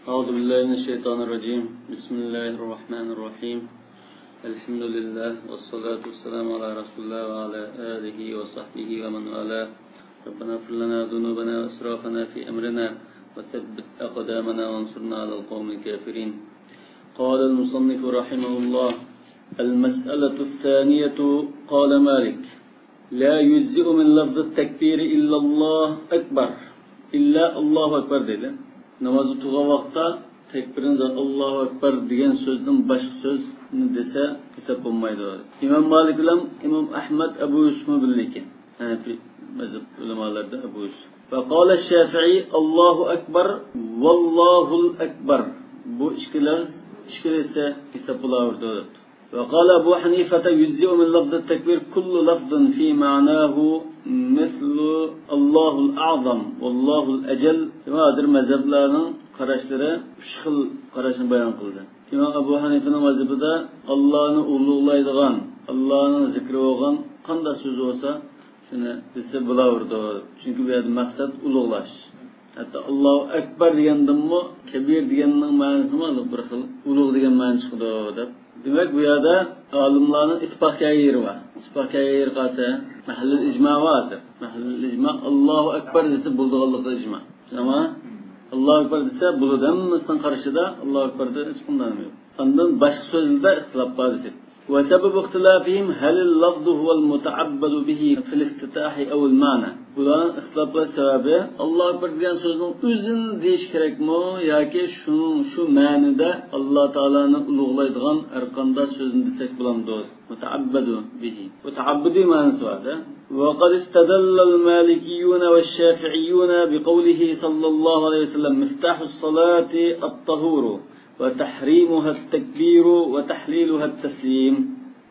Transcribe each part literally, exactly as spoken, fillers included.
أعوذ بالله من الشيطان الرجيم. بسم الله الرحمن الرحيم. الحمد لله والصلاة والسلام على رسول الله وعلى آله وصحبه ومن والاه. ربنا اغفر لنا ذنوبنا وإسرافنا في أمرنا وثبت أقدامنا وانصرنا على القوم الكافرين. قال المصنف رحمه الله: المسألة الثانية. قال مالك: لا يجزئ من لفظ التكبير إلا الله أكبر، إلا الله أكبر دەيدۇ. نامازدا تۇرغان ۋاقىتتا تەكبىرىڭىز ئاللاھۇ ئەكبەر دېگەن سۆزدىن باشقا سۆزنى دېسە ھېساب بولمايدۇ. ئىمام مالىك بىلەن ئىمام ئەھمەد، ئەبۇ يۈسۈفمۇ بىللە ئىكەن، ھەنەفىي مەزھەپ ئۆلىمالىرىدا ئەبۇ يۈسۈف. وقال الشافعي: الله أكبر، والله الأكبر. بۇ ئىككى لەفز ئىككىلىسى ھېساب بولاۋېرىدۇ. وقال أبو حنيفة: يجزئ من لفظ التكبير كل لفظ في معناه مثل الله الأعظم والله الأجل. ھازىر مەزھەپلەرنىڭ قاراشلىرى ئۈچ خىل قاراشنى بايان قىلدى. ئىمام ئەبۇ ھەنىفىنىڭ مەزھىپىدە ئاللانى ئۇلۇغلايدىغان، ئاللانىڭ زىكرى بولغان قانداق سۆز بولسا، شۇنى دېسە بولاۋېرىدۇ. چۈنكى بۇ يەردە مەقسەت ئۇلۇغلاش. ھەتتا ئاللاھۇ ئەكبەر دېگەندىنمۇ، كەبىر دېگەننىڭ مەنىسىمۇ بىر خىل ئۇلۇغ دېگەن مەنە چىقىدۇ دەپ. دېمەك، بۇ يەردە ئالىملارنىڭ ئىتتىپاق كەلگەن يېرى بار. ئىتتىپاق كەلگەن يېرى قالسا، مەھەللۇل ئىجما بار ھازىر. مەھەللۇل ئىجما، ئاللاھۇ ئەكبەر دېسە بولىدىغانلىقى ئىجما. ئەمما ئاللاھۇ ئەكبەر دېسە بولىدۇ، ھەممىسىنىڭ قارىشىدا ئاللاھۇ ئەكبەردە ھېچقانداق نېمە يوق. ئاندىن باشقا سۆزلەردە ئىختىلاپ بار دېسەك. وسبب اختلافهم هل اللفظ هو المتعبد به في الافتتاح أو المعنى؟ بۇلارنىڭ ئىختىلاپ قىلىش سەۋەبى، ئاللاھۇ ئەكبەر دېگەن سۆزنىڭ ئۆزىنى دېيىش كېرەكمۇ ياكى شۇنىڭ، شۇ مەنىدە ئاللا تائالانى ئۇلۇغلايدىغان ھەر قانداق سۆزنى دېسەك بولامدۇ؟ مۇتەئەببەدۇ بىھى. بۇ تەئەببۇدىي مەنىسى بار-دە. وقد استدل المالكيون والشافعيون بقوله صلى الله عليه وسلم: مفتاح الصلاة الطهور، وتحريمها التكبير، وتحليلها التسليم.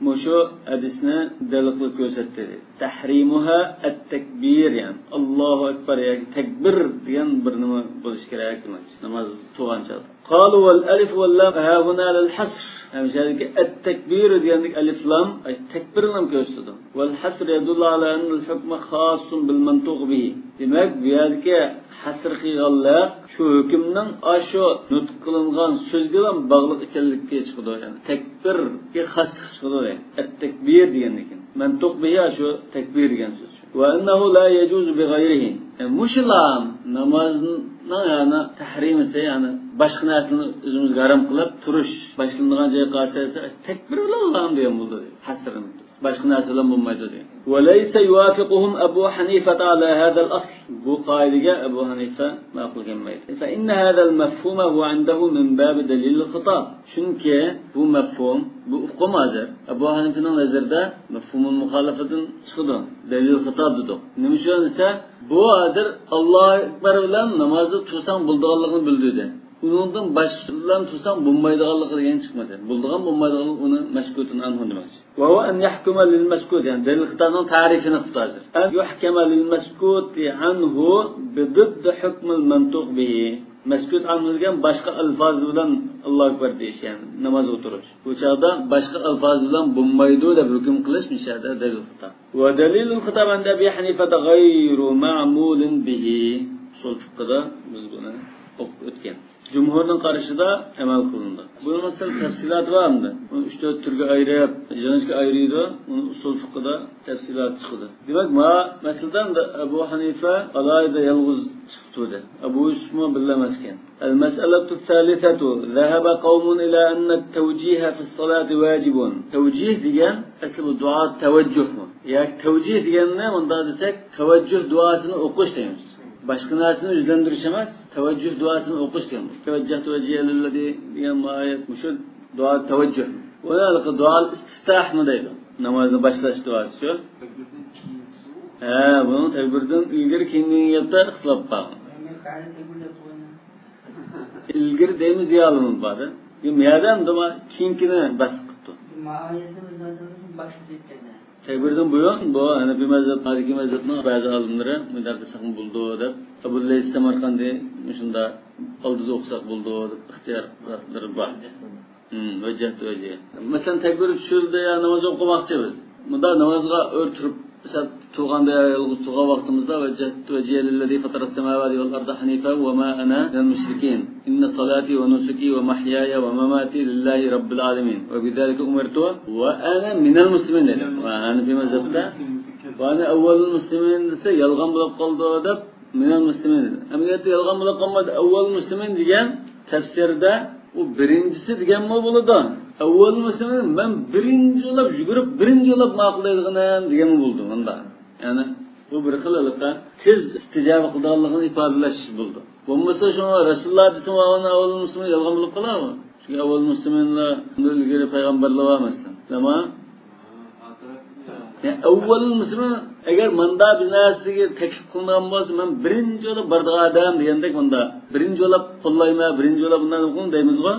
مۇشۇ ھەدىسنى دەلىل قىلىپ كۆرسەتتى. تەھرىمۇھا ئەتتەكبىر، يەنى ئاللاھۇ ئەكبەر ياكى تەكبىر دېگەن بىر نېمە بولۇشى كېرەك دېمەكچى، ناماز تۇرغان چاغدا. قالۇ ۋەل ئەلىف ۋەل لام ھاھۇنا لىل ھەسر. ھەم شۇ يەردىكى ئەتتەكبىر دېگەندىكى ئەلىف لام، ئەي، تەكبىرنى كۆرسىتىدۇ. ۋەل ھەسر يەدۇللۇ ئەلا ئەننەل ھۇكمە خاسسۇن بىل مەنتۇق بىھى. دېمەك، بۇ يەردىكى ھەسر قىلغانلىق شۇ ھۆكۈمنىڭ ئاشۇ نۇتۇق قىلىنغان سۆزگىلا باغلىق ئىكەنلىكى چىقىدۇ. يەنى تەكبىرگە خاسلىق چىقىدۇ. ئەتتەكبىر دېگەندىكىن. مەنتۇق بىھى ئاشۇ تەكبىر دېگەن سۆز. ۋە ئەننەھۇ لا يەجۇزۇ بىغەيرىھى. يەنى مۇشۇلام نامازنىڭ، يەنى تەھرىمىسى، يەنى باشقا نەرسىنى ئۆزىمىزگە ھارام قىلىپ تۇرۇش باشلىنىدىغان جايغا قارىسا، تەكبىر بىلەن لام دېگەن بولىدۇ. ھەسرىنى باشقا نەرسە بىلەن بولمايدۇ دېگەن. وليس يوافقهم أبو حنيفة على هذا الأصل. بۇ قائىدىگە ئەبۇ ھەنىفە ماقۇل كەلمەيدۇ. فإن هذا المفهوم هو عنده من باب دليل الخطاب. چۈنكى بۇ مەفھۇم، بۇ ئۇقۇم ھازىر ئەبۇ ھەنىفىنىڭ نەزىرىدە مەفھۇمۇل مۇخالىپىدىن چىقىدۇ. دەلىل خىتاب دېدۇق. نېمە ئۈچۈن دېسە، بۇ ھازىر ئاللاھۇ ئەكبەر بىلەن نامازدا تۇرساڭ بولىدىغانلىقىنى بىلدۈردى. ئۇنىڭدىن باشقا بىلەن تۇرساڭ بولمايدىغانلىقى دېگەن چىقمىدى. بولىدىغان، بولمايدىغانلىق ئۇنى مەسكۇتۇن ئەنھۇ دېمەكچى. وهو أن يحكم للمسكوت، يەنى دەلىل خىتابنىڭ تەرىپىنى قىلىپتۇ ھازىر. أن يحكم للمسكوت عنه بضد حكم المنطوق به. مەسكۇت ئەنھۇ دېگەن باشقا ئەلفاز بىلەن ئاللاھۇ ئەكبەر دېيىش، يەنى نامازغا تۇرۇش. بۇ چاغدا باشقا ئەلفاز بىلەن بولمايدۇ دەپ ھۆكۈم قىلىش مۇشۇ يەردە دەلىل خىتاب. ودليل الخطاب عند أبي حنيفة غير معمول به. ئۇسۇل فىقھىدا بىز بۇنى ئوقۇپ ئۆتكەن. جۇمھۇرنىڭ قارىشىدا ئەمەل قىلىنىدۇ. بۇنىڭ سەل تەپسىلاتى بار ئەمدى. بۇنى ئۈچ تۆت تۈرگە ئايرىپ، يېڭىچە ئايرىيدۇ. ئۇنى ئۇسۇل فىقھىدا تەپسىلاتى چىقىدۇ. دېمەك، ما مەسىلىدە ئەمدى ئەبۇ ھەنىفە ئالاھىدە يالغۇز چىقىپ تۇردى. ئەبۇ يۈسۈفمۇ بىللە ئەمەسكەن. المسألة الثالثة، ذهب قوم إلى أن التوجيه في الصلاة واجب. تەۋجىھ دېگەن ئەسلى بۇ دۇئا تەۋەججۇھمۇ؟ ياكى تەۋجىھ دېگەننى مۇنداق دېسەك، تەۋەججۇھ دۇئاسىنى ئوقۇش دەيمىز. باشقا نەرسىنى يۈزلەندۈرۈش ئەمەس، تەۋەججۇھ دۇئاسىنى ئوقۇش دېگەن بۇ. تەۋەججەھتۇ ۋەجھىيە لىللەزى دېگەن ئايەت مۇشۇ دۇئا تەۋەججۇھ. ئۇنى ھېلىقى دۇئا ئىستىفتاھمۇ دەيدۇ. نامازنى باشلاش دۇئاسى شۇ. ھە، بۇنىڭ تەكبىردىن ئىلگىرى كېيىن دېگەن گەپتە ئىختىلاپ بار. ئىلگىرى دەيمىز يا ئالىمىز بار-دە. بۇ يەردە ئەمدى كېيىنكىنى بەس قىپتۇ. تەكبىردىن بۇيان بۇ ھەنەفىي مەزھەپ، مالىكىي مەزھەپنىڭ بەزى ئالىملىرى مۇنداق قىلساقمۇ بولىدۇ دەپ، ئەبۇ لەيس سەمەرقەندى مۇشۇنداق ئالدىدا ئوقۇساق بولىدۇ دەپ ئىختىيارلىرى بار. ھىم، ۋەججەھتۇ ۋەجھىيە. مەسىلەن، تەكبىر چۈشۈردى يا ناماز ئوقۇماقچى بىز. مۇنداق نامازغا ئۆر تۇرۇپ مەسىلەن، تۇرغاندا، يالغۇز تۇرغان ۋاقتىمىزدا، وجهت وجهي للذي فطر السماوات والأرض حنيفا وما أنا من المشركين. إن صلاتي ونسكي ومحياي ومماتي لله رب العالمين وبذلك أمرت وأنا من المسلمين دېدى. ۋە ھەنەفىي مەزھەبتە، وأنا أول المسلمين دېسە، يالغان بولۇپ قالىدۇ دەپ، من المسلمين دېدى. ئەمەلىيەتتە يالغان بولۇپ قالمايدۇ. أول المسلمين دېگەن تەپسىردە ئۇ بىرىنچىسى دېگەنمۇ بولىدۇ. أول المسلمين، مەن بىرىنچى بولۇپ يۈگۈرۈپ، بىرىنچى بولۇپ ماقۇللايدىغىنىم دېگەنمۇ بولىدۇ مۇندا. يەنى بۇ بىر خىل ھېلىقى تېز ئىستىجابە قىلىدىغانلىقىنى ئىپادىلەش بولىدۇ. بولمىسا شۇڭا رەسۇلۇللا دېسىمۇ، ئاۋۋال، ئاۋۋال مۇسلىمىن يالغان بولۇپ قالارمۇ؟ چۈنكى ئاۋۋال مۇسلىمىنلار، ئۇندىن ئىلگىرى پەيغەمبەرلەر بار مەسىلەن. تامام. يەنى ئاۋۋال مۇسلىمىن، ئەگەر ماندا بىر نەرسىگە تەكلىپ قىلىنغان بولسا، مەن بىرىنچى بولۇپ بارىدىغان ئادەم دېگەندەك، ماندا بىرىنچى بولۇپ قوللايمەن، بىرىنچى بولۇپ بۇنداق دەيمىزغۇ.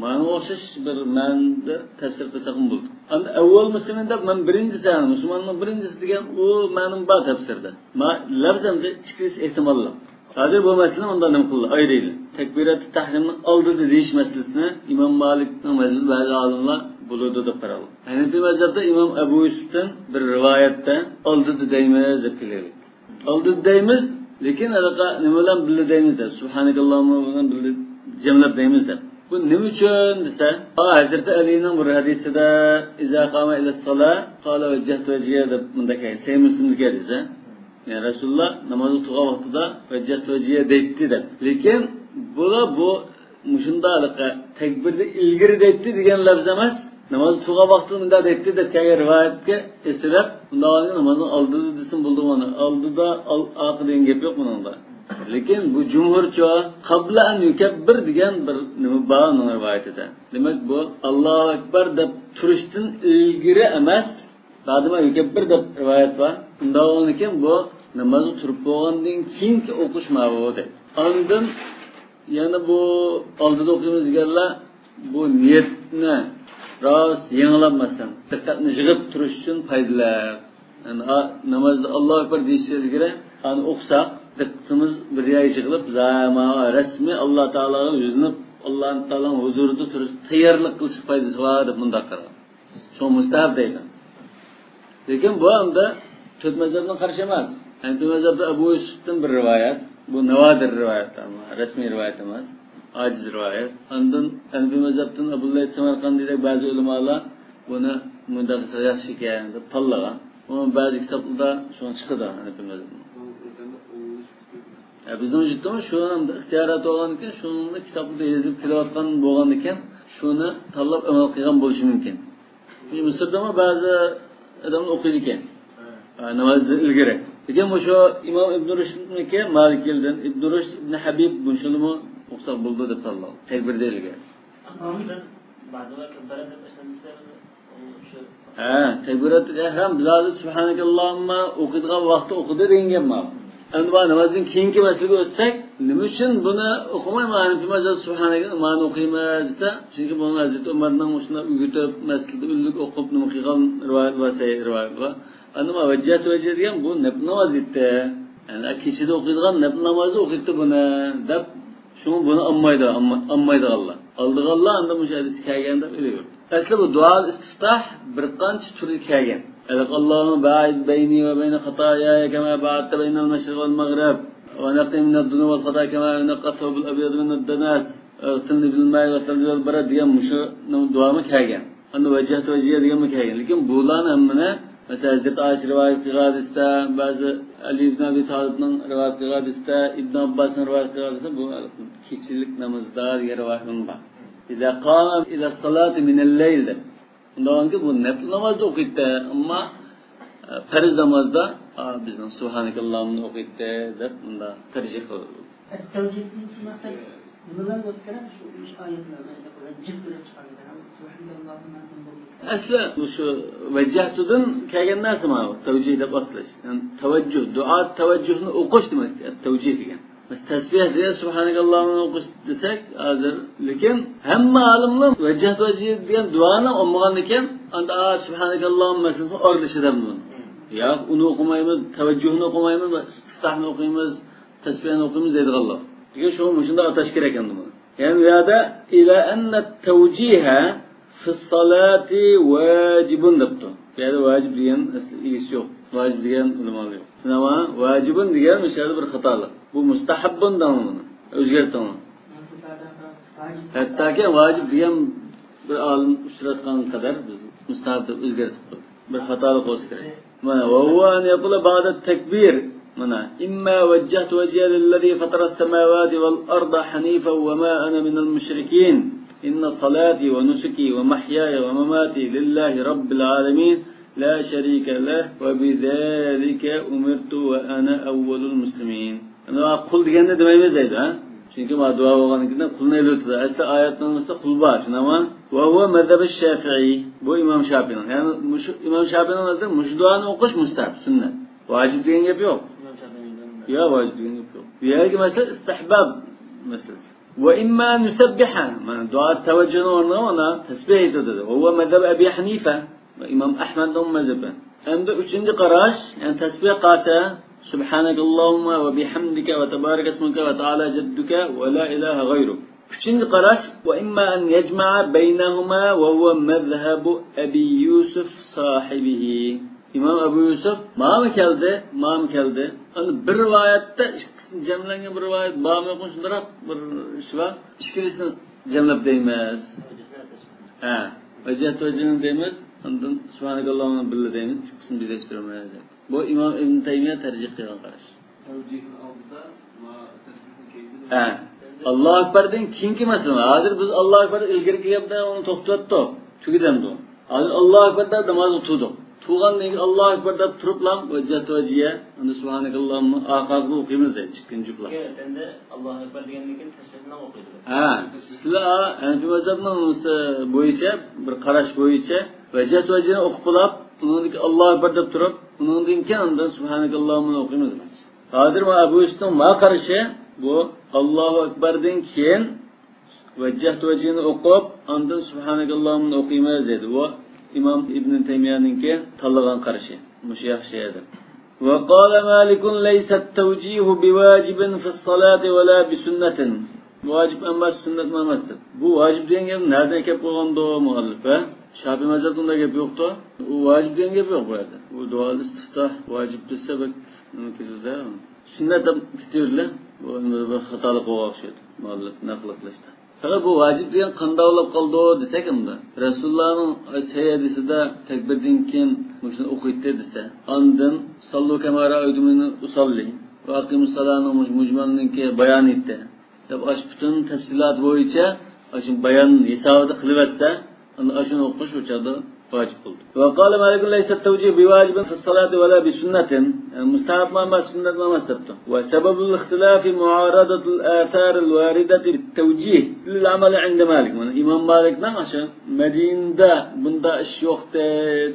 مانا ئوخشاش بىر مەنىدە تەپسىر قىلساقمۇ بولىدۇ. ئەمدى ئاۋۋال مۇسلىمىن دەپ، مەن بىرىنچىسى، يەنى مۇسۇلماننىڭ بىرىنچىسى دېگەن ئۇ مەنىمۇ بار تەپسىردە. ما لەۋز ئەمدى ئىككىلىسى ئېھتىماللىق. ھازىر بۇ مەسىلىنى ئۇنداق نېمە قىلدى، ئايرىيلى. تەكبىراتى تەھرىمنىڭ ئالدىدا دېيىش مەسىلىسىنى ئىمام مالىكنىڭ مەزھىپىدە بەزى ئالىملار بولىدۇ دەپ قارىغان. ھەنەفىي مەزھەپتە ئىمام ئەبۇ يۈسۈفتىن بىر رىۋايەتتە ئالدىدا دەيمىز دەپ كېلىۋاتىدۇ. ئالدىدا دەيمىز، لېكىن ھېلىقى نېمە بىلەن بىللە دەيمىز دەپ، سۇبھانەكاللاھۇمما بىلەن بىللە جەملەپ دەيمىز دەپ. بۇ نېمە ئۈچۈن دېسە، ھەزرىتى ئەلىنىڭ بىر ھەدىسىدە، إذا قام إلى الصلاة قال وجهت وجهي دەپ مۇنداق كەلگەن، سەھىھ مۇسلىمدىكى ھەدىس. يەنى رەسۇلۇللا نامازغا تۇرغان ۋاقتىدا ۋەججەھتۇ ۋەجھىيە دەيتتى دەپ. لېكىن بۇلار بۇ مۇشۇنداق ھېلىقى تەكبىردە ئىلگىرى دەيتتى دېگەن لەپز ئەمەس. نامازدا تۇرغان ۋاقتىدا مۇنداق دەيتتى دەپ كەلگەن رىۋايەتكە ئېسىلىپ، ئۇنداق بولغاندا نامازنىڭ ئالدىدا دېسىمۇ بولىدۇ مانا. ئالدىدا، ئال-، ئارقا دېگەن گەپ يوق بۇنىڭدا. لېكىن بۇ جۇمھۇرچە قابلە ئەن يۇكەببىر دېگەن بىر نېمە بار ئۇنىڭ رىۋايىتىدە. دېمەك، بۇ ئاللاھۇ ئەكبەر دەپ تۇرۇشتىن ئىلگىرى ئەمەس، بادىما يۇكەببىر دەپ رىۋايەت بار. ئۇنداق بولغاندىكىن بۇ نامازغا تۇرۇپ بولغاندىن كېيىنكى ئوقۇش ماۋۇ دەيدۇ. ئاندىن يەنە بۇ ئالدىدا ئوقۇيمىز دېگەنلەر بۇ نىيەتنى راست يېڭىلاپ، مەسىلەن، دىققەتنى يىغىپ تۇرۇش ئۈچۈن پايدىلىق. يەنى، ئا-، نامازدا ئاللاھۇ ئەكبەر دېيىش ئىلگىرى ئانى ئوقۇساق، دىققىتىمىز بىر يەرگە يىغىلىپ، زاما رەسمىي ئاللا تائالاغا يۈزلىنىپ، ئاللا تائالانىڭ ھۇزۇرىدا تۇرۇش تەييارلىق قىلىشقا پايدىسى بار دەپ مۇنداق قارىغان. شۇڭا مۇستەھەب دەيدۇ. لېكىن بۇ ئەمدى تۆت مەزھەپنىڭ قارىشى ئەمەس. ھەنىپىي مەزھەپتە ئەبۇ يۈسۈپتىن بىر رىۋايەت. بۇ ناۋادىر رىۋايەت، ئەمما رەسمىي رىۋايەت ئەمەس. ئاجىز رىۋايەت. ئاندىن ھەنىپىي مەزھەپتىن ئەبۇ لەيس سەمەرقەندىدەك بەزى ئۆلىمالار بۇنى مۇنداق قىلسا ياخشىكەن دەپ تاللىغان. ئۇ بەزى كىتابلاردا شۇڭا چىقىدۇ ھەنىپىي مەزھەپنىڭ. ھە، بىزنىڭ ۋۇجۇدتىمۇ شۇ ئەمدى ئىختىيارات بولغاندىكىن، شۇنى كىتابلاردا يېزىلىپ كېلىۋاتقان بولغاندىكىن، شۇنى تاللاپ ئەمەل قىلغان بولۇشى مۇمكىن. مىسىردىمۇ بەزى ئادەملەر ئوقۇيدىكەن. ھە، نامازدىن ئىلگىرى. لېكىن مۇشۇ ئىمام ئىبن رۇشدنىكى مالىكىيلىدىن ئىبن رۇشد ئىبن ھەبىب مۇشۇنىمۇ ئوقۇساق بولىدۇ دەپ تاللاپ. تەكبىردىن ئىلگىرى. ھە، تەكبىراتۇل ئەھرام بىز ھازىر سۇبھانەكاللاھۇمما ئوقۇيدىغان ۋاقىتتا ئوقۇدى دېگەن گەپ ماۋۇ. ئەمدى بۇ نامازدىن كېيىنكى مەسىلىگە ئۆتسەك، نېمە ئۈچۈن بۇنى ئوقۇماي، مانا ھەنىپىي مەزھەپ سۇبھانەكە، مانا ئوقۇيمىز دېسە، چۈنكى بۇنى ھەزرىتى ئۆمەرنىڭ مۇشۇنداق ئۆگىتىپ، مەسچىتتە ئۈنلۈك ئوقۇپ، نېمە قىلغان رىۋايەت بار، سەھىھ رىۋايەت بار. ئەمدى مانا ۋەججەھتۇ ۋەجھىيە دېگەن بۇ نەپلى ناماز ئېيتتى. يەنى كېچىدە ئوقۇيدىغان نەپلى نامازدا ئوقۇيتتى بۇنى دەپ، شۇڭا بۇنى ئالمايدۇ، ئالما-، ئالمايدىغانلار. ئالىدىغانلار ئەمدى مۇشۇ ھەدىس كەلگەن دەپ ئېلىۋېرىپ. ئەسلى بۇ دۇئا ئىستىفتاھ بىر قانچە تۈردە كەلگەن. ئەلەك، اللهم باعد بيني وبين خطاياي كما باعدت بين المشرق والمغرب، ونقني من الذنوب والخطايا كما ينقى الثوب الأبيض من الدنس، واغسلني بالماء والثلج والبرد دېگەن مۇشۇ دۇئامۇ كەلگەن. ئەمدى ۋەججەھتۇ ۋەجھىيە دېگەنمۇ كەلگەن. لېكىن بۇلارنى ھەممىنى، مەسىلەن، ھەزرىتى ئائىشە رىۋايەت قىلغان ھەدىستە، بەزى ئەلى ئىبن ئەبى تالىبنىڭ رىۋايەت قىلغان ھەدىستە، ئىبن ئابباسنىڭ رىۋايەت قىلغان ھەدىستە، بۇ كېچىلىك نامازدا دېگەن رىۋايەت بار. إذا قام إلى الصلاة من الليل دەپ. ئۇنداق بۇ نەپلى نامازدا ئوقۇيتتى، ئەمما، ئە، پەرز نامازدا، ئا، بىزنىڭ سۇبھانەكاللاھۇممىنى ئوقۇيتتى دەپ، مۇنداق تەرجىھ قىلىدۇ. ئەت-تەۋجىھنى چۈشەنمەسەك، نېمە بىلەن بولسا كېرەك؟ شۇ ئۈچ ئايەتلەرنى ئېيتىپ، ۋەججەھتۇ دەپ چىقارغان، سۇبھانەكاللاھۇممە دەپ بولمىسا كېرەك. ئەسلى مۇشۇ ۋەججەھتۇدىن كەلگەن نەرسە ماۋۇ، تەۋجىھ دەپ ئاتىلىش. يەنى تەۋەججۇھ، دۇئا تەۋەججۇھنى ئوقۇش دېمەكچى، ئەت-تەۋجىھ دېگەن. بىز تەسبىھ دېگەن، سۇبھانەكاللاھۇممىنى ئوقۇش دېسەك ھازىر، لېكىن ھەممە ئالىملار ۋەججەھتۇ ۋەجھىيە دېگەن دۇئانى ئالمىغاندىكىن، ئاندا، ئا، سۇبھانەكاللاھۇممە مەسىلىسى ئارىلىشىدۇ بۇنىڭ. ياق، ئۇنى ئوقۇمايمىز، تەۋەججۇھنى ئوقۇمايمىز، ئىستىفتاھنى ئوقۇيمىز، تەسبىھنى ئوقۇيمىز دەيدىغانلار. لېكىن شۇ مۇشۇنداق ئاتاش كېرەك ئەمدى بۇنى. يەنى بۇ يەردە إلى أن التوجيه في الصلاة واجب دەپتۇ. بۇ يەردە ۋاجىب دېگەن ئەسلى ئىگىسى يوق. ۋاجىپ دېگەن ئۆلىمالار يوق. شۇنىڭغا ۋاجىبۇن دېگەن مۇشۇ يەردە بىر خاتالىق. بۇ مۇستەھەببۇن دەڭلىمىنى ئۆزگەرتىڭلار. ھەتتاكى ۋاجىپ دېگەن بىر ئالىم ئۇچراتقان قەدەر بىز مۇستەھەب دەپ ئۆزگەرتىپ قويدۇق. بىر خاتالىق بولسا كېرەك. مانا، وهو أن يقول بعد التكبير. مانا، إما وجهت وجهي للذي فطر السماوات والأرض حنيفا وما أنا من المشركين. إن صلاتي ونسكي ومحياي ومماتي لله رب العالمين لا شريك له وبذلك أمرت وأنا أول المسلمين. يەنى، قۇل دېگەندە دېمەيمىز دەيدۇ، ھە؟ چۈنكى ما دۇئا بولغاندىن كېيىن قۇلنى ئېلىۋېتىدۇ. ئەسلى ئايەتنىڭ ئىچىدە قۇل بار، شۇنداقمۇ؟ وهو مذهب الشافعي. بۇ ئىمام شافىئىنىڭ. يەنى مۇشۇ ئىمام شافىئىنىڭ نەزىرىدە مۇشۇ دۇئانى ئوقۇش مۇستەھەب، سۈننەت. ۋاجىپ دېگەن گەپ يوق. يا، ۋاجىپ دېگەن گەپ يوق. بۇ يەردىكى مەسىلە ئىستىھباب مەسىلىسى. وإما أن يسبح. مانا دۇئا تەۋەججۇھنىڭ ئورنىغا مانا تەسبىھ ئېيتىدۇ. وهو مذهب أبي حنيفة. ئىمام ئەھمەدنىڭ مەزھىپى. ئەمدى ئۈچىنچى قاراش، يەنى تەسبىھ قالسا، سبحانك اللهم وبحمدك وتبارك اسمك وتعالى جدك ولا إله غيرك. ئۈچىنچى قاراش، وإما أن يجمع بينهما وهو مذهب أبي يوسف صاحبه. ئىمام ئەبۇ يۈسۈف ماڭىمۇ كەلدى، ماڭىمۇ كەلدى. ئەمدى بىر رىۋايەتتە ئىككىسىنى جەملەنگەن بىر رىۋايەت بارمۇ يوقمۇ، شۇنداقراق بىر ئىش بار. ئىككىلىسىنى جەملەپ دەيمىز. ھە، ۋەججەھتۇ ۋەجھىنى دەيمىز، ئاندىن سۇبھانەكاللاھۇمما بىللە دەيمىز، ئىككىسىنى بىرلەشتۈرمەيمىز. بۇ ئىمام ئىبن تەيمىيە تەرجىھ قىلغان قاراش. تەۋجىھنىڭ ئالدىدا ۋە تەسبىھنىڭ كەينىدە. ھە. ئاللاھۇ ئەكبەردىن كېيىنكى مەسىلە. ھازىر بىز ئاللاھۇ ئەكبەر ئىلگىرىكى گەپتە ئۇنى توختاتتۇق. تۈگىدى ئەمدى ئۇ. ھازىر ئاللاھۇ ئەكبەر دەپ نامازغا تۇردۇق. تۇرغاندىن كېيىن ئاللاھۇ ئەكبەر دەپ تۇرۇپلا ۋەججەھتۇ ۋەجھىيە، ئەمدى سۇبھانەكاللاھۇمما ئاخىرقىدا ئوقۇيمىز دەيدۇ، ئىككىنچى جۈپلا. ئەمدى ئاللاھۇ ئەكبەر دېگەندىن كېيىن تەسبىھنى ئوقۇيدۇ. ھە، سىلەر ھەنەفىي مەزھەبنىڭ بويىچە، بىر قاراش بويىچە ۋەججەھتۇ ۋەجھىيەنى ئوقۇپ بولاپ، ئۇنىڭدىن كېيىن ئاللاھۇ ئەكبەر دەپ تۇرۇپ، ئۇنىڭدىن كېيىن ئاندىن سۇبھانەكاللاھۇممىنى ئوقۇيمىز دېمەكچى. ھازىر مانا ئەبۇ يۈسۈپنىڭ ما قارىشى، بۇ ئاللاھۇ ئەكبەردىن كېيىن ۋەججەھتۇ ۋەجھىنى ئوقۇپ، ئاندىن سۇبھانەكاللاھۇممىنى ئوقۇيمىز دەيدۇ. بۇ ئىمام ئىبن تەيمىيەنىڭكى تاللىغان قارىشى. مۇشۇ ياخشى دەپ. وقال مالك ليس التوجيه بواجب في الصلاة ولا بسنة. ۋاجىپ ئەمەس، سۈننەت ئەمەس دەپ. بۇ ۋاجىپ دېگەن گەپ نەدىن كەپ قالغاندۇ مۇئەللىپ، ھە؟ شافىئى مەزھەپتە ئۇنداق گەپ يوقتۇ. ئۇ ۋاجىپ دېگەن گەپ يوق بۇ يەردە. بۇ دۇئال ئىستىفتاھ ۋاجىپ دېسە بەك نېمە كېتىدۇ-دە. سۈننەت دەپ كېتىۋېرىلە. بۇ بىر خاتالىق بولغان ئوخشايدۇ مۇئەللىپ نەقىل قىلىشتا. پەقەت بۇ ۋاجىپ دېگەن قانداق بولۇپ قالدى دېسەك ئەمدى، رەسۇلۇللانىڭ سەھىھ ھەدىسىدە تەكبىردىن كېيىن مۇشۇنى ئوقۇيتتى دېسە، ئاندىن سەللۇ كەما رەئەيتۇمۇنى ئۇسەللى ۋە ئەقىمۇسسالانىڭ مۇش-، مۇجمەلنىڭكى بايانىيىتى دەپ ئاشۇ پۈتۈن تەپسىلات بويىچە ئاشۇ بايان ھېسابىدا قىلىۋەتسە، ئەنە ئاشۇنى ئوقۇش ئۇ چاغدا ۋاجىپ بولدى. وقال مالك ليس التوجيه بواجب في الصلاة ولا بسنة. يەنى مۇستەھەبمۇ ئەمەس، سۈننەتمۇ ئەمەس دەپتۇ. وسبب الاختلاف معارضة الآثار الواردة بالتوجيه للعمل عند مالك. مانا ئىمام مالىكنىڭ ئاشۇ مەدىنىدە بۇنداق ئىش يوقتى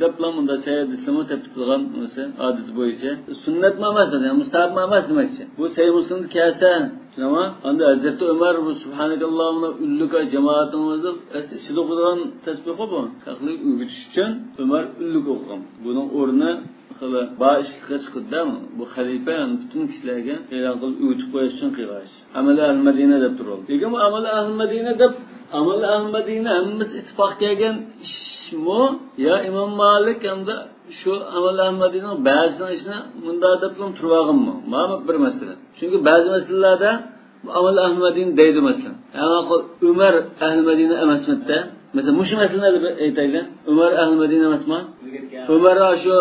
دەپلا مۇنداق سەھىھ ھەدىسلەرمۇ تېپىۋېتىدىغان نېمىسى، ئادىتى بويىچە سۈننەتمۇ ئەمەس، يەنى مۇستەھەبمۇ ئەمەس دېمەكچى. بۇ سەھىھ مۇسلىمدا كەلسە، شۇنداقمۇ؟ ئاندىن ھەزرىتى ئۆمەر بۇ سۇبھانەكاللاھۇمما ئۈنلۈك جامائىتىڭىزدا ئىچىدە ئوقۇيدىغان تەسبىھغۇ بۇ. خەقنى ئۆگىتىش ئۈچۈن ئۆمەر ئۈنلۈك ئوقۇغان. بۇنىڭ ئورنى خېلى بار ئىشلىققا چىقىدۇ-دە. بۇ خەلىپە يەنى پۈتۈن كىشىلەرگە ئېلان قىلىپ ئۆگىتىپ قويۇش ئۈچۈن قىلغان ئىش. ئەمەل ئەھلى مەدىنە دەپ تۇرۇۋالدى. لېكىن بۇ ئەمەل ئەھلى مەدىنە دەپ، ئەمەل ئەھلى مەدىنە ھەممىسى ئىتتىپاق كەلگەن ئىشمۇ يا ئىمام مالىك ھەمدە شۇ ئەمەل ئەھلى مەدىنىنىڭ بەزىسىنىڭ ئىشىنى مۇنداق دەپلا تۇرۇۋالغانمۇ؟ مانا بىر مەسىلە. چۈنكى بەزى مەسىلىلەردە بۇ ئەمەل ئەھلى مەدىنە دەيدۇ، مەسىلەن. يا ماقۇل، ئۆمەر ئەھلى مەدىنە ئەمەسمىدى؟ مەسىلەن، مۇشۇ مەسىلىنى بىر ئېيتايلى. ئۆمەر ئەھلى مەدىنە ئەمەسمۇ؟ ئۆمەر شۇ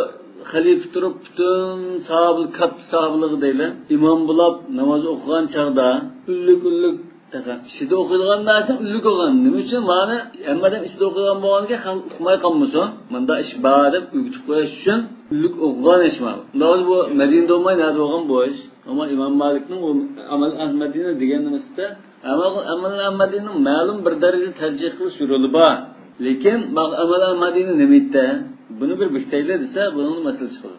خەلىپە تۇرۇپ، پۈتۈن ساھابە، كاتتا ساھابىلىرىغا دەيلى، ئىمام بولاپ ناماز ئوقۇغان چاغدا ئۈنلۈك، ئۈنلۈك، تېخى ئىچىدە ئوقۇيدىغان نەرسە ئۈنلۈك ئوقۇغان. نېمە ئۈچۈن؟ مانا ھەممە ئادەم ئىچىدە ئوقۇيدىغان بولغاندىكىن، خەلق ئۇقماي قالمىسۇن. مۇنداق ئىش بار دەپ ئۆگىتىپ قويۇش ئۈچۈن ئۈنلۈك ئوقۇغان ئىش مانا. ئۇنداق بولسا بۇ مەدىنىدە بولماي، نەدە بولغان بۇ ئىش؟ ئەمما ئىمام مالىكنىڭ ئۇ ئەمەل ئەھلى مەدىنە دېگەن نېمىسىدە، ئەمەل ئەھلى مەدىنىنىڭ مەلۇم بىر دەرىجىدە تەرجىھ قىلىش رولى بار. لېكىن مانا ئەمەل ئەھلى مەدىنە نېمە ئىدى؟ بۇنى بىر بېكىتەيلى دېسە، بۇنىڭدا مەسىلە چىقىدۇ.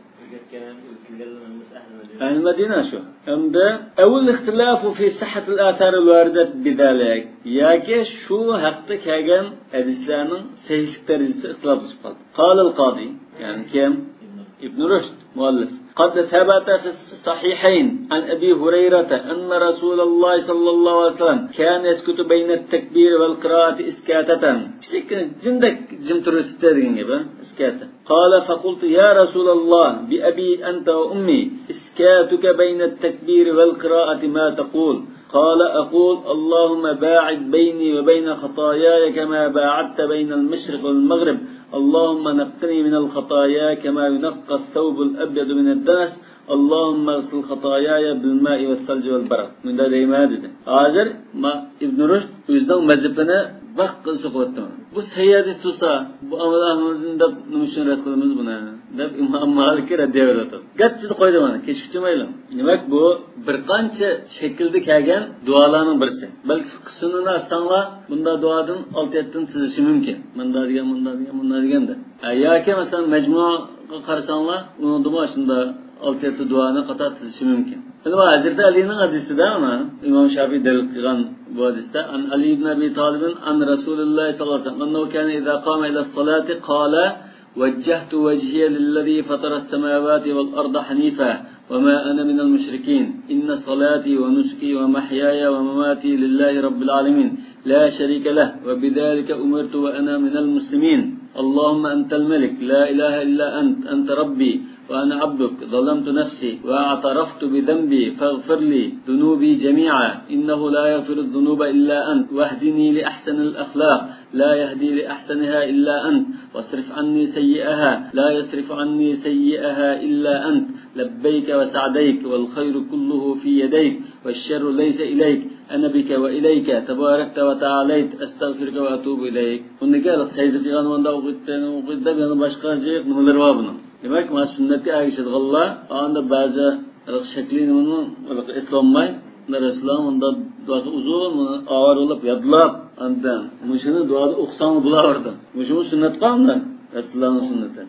ئەھلى مەدىنە شۇ. ھەمدە أو الاختلاف في صحة الآثار الواردة بذلك. ياكى شۇ ھەقتە كەلگەن ھەدىسلەرنىڭ سەھىھلىك دەرىجىسى ئىختىلاپلىشىپ قالدى. قال القاضي، يەنى كىم؟ ئىبن رۇشد، مۇئەللىپ. قد ثبت في الصحيحين عن أبي هريرة أن رسول الله صلى الله عليه وسلم كان يسكت بين التكبير والقراءة إسكاتة. كىچىككىنە جىمدەك جىم تۇرۇۋېتىپتۇ دېگەن گەپ، ھە؟ ئىسكاتە. قال فقلت يا رسول الله بأبي أنت وأمي إسكاتك بين التكبير والقراءة ما تقول؟ قال أقول اللهم باعد بيني وبين خطاياي كما باعدت بين المشرق والمغرب، اللهم نقني من الخطايا كما ينقى الثوب الأبيض من الدنس، اللهم اغسل خطاياي بالماء والثلج والبرد. مۇنداق دەيمەن دېدى. ھازىر ما ئىبن رۇشد ئۆزىنىڭ مەزھىپىنى بەك قىزىق سوقۇۋەتتى. بۇ سەھىھ ھەدىس تۇرسا، بۇ ئىمام ئەھمەدنى دەپ نېمە ئۈچۈن رەت قىلىمىز بۇنى؟ دەپ ئىمام مالىككە رەددىيە بېرىۋاتىدۇ. گەپ جىددىي قويدى مانا، كېچىكتۈرمەيلى. دېمەك، بۇ بىر قانچە شەكىلدە كەلگەن دۇئالارنىڭ بىرسى. بەلكى فىقھى سۈننىنى ئاچساڭلار، بۇنداق دۇئادىن ئالتە يەتتىنى تىزىشى مۇمكىن. مۇنداق دېگەن، مۇنداق دېگەن، مۇنداق دېگەندە. ھە، ياكى مەسىلەن، مەجمۇئغا قارىساڭلار، ئۇنىڭدىمۇ ئاشۇنداق ئالتە يەتتە دۇئانى قاتار تىزىشى مۇمكىن. ئەمما ھەزرىتى ئەلىنىڭ ھەدىسىدە، مانا ئىمام شافىئى دەلىل قىلغان بۇ ھەدىستە، عن علي بن أبي طالب عن رسول الله صلى الله عليه وسلم أنه كان إذا قام إلى الصلاة قال وجهت وجهي للذي فطر السماوات والأرض حنيفا وما أنا من المشركين إن صلاتي ونسكي ومحياي ومماتي لله رب العالمين لا شريك له وبذلك أمرت وأنا من المسلمين. اللهم أنت الملك لا إله إلا أنت، أنت ربي وأنا عبدك ظلمت نفسي واعترفت بذنبي فاغفر لي ذنوبي جميعا إنه لا يغفر الذنوب إلا أنت واهدني لأحسن الأخلاق لا يهدي لأحسنها إلا أنت واصرف عني سيئها لا يصرف عني سيئها إلا أنت لبيك وسعديك والخير كله في يديك والشر ليس إليك أنا بك وإليك تباركت وتعاليت أستغفرك وأتوب إليك. بۇندىكى سەجدە قىلغان مۇنداق ئوقۇيتتى، ئوقۇيتتى دەپ يەنە باشقا جىق نېمىلىرى بار بۇنىڭ. دېمەك، مانا سۈننەتكە ئەگىشىدىغانلار ئاندا بەزى شەكلى نېمىنىڭ ئېسلىۋالماي، رەسۇلۇللا مۇنداق دۇئاسى ئۇزۇن، بۇنى ئاۋارە بولۇپ يادلاپ، ئاندىن مۇشۇنى دۇئادا ئوقۇساڭ بولاۋېرىدۇ. مۇشۇمۇ سۈننەتقۇ ئەمدى، رەسۇلۇللانىڭ سۈننىتى.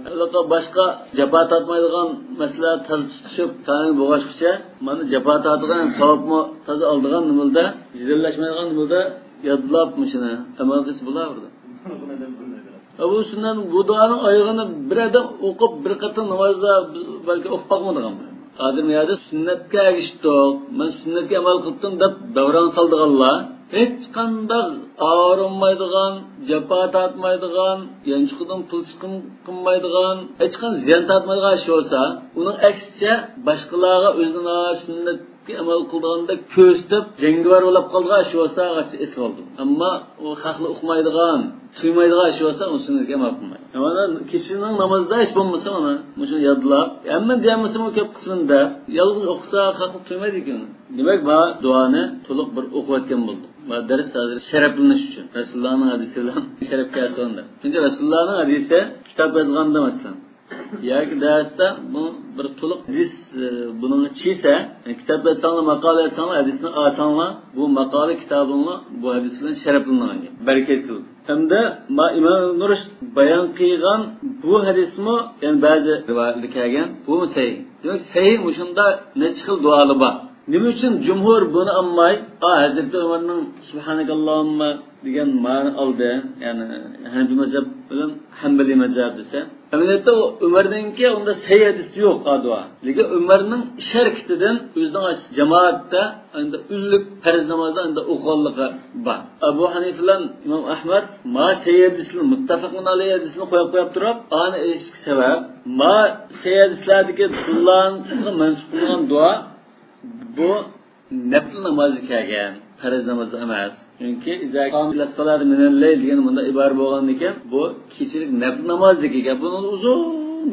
ھېلىقى باشقا جاپا تارتمايدىغان مەسىلە تازا تۇتۇشۇپ، تەڭ بولغاچقىچە، مانا جاپا تارتىدىغان، ساۋابمۇ تازا ئالىدىغان نېمىلدە، جېدەللەشمەيدىغان نېمىلدە يادلاپ مۇشۇنى ئەمەل قىلسا بولاۋېرىدۇ. ھە، بۇ سۈننەت، بۇ دۇئانىڭ ئايىغىنى بىر ئادەم ئوقۇپ، بىر قېتىم نامازدا بىز بەلكى ئوقۇپ باقمىدىغان. ئادەم يەردە سۈننەتكە ئەگىشتۇق، مەن سۈننەتكە ئەمەل قىلدىم دەپ دەۋران سالىدىغانلار، ھېچقانداق ئاغرىنمايدىغان، جاپا تارتمايدىغان، يانچۇقىدىن پۇل چىقىم قىلمايدىغان، ھېچقانداق زىيان تارتمايدىغان ئىش بولسا، ئۇنىڭ ئەكسىچە باشقىلارغا ئۆزىنىڭ سۈننەت ئەمەل قىلىدىغاندەك كۆرسىتىپ، جەڭگىۋار بولۇپ قالىدىغان ئىش بولسا، ئەسلى ئېسىۋالدى. ئەمما ئۇ خەقلەر ئۇقمايدىغان، تۇيمايدىغان ئىش بولسا، ئۇنىڭ ئۈستىگە ئەمەل قىلمايدۇ. مانا كېچىنىڭ نامىزىدا ھېچ بولمىسا، مانا مۇشۇنى يادلاپ، ھەممە دېيەلمىسىمۇ كۆپ قىسمىنى دەپ، يالغۇز ئوقۇسا، خەقلەر تۇيمايدىكەن. دېمەك، ما دۇئانى تولۇق بىر ئوقۇۋەتكەن بولدۇق. ما دەرس ھازىر شەرەپلىنىش ئۈچۈن، رەسۇلۇللانىڭ ھەدىسى بىلەن شەرەپ كەلسۇن دەپ. چۈنكى رەسۇلۇللانىڭ ھەدىسى كىتاب يازغاندا، مەسىلەن، ياكى دەرستە بۇ بىر تولۇق ھەدىس، ئە، بۇنىڭغا چىيسە، يەنى كىتاب يازساڭلار، ماقالە يازساڭلار، ھەدىسنى ئالساڭلار، بۇ ماقالە كىتابىڭلار بۇ ھەدىس بىلەن شەرەپلىنىدىغان گەپ. بەرىكەتلىك. ھەمدە ما ئىمام نۇرۇش بايان قىلغان بۇ ھەدىسمۇ، يەنى بەزى رىۋايەتلەردە كەلگەن، بۇمۇ سەھىھ. دېمەك، سەھىھ مۇشۇندا نەچچە خىل دۇئالار بار. نېمە ئۈچۈن جۇمھۇر بۇنى ئالماي، ئا، ھەزرىتى ئۆمەرنىڭ سۇبھانەكاللاھۇمما دېگەن مانى ئالدى، يەنى ھەنەفىي مەزھەپ بىلەن ھەنبەلىي مەزھەپ دېسە، ئەمەلىيەتتە ئۇ ئۆمەرنىڭكى ئۇندا سەھىھ ھەدىس يوق، ئا دۇئا. لېكىن ئۆمەرنىڭ ئىش ھەرىكىتىدىن ئۆزىنىڭ جامائەتتە ئەمدى ئۈنلۈك پەرز نامازدا ئەمدى ئوقۇغانلىقى بار. ئەبۇ ھەنىفە بىلەن ئىمام ئەھمەد ما سەھىھ ھەدىسنى، مۇتتەپەقۇن ئەلەيھى ھەدىسنى قويۇپ، قويۇپ تۇرۇپ، ئانى ئېلىشتىكى سەۋەب ما سەھىھ ھەدىسلەردىكى رەسۇلۇللاغا مەنسۇپ قىلىنغان دۇئا بۇ نەپلى نامازدا كەلگەن، پەرز نامازدا ئەمەس. چۈنكى «إذا قام إلى الصلاة من الليل» دېگەن مۇنداق ئىبارە بولغاندىكىن، بۇ كېچىلىك نەپلى نامازدىكى گەپ. بۇنىڭدا ئۇزۇن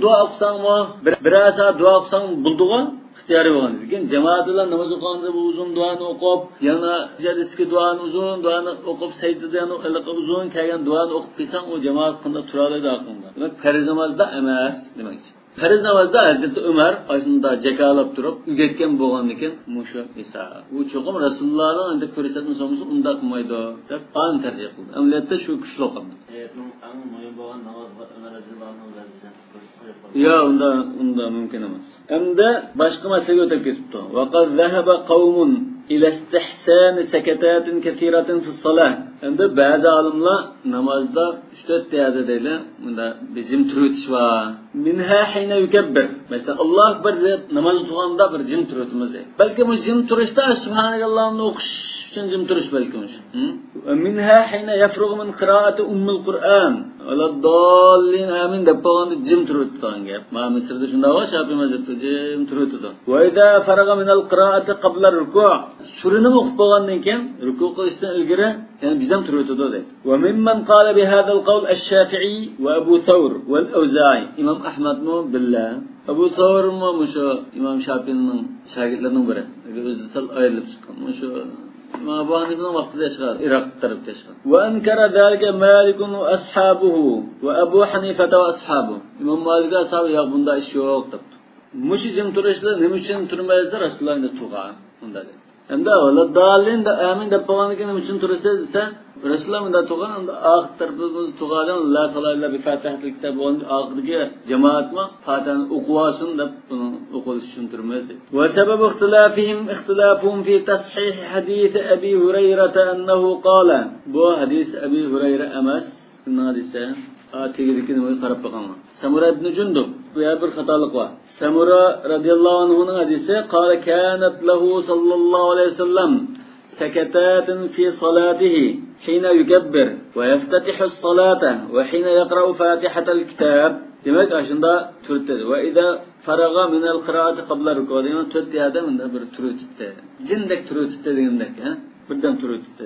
دۇئا ئوقۇساڭمۇ، بىر، بىرەر سائەت دۇئا ئوقۇساڭمۇ بولىدىغۇ، ئىختىيارى بولغان. لېكىن جامائەت بىلەن ناماز ئوقۇغاندا بۇ ئۇزۇن دۇئانى ئوقۇپ، يەنە مەجلىستىكى دۇئانى، ئۇزۇن دۇئانى ئوقۇپ، سەجدىدە يەنە ھېلىقى ئۇزۇن كەلگەن دۇئانى ئوقۇپ قىلساڭ، ئۇ جامائەت قانداق تۇرالايدۇ ئارقىڭدا؟ دېمەك، پەرز نامازدا ئەمەس دېمەكچى. پەرز نامازدا ھەزرىتى ئۆمەر ئاشۇنداق جاكارلاپ تۇرۇپ ئۆگەتكەن بولغاندىكىن مۇشۇ ھېساب. ئۇ چوقۇم رەسۇلۇللانىڭ ئەمدى كۆرسەتمىسى بولمىسا ئۇنداق قىلمايدۇ دەپ ئانى تەرجىھ قىلدى. ئەمەلىيەتتە شۇ كۈچلۈك ئەمدى. ھاياتنىڭ ئەڭ مۇھىم بولغان نامازغا ئۆمەر رەزىياللاھۇ ئەنھۇ ۋەزىپىسىنى قويۇپ قويۇپ قالدى. يا، ئۇندا، ئۇندا مۇمكىن ئەمەس. ئەمدى باشقا مەسىلىگە ئۆتۈپ كېتىپتۇ. وقد ذهب قوم إلى استحسان سكتات كثيرة في الصلاة. ئەمدى بەزى ئالىملار نامازدا ئۈچ تۆت يەردە دەيدۇ، مۇندا بىر جىم تۇرۇۋېتىش بار. منها حين يكبر. مەسىلەن، ئاللاھۇ ئەكبەر دەپ ناماز تۇرغاندا بىر جىم تۇرۇۋېتىمىز دەيدۇ. بەلكى مۇشۇ جىم تۇرۇشتا سۇبھانەللاھنى ئوقۇش ئۈچۈن جىم تۇرۇش بەلكى مۇشۇ. ھە؟ ومنها حين يفرغ من قراءة أم القرآن. ولا الضالين آمين دەپ بولغاندا جىم تۇرۇۋېتىدىغان گەپ. مانا مىسىردا شۇنداق، شاپىئىي مەزھەپتە جىم تۇرۇۋېتىدۇ. وإذا فرغ من القراءة قبل الركوع. سۈرىنىمۇ ئوقۇپ بولغاندىن كېيىن رۇكۇ قىلىشتىن ئىلگىرى يەنە بىردەم تۇرۇۋېتىدۇ دەيدۇ. وممن قال بهذا القول الشافعي وأبو ثور والأوزاعي. ئىمام ئەھمەدمۇ بىللە. ئەبۇ سەۋرمۇ مۇشۇ ئىمام شاپىئىنىڭ شاگىرتلىرىنىڭ بىرى. ئۆزى سەل ئايرىلىپ چىققان. مۇشۇ ئىمام ئەبۇ ھەنىفىنىڭ ۋاقتىدا ياشىغان، ئىراق تەرەپتە ياشىغان. وأنكر ذلك مالك وأصحابه وأبو حنيفة وأصحابه. ئىمام مالىك ئەسھابى، ياق، بۇنداق ئىش يوق دەپتۇ. مۇشۇ جىم تۇرۇشلا نېمە ئۈچۈن تۇرمايسىز؟ رەسۇلۇللا ئەمدى تۇرغان. ئۇنداق دېدى. ئەمدى ۋەلەدداللىن دە-، ئامىن دەپ بولغاندىن كېيىن نېمە ئۈچۈن تۇرىسىز دېسە، رەسۇلۇللا مۇنداق تۇرغان، ئەمدى ئاخىر تەرىپىمىز تۇرغان، لا سالاھە ئىللا بىفاتىھەتىل كىتاب بولغان، ئاخىرىدىكى جامائەتمۇ فاتىھەنى ئوقۇۋالسۇن دەپ بۇنى ئوقۇلۇشى ئۈچۈن تۇرىمىز دېدى. وسبب اختلافهم اختلافهم في تصحيح حديث أبي هريرة أنه قال. بۇ ھەدىس ئەبى ھۇرەيرە ئەمەس. نېمە دېسە، ئا، تېگىدىكى نېمىگە قاراپ بېقىڭلار. سەمۇرە ئىبنى جۇندۇب. بۇ يەردە بىر خاتالىق بار. سەمۇرە رەزىياللاھۇ ئەنھۇنىڭ ھەدىسى، قال كانت له صلى الله عليه وسلم سكتات في صلاته حين يكبر ويفتتح الصلاة وحين يقرأ فاتحة الكتاب. دېمەك، ئاشۇندا تۇرتتى. وإذا فرغ من القراءة قبل الركوع دېگەن تۆت يەردە مۇنداق بىر تۇرۇۋېتىپتۇ. جىندەك تۇرۇۋېتىپتۇ دېگەندەك، ھە؟ بىردەم تۇرۇۋېتىپتۇ.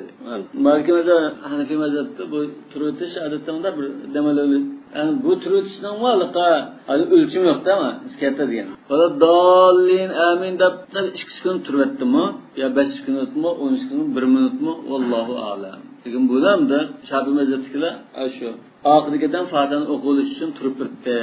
مالىكىي مەزھەپ، ھەنەفىي مەزھەپتە بۇ تۇرۇۋېتىش ئادەتتە مۇنداق بىر دەم ئېلىۋېلىش. يەنى بۇ تۇرۇۋېتىشنىڭ ھېلىقى ھازىر ئۆلچىمى يوق-دە، ئەسكەرتە دېگەن. ۋەلەدداللىن ئامىن دەپ ئىككى سېكۇنت تۇرۇۋەتتىمۇ يا بەش سېكۇنتمۇ، ئون سېكۇنتمۇ، بىر مىنۇتمۇ، ۋاللاھۇ ئەلەم. لېكىن بۇلار ئەمدى شاپىئىي مەزھەپتىكىلەر ئاشۇ ئاخىرىدىكى ئادەم فاتىھەنى ئوقۇۋېلىش ئۈچۈن تۇرۇپ بېرىپتۇ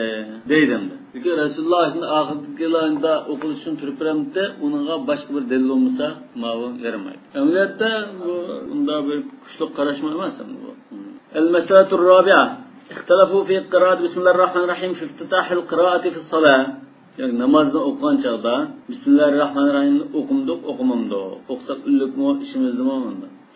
دەيدۇ ئەمدى. لېكىن رەسۇلۇللا شۇنداق ئاخىرىدىكىلاردا ئوقۇلۇش ئۈچۈن تۇرۇپ بېرەمتى، ئۇنىڭغا باشقا بىر دەلىل بولمىسا، ماۋۇ يارىمايدۇ. ئەمەلىيەتتە بۇ ئۇنداق بىر كۈچلۈك قاراشمۇ ئەمەس ئەمدى بۇ. المسألة الرابعة. اختلفوا في قراءة بسم الله الرحمن الرحيم في افتتاح القراءة في الصلاة. يەنى نامازنى ئوقۇغان چاغدا بىسمىللاھىر راھمانىر راھىمنى ئوقۇمدۇق، ئوقۇمامدۇق؟ ئوقۇساق ئۈنلۈكمۇ، ئىشىمىزدىمۇ؟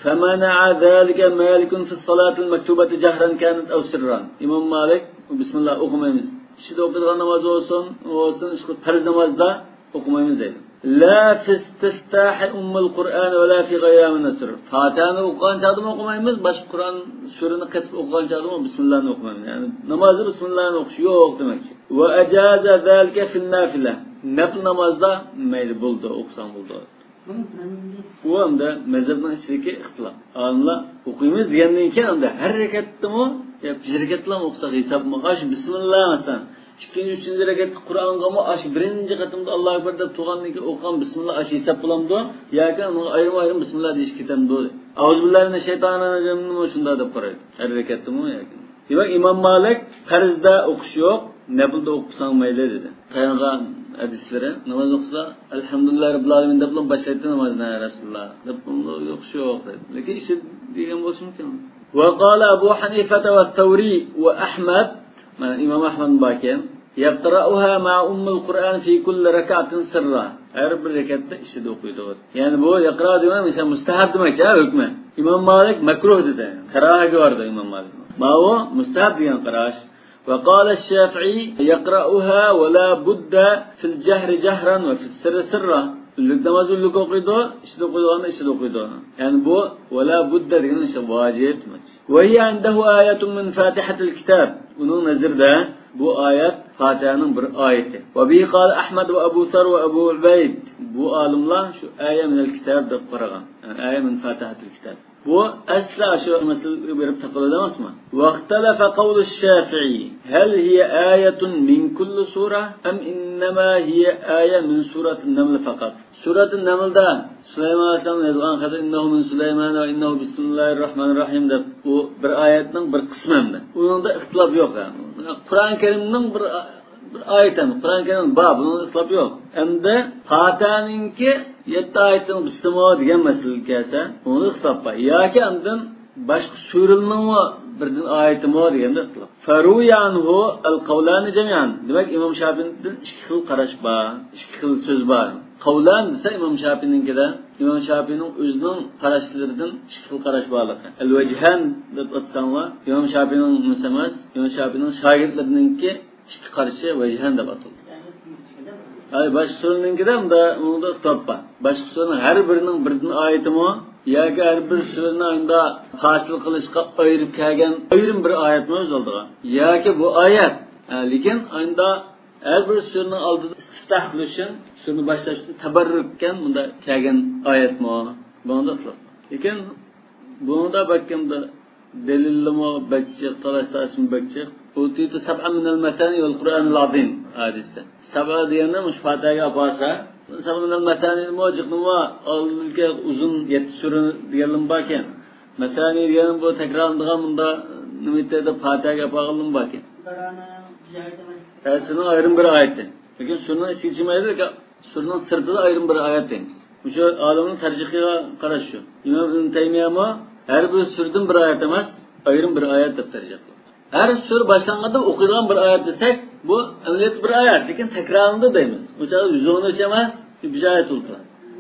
فمنع ذلك مالك في الصلاة المكتوبة جهرا كانت أو سرا. ئىمام مالىك، بىسمىللا ئوقۇمايمىز. ئىچىدە ئوقۇيدىغان ناماز بولسۇن، بولسۇن، ئىشقىلىپ پەرز نامازدا ئوقۇمايمىز دەيدۇ. لا في استفتاح أم القرآن ولا في غيرها من السور. فاتىھەنى ئوقۇغان چاغدىمۇ ئوقۇمايمىز، باشقا قۇرئان سۈرىنى قېتىپ ئوقۇغان چاغدىمۇ بىسمىللانى ئوقۇمايمىز. يەنى نامازدا بىسمىللانى ئوقۇش يوق دېمەكچى. وأجاز ذلك في النافلة. نەپىل نامازدا مەيلى بولىدۇ، ئوقۇساڭ بولىدۇ. بۇ ئەمدى مەزھەپنىڭ ئىچىدىكى ئىختىلاپ. ئالىملار ئوقۇيمىز دېگەندىن كېيىن ئەمدى ھەر رەكەتتىمۇ يا بىر رەكەتلا ئوقۇساق ھېسابمۇ؟ ئاشۇ بىسمىللا مەسىلەن. ئىككىنچى، ئۈچىنچى رەكەتتە قۇرئانغىمۇ ئاشۇ بىرىنچى قېتىمدا ئاللاھۇ ئەكبەر دەپ تۇرغاندىن كېيىن ئوقۇغان بىسمىللا ئاشۇ ھېساب بولامدۇ؟ ياكى ئۇنىڭغا ئايرىم-ئايرىم بىسمىللا دېيىش كېتەمدۇ؟ ئەئۇزۇ بىللاھى مىنەششەيتانىر راجىمنىمۇ شۇنداق دەپ قارايدۇ. ھەر رەكەتتىمۇ ياكى. دېمەك، ئىمام مالىك پەرزدە ئوقۇش يوق، نەپىلدە ئوقۇساڭ مەيلى دېدى. تايانغان ھەدىسلىرى، ناماز ئوقۇسا، ئەلھەمدۇلىللاھى رەببىل ئالەمىن دەپلا باشلايتتى نامازنى رەسۇلۇللا دەپ، ئۇنىڭدا ئوقۇش يوق دېدى. لېكىن ئىشى دېگەن بولۇشى مۇمكىن. وقال أبو حنيفة والثوري وأحمد، مانا ئىمام ئەھمەد باركەن، يقرأها مع أم القرآن في كل ركعة سرا. ھەر بىر رەكەتتە ئىچىدە ئوقۇيدۇ. يەنى بۇ يەقرا دېمەك، مەسىلەن، مۇستەھەب دېمەكچى، ھە، ھۆكمى. ئىمام مالىك مەكرۇھ دېدى. كاراھەگە باردى ئىمام مالىك. ماۋۇ مۇستەھەب دېگەن قاراش. وقال الشافعي يقرأها ولا بد في الجهر جهرا وفي السر سرا. ئۈنلۈك ناماز ئۈنلۈك ئوقۇيدۇ، ئىچىدە ئوقۇيدىغاندا ئىچىدە ئوقۇيدۇ. يەنى بۇ ولا بد دېگىنى ئىشى ۋاجىپ دېمەكچى. وهي عنده آية من فاتحة الكتاب. ئۇنىڭ نەزىرىدە بۇ ئايەت فاتىھەنىڭ بىر ئايىتى. وبه قال أحمد وأبو ثور وأبو عبيد. بۇ ئالىملار شۇ آيە مىنەل كىتاب دەپ قارىغان. يەنى آيە من فاتحة الكتاب. بۇ ئەسلى شۇ مەسىلىگە بېرىپ تاقىلىدۇ ئەمەسمۇ؟ واختلف قول الشافعي هل هي آية من كل سورة أم إنما هي آية من سورة النمل فقط. سۈرەتۇن نەملدە سۇلايمان ئەلەيھىسسالام يازغان خەتتە إنه من سليمان وإنه بسم الله الرحمن الرحيم دەپ، بۇ بىر ئايەتنىڭ بىر قىسمى ئەمدى. ئۇنىڭدا ئىختىلاپ يوق، يەنى. قۇرئان كەرىمنىڭ بىر، بىر ئايىتى ئەمدى. قۇرئان كەرىم بار، بۇنىڭدا ئىختىلاپ يوق. ئەمدى پاتىھەنىڭكى يەتتە ئايىتىنىڭ بىرسىمۇ دېگەن مەسىلىگە كەلسە، ئۇنىڭدا ئىختىلاپ بار. ياكى ئاندىن باشقا سۈرىنىڭمۇ بىردىن ئايىتىمۇ دېگەندە ئىختىلاپ. فروي عنه القولان جميعا. دېمەك، ئىمام شاپىئىدىن ئىككى خىل قاراش بار، ئىككى خىل سۆز بار. قەۋلان دېسە ئىمام شاپىنىڭكىدە، ئىمام شاپىنىڭ ئۆزىنىڭ قاراشلىرىدىن ئىككى خىل قاراش بارلىقى. ئەل ۋەجھان دەپ ئاتىساڭلار، ئىمام شاپىنىڭ نېمىسى ئەمەس، ئىمام شاپىنىڭ شاگىرتلىرىنىڭكى ئىككى قارىشى ۋەجھان دەپ ئاتىلىدۇ. ھەي، باشقا سۈرىنىڭكىدە مۇندا، مۇندا ئىختىلاپ بار. باشقا سۈرىنىڭ ھەر بىرىنىڭ بىردىن ئايىتىمۇ ياكى ھەر بىر سۈرىنى ئايندا ھاسىل قىلىشقا ئايرىپ كەلگەن ئايرىم بىر ئايەتمۇ ئۆز ئالدىغا. ياكى بۇ ئايەت، ھە، لېكىن ئايندا ھەر بىر سۈرىنىڭ ئالدىدا ئىستىفتاھ قىلىش ئۈچۈن، سۈرىنى باشلاش ئۈچۈن تەبەررۇككەن مۇندا كەلگەن ئايەتمۇ؟ بۇنىڭدا ئىختىلاپ. لېكىن بۇنىڭدا بەلكىم دەلىلىمۇ بەك جىق، تالاش تارتىشمۇ بەك جىق. ئۇتىتۇ سەبئەن مىنەل مەسانى ۋەل قۇرئانىل ئازىم ھەدىستە. سەبئە دېگەننى مۇشۇ پاتىھەگە ئاپارسا، سەبئەن مىنەل مەسانىمۇ جىقنىمۇ ئالدىدىكى ئۇزۇن يەتتە سۈرە دېگەنلىمۇ باركەن. مەسانى دېگەن بۇ تەكرارلىنىدىغان مۇندا نېمە دەپ پاتىھەگە ئاپارغانلىمۇ باركەن. ھە، سۈرىنىڭ ئايرىم بىر ئايىتى. لېكىن سۈرىنىڭ ئىچىگە چىقمايدۇ، لېكىن سۈرىنىڭ سىرتىدا ئايرىم بىر ئايەت دەيمىز. مۇشۇ ئالىمنىڭ تەرجىھىگە قاراش شۇ. ئىمام ئىبن تەيمىيەمۇ ھەر بىر سۈرىدىن بىر ئايەت ئەمەس، ئايرىم بىر ئايەت دەپ تەرجىھ قىلغان. ھەر سۈرە باشلانغاندا ئوقۇيدىغان بىر ئايەت دېسەك، بۇ ئەمەلىيەتتە بىر ئايەت، لېكىن تەكرارلىنىدۇ دەيمىز. ئۇ چاغدا يۈز ئون ئۈچ ئەمەس، بىر ئايەت بولىدۇ.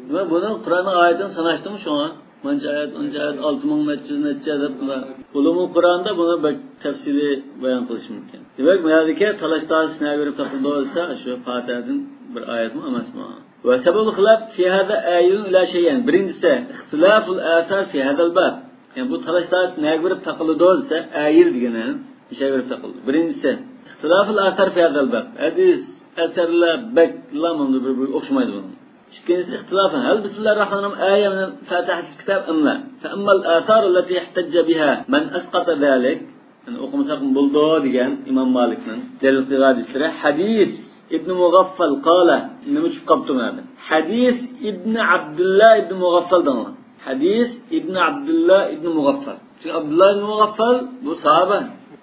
دېمەك، بۇنى قۇرئاننىڭ ئايىتىنى ساناشتىمۇ شۇڭا؟ مانچە ئايەت، ئانچە ئايەت، ئالتە مىڭ نەچچە يۈز نەچچە دەپ بۇلار. ئۇلۇمۇل قۇرئاندا بۇنى بەك تەپسىلىي بايان قىلىش مۇمكىن. دېمەك، بۇ يەردىكى تالاش تارتىش نەگە بېرىپ تاپىلىدۇ دېسە، شۇ پاتىھەدىن بىر ئايەتمۇ ئەمەسمۇ؟ وسبب الخلاف في هذا عائد إلى شيئين. بىرىنچىسى، اختلاف الآثار في هذا الباب. يەنى بۇ تالاش تارتىش نەگە بېرىپ تاقىلىدۇ دېسە، ئائىد دېگىنى نېمىگە بېرىپ تاقىلىدۇ؟ بىرىنچىسى، اختلاف الآثار في هذا الباب. ھەدىس ئەسەرلەر بەكلا مۇنداق بىر-بىرىگە ئوخشىمايدۇ بۇنىڭ. ئىككىنچىسى، اختلاف هل بسم الله الرحمن الرحيم آية من فاتحة الكتاب أم لا؟ فأما الآثار التي احتج بها من أسقط ذلك، يەنى ئوقۇمىساقمۇ بولىدۇ دېگەن ئىمام مالىكنىڭ دەلىل قىلغان ھەدىسلىرى، حديث ابن مغفل قال، نېمە چۈشۈپ قاپتۇ مانا؟ حديث ابن عبد الله ابن مغفل دەڭلار. حديث ابن عبد الله ابن مغفل. چۈنكى ئابدۇللا ئىبن مۇغەففەل بۇ ساھابە،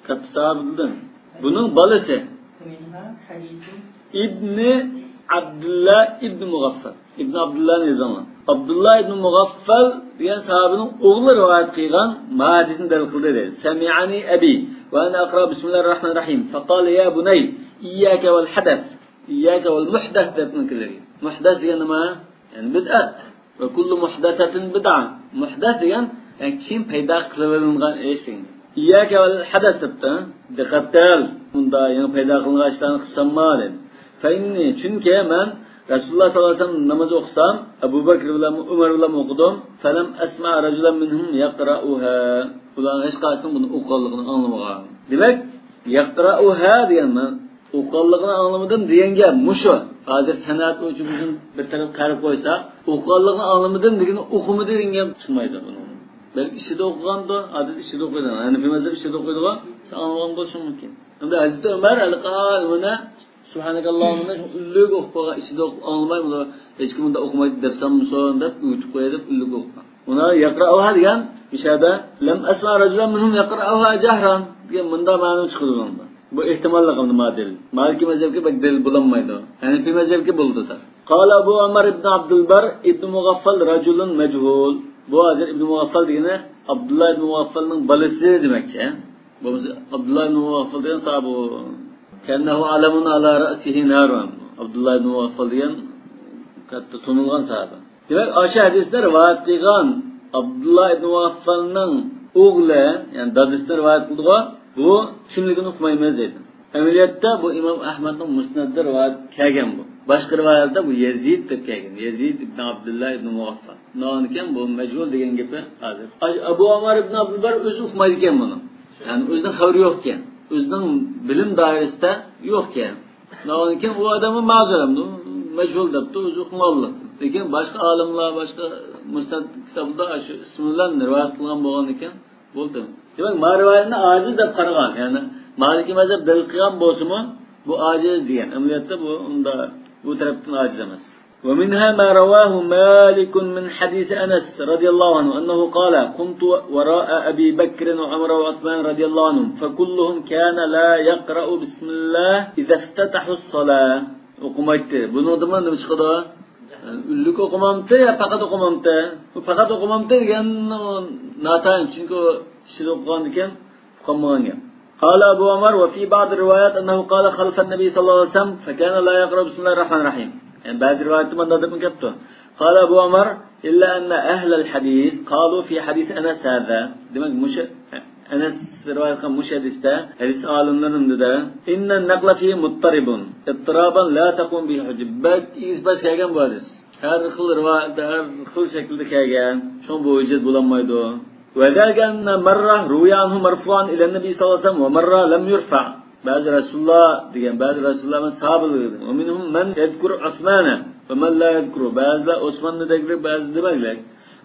كاتتا ساھابىدىن. بۇنىڭ بالىسى. ومنها حديث. ئىبنى ئابدۇللا ئىبن مۇغەففەل. ئىبن ئابدۇللانى يېزىڭلار. ئابدۇللا ئىبن مۇغەففەل دېگەن ساھابىنىڭ ئوغلى رىۋايەت قىلغان ما ھەدىسنى دەلىل قىلدى دەيدۇ. سمعني أبي وأنا أقرأ بسم الله الرحمن الرحيم فقال يا بني إياك والحدث، إياك والمحدث دەپ نەقىل قىلغان. مۇھدەس دېگەن نېمە؟ يەنى بىدئەت. ۋە كۇللۇ مۇھدەسەتىن بىدئە. مۇھدەس دېگەن، يەنى كېيىن پەيدا قىلىۋېلىنغان ئىش دېگەن. ئىيياكە ۋەل ھەدەس دەپتۇ. دىققەت قىل. بۇنداق يېڭى پەيدا قىلىنغان ئىشلارنى قىلىپ سالما دېدى. فەئىننى، چۈنكى مەن رەسۇلۇللا ساللاللاھۇ ئەلەيھى ۋەسەللەم ناماز ئوقۇسام، ئەبۇ بەكرى بىلەن ئۆمەر بىلەن ئوقۇدۇم. فەلەم ئەسمەئ رەجۇلەن مىنھۇم يەقرەئۇھا. ئۇلارنىڭ ھېچقايسىسىنىڭ بۇنى ئوقۇغانلىقىنى ئاڭلىمىغان. دېمەك، يەقرەئۇھا دېگەن مەن ئوقۇغانلىقىنى ئاڭلىمىدىم دېگەن گەپ مۇشۇ. ھازىر سەنئەت ئوچۇقىدىن بىر تەرەپ قاراپ قويسا، ئوقۇغانلىقىنى ئاڭلىمىدىم دېگىنى ئوقۇمىدى دېگەن گەپ چىقمايدۇ بۇنىڭدىن. بەلكى ئىچىدە ئوقۇغاندۇ، ئادەتتە ئىچىدە ئوقۇيدۇ. ھەنەفىي مەزھەپ ئىچىدە ئوقۇيدىغۇ، سەن ئاڭلىغان بولۇشۇڭ مۇمكىن. ئەمدى ھەزرىتى ئۆمەر ھېلىقى ئالىمىنى سۇبھانەكاللاھۇممىنى ئىللىك ئوقۇپ قويغان، ئىچىدە ئوقۇپ ئاڭلىماي، بۇلار ھېچكىم بۇنداق ئوقۇمايدۇ دەپ سالمىسۇن دەپ ئۆگىتىپ قوياي دەپ ئىللىك ئوقۇغان. ئۇنى يەقرەئۇھا دېگەن مۇشۇ يەردە لەم ئەسمە رەجۇلەن مىنھۇم يەقرەئۇھا جەھرەن دېگەن مۇنداق مەنىنى چىقىدۇ بۇنىڭدا. بۇ ئېھتىماللىق ئەمدى ما دەلىل. مالىكىي مەزھەپكە بەك دەلىل بولالمايدۇ. ھەنەفىي مەزھەپكە بولىدۇ تەق. قال أبو عمر بن عبد البر ابن مغفل رجل مجهول. بۇ ھازىر ئىبن مۇغەففەل دېگىنى ئابدۇللا ئىبن مۇغەففەلنىڭ بالىسى دېمەكچى. بولمىسا ئابدۇللا ئىبن مۇغەففەل دېگەن ساھابە كەننەھۇ ئەلەمۇن ئەلا رەئسىھى نارۇن. ئابدۇللا ئىبن مۇغەففەل دېگەن كاتتا تونۇلغان ساھابە. دېمەك، ئاشۇ ھەدىسنى رىۋايەت قىلغان ئابدۇللا ئىبن مۇغەففەلنىڭ ئوغلى، يەنى دادىسىدىن رىۋايەت قىلدىغۇ، بۇ كىملىكىنى ئۇقمايمىز دەيدۇ. ئەمەلىيەتتە بۇ ئىمام ئەھمەدنىڭ مۇسنەدىدە رىۋايەت كەلگەن بۇ. باشقا رىۋايەتتە بۇ يەزىد دەپ كەلگەن. يەزىد ئىبن ئابدۇللا ئىبن مۇغەففەل. ناھايىتى بۇ مەجھۇل دېگەن گېپى ھازىر. ئەبۇ ئامار ئىبن ئابدۇلبەر ئۆزى ئۇقمايدىكەن بۇنى. يەنى ئۆزىنىڭ خەۋىرى يوقكەن. ئۆزىنىڭ بىلىم دائىرىسىدە يوقكەن. ناھايىتى ئۇ ئادەممۇ مەزھۇل ئەمدى، مەجھۇل دەپتۇ، ئۆزى ئۇقمىغانلىق. لېكىن باشقا ئالىملار، باشقا مۇسنەد كىتابىدا شۇ ئىسمى بىلەن رىۋايەت قىلغان بولغاندىكىن، بولدى. دېمەك، ما رىۋايەتنى ئاجىز دەپ قارىغان، يەنى مالىكىي مەزھەپ دەلىل قىلغان بولسىمۇ، بۇ ئاجىز دېگەن. ئەمەلىيەتتە بۇ ئۇندا، بۇ تەرەپتىن ئاجىز ئەمەس. ومنها ما رواه مالك من حديث أنس رضي الله عنه أنه قال: كنت وراء أبي بكر وعمر وعثمان رضي الله عنهم فكلهم كان لا يقرأ بسم الله إذا افتتحوا الصلاة. ئوقۇمايتتى. بۇنىڭدىنمۇ نېمە چىقىدۇ؟ ئۈنلۈك ئوقۇمامتى يا پەقەت ئوقۇمامتى؟ بۇ پەقەت ئوقۇمامتى دېگەن ناتايىن، چۈنكى ئۇ ئىچىدە ئوقۇغاندىكىن ئۇقالمىغان گەپ. قال أبو عمر: وفي بعض الروايات أنه قال خلف النبي صلى الله عليه وسلم فكان لا يقرأ بسم الله الرحمن الرحيم. يەنى بەزى رىۋايەتتە مۇنداق دەپمۇ كەپتۇ. قال أبو عمر: إلا أن أهل الحديث قالوا في حديث أنس هذا. دېمەك، مۇشۇ ئەنەس رىۋايەت قىلغان مۇشۇ ھەدىستە ھەدىس ئالىملىرى نېمە دېدى؟ إن النقل فيه مضطرب اضطرابا لا تقوم به حجة. بەك ئېگىز-پەس كەلگەن بۇ ھەدىس. ھەر خىل رىۋايەتتە، ھەر خىل شەكىلدە كەلگەن. شۇڭا بۇ ھۆججەت بولالمايدۇ. وذلك أن مرة روي عنه مرفوعا إلى النبي صلى الله عليه وسلم ومرة لم يرفع. بەزى رەسۇلۇللا دېگەن، بەزى رەسۇلۇللا بىلەن ساھابىلەر دېگەن. ومنهم من يذكر عثمان ومن لا يذكره. بەزىلەر ئوسماننى دەگلىك، بەزى دېمەگلىك.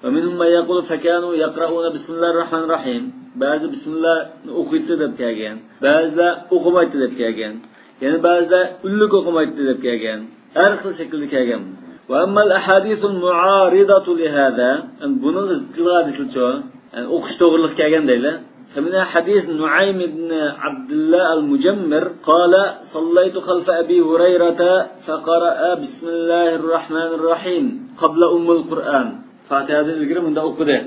ومنهم من يقول فكانوا يقرؤون بسم الله الرحمن الرحيم. بەزى بىسمىللانى ئوقۇيتتى دەپ كەلگەن. بەزىلەر ئوقۇمايتتى دەپ كەلگەن. يەنە بەزىلەر ئۈنلۈك ئوقۇمايتتى دەپ كەلگەن. ھەر خىل شەكىلدە كەلگەن. وأما الأحاديث المعارضة لهذا، بۇنىڭغا زىت كېلىدىغان ھەدىسلەرچۇ؟ يەنى ئوقۇش توغرىلىق كەلگەن دەيلى. فمنها حديث نعيم بن عبد الله المجمر قال: صليت خلف أبي هريرة فقرأ بسم الله الرحمن الرحيم قبل أم القرآن. فاتىھەدىن ئىلگىرى مۇنداق ئوقۇدى.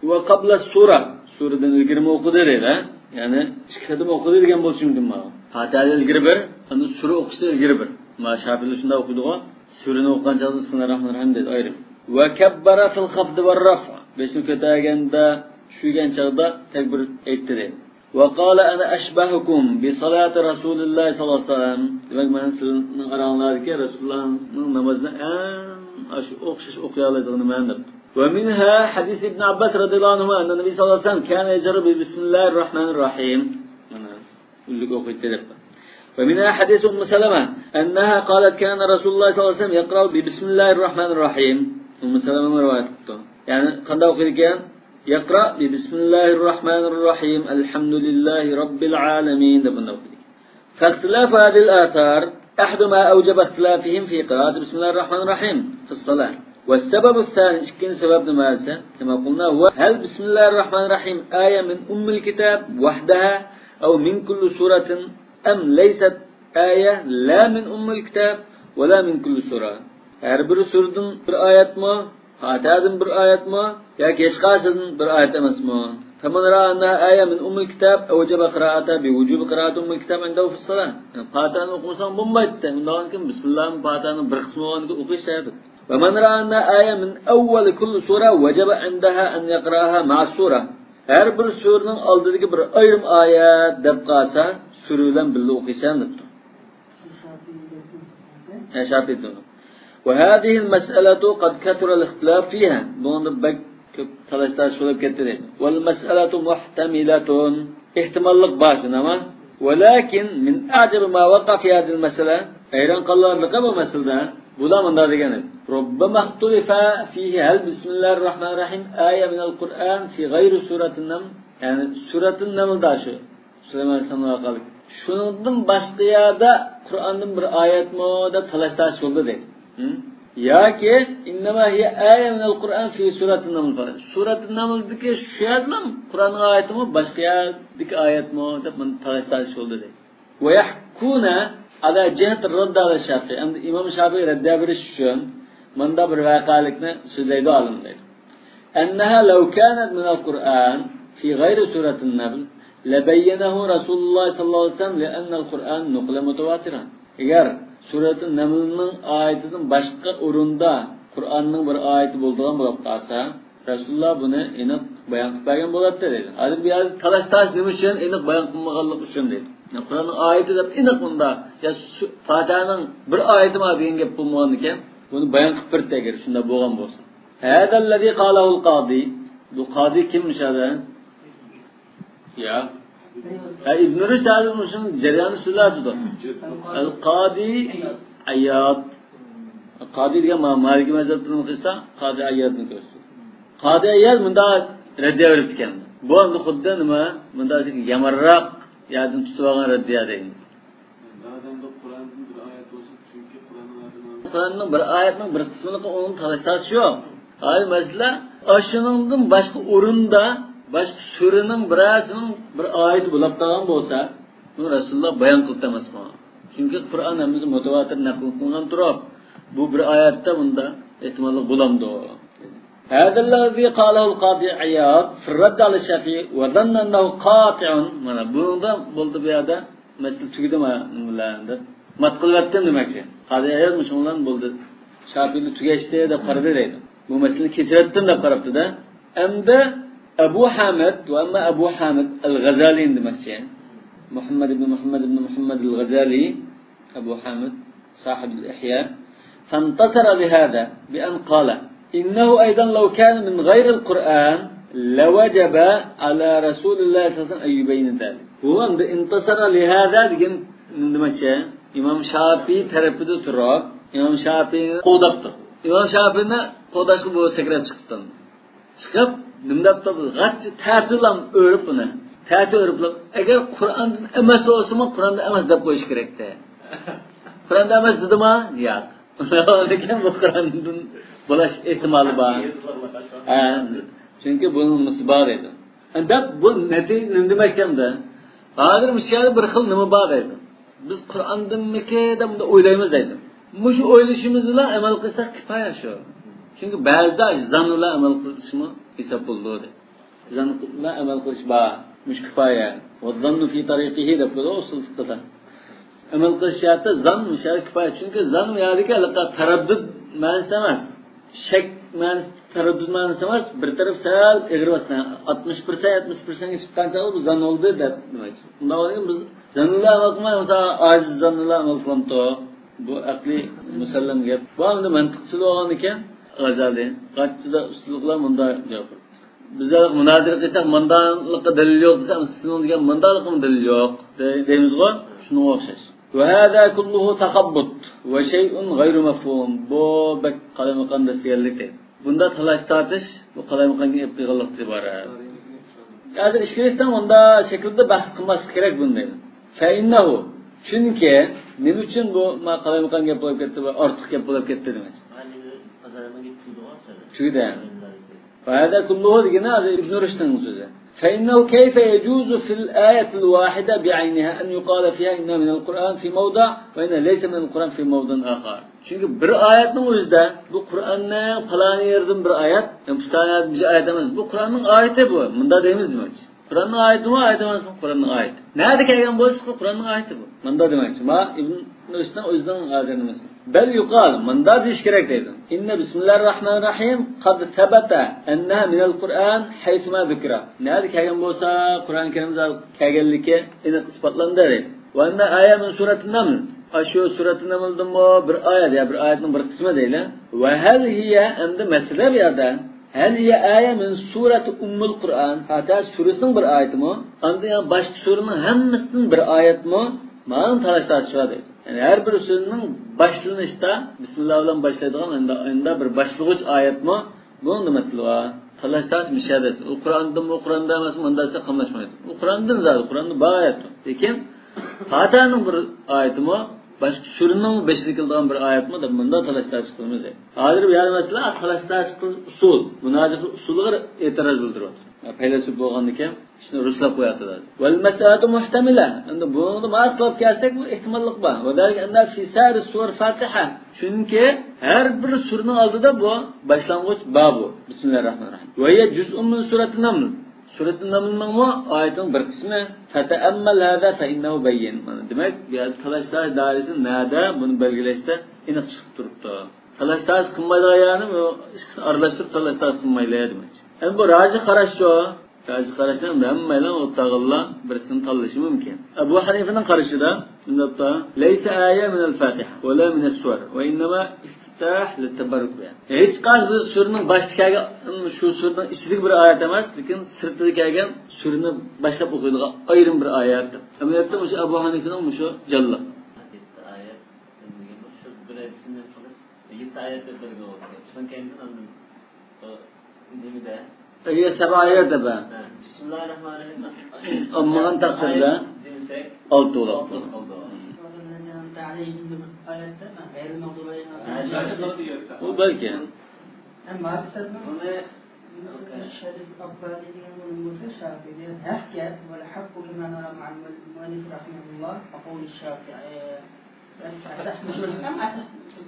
وقبل السورة، سۈرىدىن ئىلگىرىمۇ ئوقۇدى دەيدۇ. يەنى ئىككى قېتىم ئوقۇدى دېگەن بولسا مۇمكىن مانا. فاتىھەدىن ئىلگىرى بىر، ئاندىن سۈرە ئوقۇشتا ئىلگىرى بىر. مانا شاپىئىلەر شۇنداق ئوقۇيدىغۇ. سۈرىنى ئوقۇغان چاغدا بىسمىللاھىر راھمانىر راھىم دەيدۇ ئايرىم. وكبر في الخفض والرفع. بېشىنى كۆتەرگەندە، چۈشۈرگەن چاغدا تەكبىر ئېيتتى دەيدۇ. وقال: أنا أشبهكم بصلاة رسول الله صلى الله عليه وسلم. دېمەك، مەن سىلەرنىڭ ئاراڭلاردىكى رەسۇلۇللانىڭ نامازىنى ئەڭ ئاشۇ ئوخشاش ئوقۇيالايدىغىنى مەن دەپ. ومنها حديث ابن عباس رضي الله عنهما أن النبي صلى الله عليه وسلم كان يجهر ببسم الله الرحمن الرحيم. مانا، ئۈنلۈك ئوقۇيتتى دەپ. ومنها حديث أم سلمة أنها قالت: كان رسول الله صلى الله عليه وسلم يقرأ ببسم الله الرحمن الرحيم. ئۇممۇ سەلەمە رىۋايەت قىپتۇ. يەنى قانداق ئوقۇيدىكەن؟ يقرأ ببسم الله الرحمن الرحيم الحمد لله رب العالمين دەپ بۇنداق ئوقۇيدىكەن. فاختلاف هذه الآثار أحد ما أوجب اختلافهم في قراءة بسم الله الرحمن الرحيم في الصلاة. والسبب الثاني، ئىككىنچى سەۋەب نېمە دېسە، كما قلنا، هو هل بسم الله الرحمن الرحيم آية من أم الكتاب وحدها أو من كل سورة أم ليست آية لا من أم الكتاب ولا من كل سورة. ھەر بىر سۈرىدىن بىر ئايەتمۇ، فاتىھەدىن بىر ئايەتمۇ ياكى ھېچقايسىدىن بىر ئايەت ئەمەسمۇ؟ فمن رأى أنها آية من أم الكتاب أوجب قراءتها بوجوب قراءة أم الكتاب عنده في الصلاة. يەنى فاتىھەنى ئوقۇمىساڭ بولمايتتى. ئۇنداق ئىكەن، بىسمىللاھنىڭ فاتىھەنىڭ بىر قىسمى بولغاندىكىن ئوقۇش شەرت. ومن رأى أنها آية من أول كل سورة وجب عندها أن يقرأها مع السورة. ھەر بىر سۈرىنىڭ ئالدىدىكى بىر ئايرىم ئايەت دەپ قالسا، سۈرە بىلەن بىللە ئوقۇيسەن دەپتۇ. ھە، شاپىئىدىن. وهذه المسألة قد كثر الاختلاف فيها. بۇنىڭدا بەك كۆپ تالاش-تارتىش بولۇپ كەتتى دەيدۇ. والمسألة محتملة. ئېھتىماللىق بار شۇنداقمۇ؟ ولكن من أعجب ما وقع في هذه المسألة. ھەيران قالارلىقى بۇ مەسىلىدە. بۇلار مۇنداق دېگەن ئىدى. ربما اختلف فيه هل بسم الله الرحمن الرحيم آية من القرآن في غير سورة النمل. يەنى سۈرەتۇن نەملدا شۇ. سۇلايمان ئەلەيھىسسالام ۋەقەلىك. شۇنىڭدىن باشقا يەردە قۇرئاندىن بىر ئايەتمۇ دەپ تالاش-تارتىش بولدى دەيدۇ. ھە؟ ياكى إنما هي آية من القرآن في سورة النمل. سورة النملدىكى شۇ يەردىمۇ قۇرئاننىڭ ئايىتىمۇ، باشقا يەردىكى ئايەتمۇ دەپ مۇندا تالاش-تارتىش بولدى دەيدۇ. ويحكون على جهة الرد على الشافعي. ئەمدى ئىمام شافىئىي رەددىيە بېرىش ئۈچۈن مۇنداق بىر ۋەقەلىكنى سۆزلەيدۇ ئالىم دەيدۇ. أنها لو كانت من القرآن في غير سورة النمل لبينه رسول الله صلى الله عليه وسلم لأن القرآن نقل متواترا. ئەگەر سۈرەتۇن نەملنىڭ ئايىتىدىن باشقا ئورۇندا قۇرئاننىڭ بىر ئايىتى بولىدىغان بولۇپ قالسا، رەسۇلۇللا بۇنى ئېنىق بايان قىلىپ بەرگەن بولاتتى دەيدۇ. ھازىر بۇ يەردە تالاش-تارتىش نېمە ئۈچۈن؟ ئېنىق بايان قىلمىغانلىق ئۈچۈن دەيدۇ. يەنى قۇرئاننىڭ ئايىتى دەپ ئېنىق مۇندا، يا سۈ-، فاتىھەنىڭ بىر ئايىتى بار دېگەن گەپ بولمىغاندىكەن، بۇنى بايان قىلىپ بەردى ئەگەر شۇنداق بولغان بولسا. هذا الذي قاله القاضي. بۇ قاضى كىم مۇشۇ يەردە؟ يا. ھە، ئىبن رۇشد ھازىر مۇشۇنىڭ جەريانى سۆزلەۋاتىدۇ. ئەل قادى ئەيياد. قادى دېگەن ما-، مالىكىي مەزھەپتىن قىلسا، قادى ئەييادنى كۆرسىتىدۇ. قادى ئەيياد مۇنداق رەددىيە بېرىپتىكەن. بۇ ئەمدى خۇددى نېمە؟ مۇنداق يامانراق يەردىن تۇتۇپ ئالغان رەددىيە دەيمىز. زادەندە قۇرئاندىن بىر ئايەت بولسا، چۈنكى قۇرئاننىڭ ئايىتى قۇرئاننىڭ بىر ئايەتنىڭ بىر قىسمىنىڭ ئۇنىڭ تالاش-تارتىشى يوق. ھايا، مەسىلەن، ئاشۇنىڭدىن باشقا ئورۇندا، باشقا سۈرىنىڭ بىرەرسىنىڭ بىر ئايىتى بولاپ قالغان بولسا، بۇنى رەسۇلۇللا بايان قىلىپ ئەمەسمۇ؟ چۈنكى قۇرئان ھەممىسى مۇتەۋاتىر نەقىل قىلىنغان تۇرۇپ، بۇ بىر ئايەتتە بۇنداق ئېھتىماللىق بولامدۇ؟ هذا الذي قاله القاضي عياض في الرد على الشافعي وظن أنه قاطع. مانا بۇنىڭدا بولدى بۇ يەردە. مەسىلە تۈگىدىمۇ نېمە بىلەن دەپ مات قىلىۋەتتىم دېمەكچى. قاضى ئەيياد مۇشۇنىڭ بىلەن بولدى. شاپىئىيلەر تۈگەشتى دەپ قارىدى دەيدۇ. بۇ مەسىلىنى كېچىرەتتىم دەپ قاراپتۇ-دە. ئەمدى ئەبۇ ھامىد، ۋە ئەمما ئەبۇ ھامىد ئەل غەزالىنى دېمەكچى. مۇھەممەد ئىبن مۇھەممەد ئىبن مۇھەممەد ئەل غەزالى، ئەبۇ ھامىد، صاحىب ئىھيا، فانتصر لهذا بأن قال: إنه أيضا لو كان من غير القرآن لوجب على رسول الله صلى الله عليه وسلم أن يبين ذلك. بۇ ئەمدى انتصر لهذا دېگەن نېمە دېمەكچى؟ ئىمام شاپىئى تەرىپىدە تۇرۇپ، ئىمام شاپىئىنى قوغداپتۇ. ئىمام شاپىئىنى قوغداشقا بۇ سەكرەپ چىقىپتۇ. چىقىپ، نېمە دەپتۇ؟ غەتچە تەتۈرلەم ئۆرۈپ ئۇنى. تەتۈر ئۆرۈپ، ئەگەر قۇرئاندىن ئەمەس بولسىمۇ، قۇرئاندىن ئەمەس دەپ قويۇش كېرەكتى. قۇرئاندا ئەمەس دېدىما؟ ياق. لېكىن بۇ قۇرئاندىن بولاش ئېھتىمالى بار. ھە، چۈنكى بۇنىڭ نېمىسى بار ئىدى. دەپ بۇ نەتىجە نېمە دېمەكچى ئەمدى؟ ھازىر مۇشۇ يەردە بىر خىل نېمە بار دەيدۇ. بىز قۇرئاندىنمىكى دەپ بۇنداق ئويلايمىز دەيدۇ. مۇشۇ ئويلىشىمىز بىلەن ئەمەل قىلساق كۇپايە شۇ. چۈنكى بەزىدە زان بىلەن ئەمەل قىلىشمۇ ھېساب بولىدۇ دەيدۇ. زان بىلەن ئەمەل قىلىش بار. مۇشۇ كۇپايە. والظن في طريقه دەپ قويىدۇ ئۇسۇل فىقىدا. ئەمەل قىلىش شەرتى زان مۇشۇ يەردە كۇپايە. چۈنكى زان بۇ يەردىكى ھېلىقى تەرەددۇت مەنىسى ئەمەس. شەك مەنىسى، تەرەددۇت مەنىسى ئەمەس. بىر تەرەپ سەل ئېغىر باسقان. ئاتمىش پىرسەنت، يەتمىش پىرسەنتكە چىققان چاغدا بۇ زان بولدى دەپ دېمەكچى. ئۇنداق بولغان بىز زان بىلەن ئەمەل قىلماي، مەسىلەن، ئاجىز زان بىلەن ئەمەل قىلامتۇ؟ بۇ ئەقلىي مۇسەللەم گەپ. بۇ ئەمدى مەنتىقچىدا بولغاندىكىن غەزالى قانچىدا ئۇستىلىق بىلەن مۇنداق جاۋاب بېرىپتۇ. بىز ھېلىقى مۇنازىرە قىلساق، مۇنداقلىققا دەلىل يوق دېسە، سېنىڭ دېگەن مۇنداقلىقىمۇ دەلىل يوق دەي-، دەيمىزغۇ؟ شۇنىڭغا ئوخشاش. وهذا كله تخبط وشيء غير مفهوم. بۇ بەك قالايمىقان دەسسىگەنلىك دەيدۇ. بۇندا تالاش تارتىش، بۇ قالايمىقانغا گەپ قىلغانلىقتىن ئىبارەت. ھازىر ئىشكىلىستان ئۇنداق شەكىلدە بەھس قىلماسلىق كېرەك بۇنى دەيدۇ. فإنه، چۈنكى، نېمە ئۈچۈن بۇ ما قالايمىقان گەپ بولۇپ كەتتى، بۇ ئارتۇق گەپ بولۇپ كەتتى دېمەكچى. تۈگىدى. وهذا كله دېگىنى ھازىر ئىبن رۇشدنىڭ سۆزى. فإنه كيف يجوز في الآية الواحدة بعينها أن يقال فيها إنها من القرآن في موضع وإنها ليس من القرآن في موضع آخر. چۈنكى بىر ئايەتنىڭ ئۆزىدە، بۇ قۇرئاننىڭ پالان يېرىدىن بىر ئايەت، يەنى پۇلان ئايەت، بىر ئايەت ئەمەس، بۇ قۇرئاننىڭ ئايىتى بۇ، مۇنداق دەيمىز دېمەكچى. قۇرئاننىڭ ئايىتىمۇ، ئايىت ئەمەسمۇ؟ قۇرئاننىڭ ئايىتى. نەدە كەلگەن بولسا، قۇرئاننىڭ ئايىتى بۇ. مۇنداق دېمەكچى. ما ئىبن رۇشدنىڭ ئۆزىنىڭ ھازىر نېمىسى. بل يقال، مۇنداق دېيىش كېرەك دەيدۇ. إن بسم الله الرحمن الرحيم قد ثبت أنها من القرآن حيثما ذكر. نەدە كەلگەن بولسا، قۇرئان كەرىمدە كەلگەنلىكى ئېنىق ئىسپاتلاندى دەيدۇ. وأنها آية من سورة النمل. ئاشۇ سۈرەتۇ نەملدىنمۇ بىر ئايەت، يا بىر ئايەتنىڭ بىر قىسمى دەيلى. وهل هي، ئەمدى مەسىلە بۇ يەردە. هل هي آية من سورة أم القرآن؟ فاتىھە سۈرىسىنىڭ بىر ئايىتىمۇ؟ ئاندىن يەنە باشقا سۈرىنىڭ ھەممىسىدىن بىر ئايەتمۇ؟ مانا تالاش تارتىش بار دەيدۇ. يەنى ھەر بىر سۈرىنىڭ باشلىنىشتا بىسمىللا بىلەن باشلايدىغان ئەمدى، ئەمدى بىر باشلىغۇچ ئايەتمۇ؟ بۇنىڭدا مەسىلە بار. تالاش تارتىش مۇشۇ يەردە. ئۇ قۇرئاندىمۇ، قۇرئاندا ئەمەسمۇ، مۇنداق دېسە قاملاشمايدۇ. ئۇ قۇرئاندىن زادى، قۇرئاندا بار ئايەت. لېكىن فاتىھەنىڭ بىر ئايىتىمۇ، باشقا سۈرىنىڭ بېشىدا كېلىدىغان بىر ئايەتمۇ دەپ مۇنداق تالاش تارتىش قىلىمىز. ھازىر بۇ يەردە مەسىلە تالاش تارتىش قىلىش ئۇسۇل، مۇنازىرە ئۇسۇلىغا ئېتىراز بىلدۈرۈۋاتىدۇ. پەيلەسوپ بولغاندىكىن ئىشنى رۇسلاپ قويۇۋاتىدۇ. والمسألة محتملة. ئەمدى بۇنىڭدا ماس قىلىپ كەلسەك، بۇ ئېھتىماللىق بار. وذلك أن في سائر السور فاتحة. چۈنكى ھەر بىر سۈرىنىڭ ئالدىدا بۇ باشلانغۇچ بار بۇ. بسم الله الرحمن الرحيم. وهي جزء من سورة النمل. سۈرەتۇ نەملنىڭمۇ ئايىتىنىڭ بىر قىسمى. فتأمل هذا فإنه بين. مانا دېمەك، بۇ يەردە تالاش تارتىش دائىرىسى نەدە، بۇنى بەلگىلەشتە ئېنىق چىقىپ تۇرۇپتۇ. تالاش تارتىش قىلمايدىغان يەرنى بۇ ئىككىسىنى ئارىلاشتۇرۇپ تالاش تارتىش قىلمايلى دېمەكچى. ئەمدى بۇ راجىھ قاراشچۇ؟ راجىھ قاراشنى ئەمدى ھەممەيلەن ئولتۇرغانلار بىرسىنى تاللىشى مۇمكىن. ئەبۇ ھەنىفىنىڭ قارىشىدا شۇنداق، ليس آية من الفاتحة ولا من السور وإنما افتتاح للتبرك بها. ھېچقايسى بىر سۈرىنىڭ باشتا كەلگەن، شۇ سۈرىنىڭ ئىچىدىكى بىر ئايەت ئەمەس، لېكىن سىرتىدا كەلگەن سۈرىنى باشلاپ ئوقۇيدىغان ئايرىم بىر ئايەت. ئەمەلىيەتتە مۇشۇ ئەبۇ ھەنىفىنىڭ مۇشۇ جانلىق. يەتتە ئايەت دېگەن بۇ، شۇ بىر ئايەت ئىچىدىن يەتتە ئايەت دەپ بەلگىلەپ ئوقۇيدۇ. شۇنىڭ كەينىدىن ئاندىن، ئۇ، نېمىدە؟ ئەگەر سەبئە ئايەت دەپ، ھە. بىسمىللاھىررەھمانىررەھىم. ئالمىغان تەقدىردە ئايەت دېمىسەك، ئالتە بولۇپ قالىدۇ. ئالتە قالىدۇ. ھە، شۇ ئۇ بەلكى. ھەم مائارىپ سەۋەبى بۇنى شەرىف ئاببادى دېگەن بۇنىڭ بولسا شافىئىدە ھەق گەپ، والحق كما نرى مع المؤلف رحمه الله وقول الشافعي. ئەسەھ مۇشۇ، ئەڭ ئەسەھ مۇشۇ.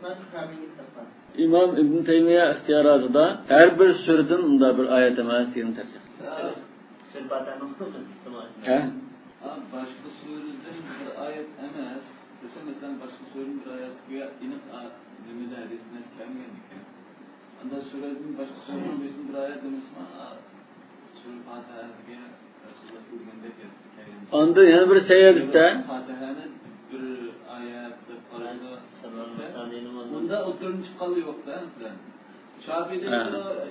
ئىمام ئىبن تەيمىيە ئىختىياراتىدا ھەر بىر سۈرىدىن ئۇنداق بىر ئايەت ئەمەس دېگەن تەرجىھ. ھە؟ ھا، باشقا سۈرىدىن بىر ئايەت ئەمەس دېسە، مەسىلەن، باشقا سۈرىدىن بىر ئايەت گويا ئېنىق ئا-، نېمىدە ھەدىسىدە كەلمىگەن ئىكەن. ئاندا سۈرەدىن باشقا سۈرىنىڭ بېشىدىن بىر ئايەت ئەمەسمۇ؟ سۈرە پاتىھەدىكى رەسۇلۇللا دېگەندەك كەلگەن. ئاندا يەنە بىر سەھىھ ھەدىستە. پاتىھەنى بىر ئايەت دەپ قارىسا، بۇندا ئوتتۇرىدىن چىققانلىقى يوق-دە، مەسىلەن. شافىئىدە ھە.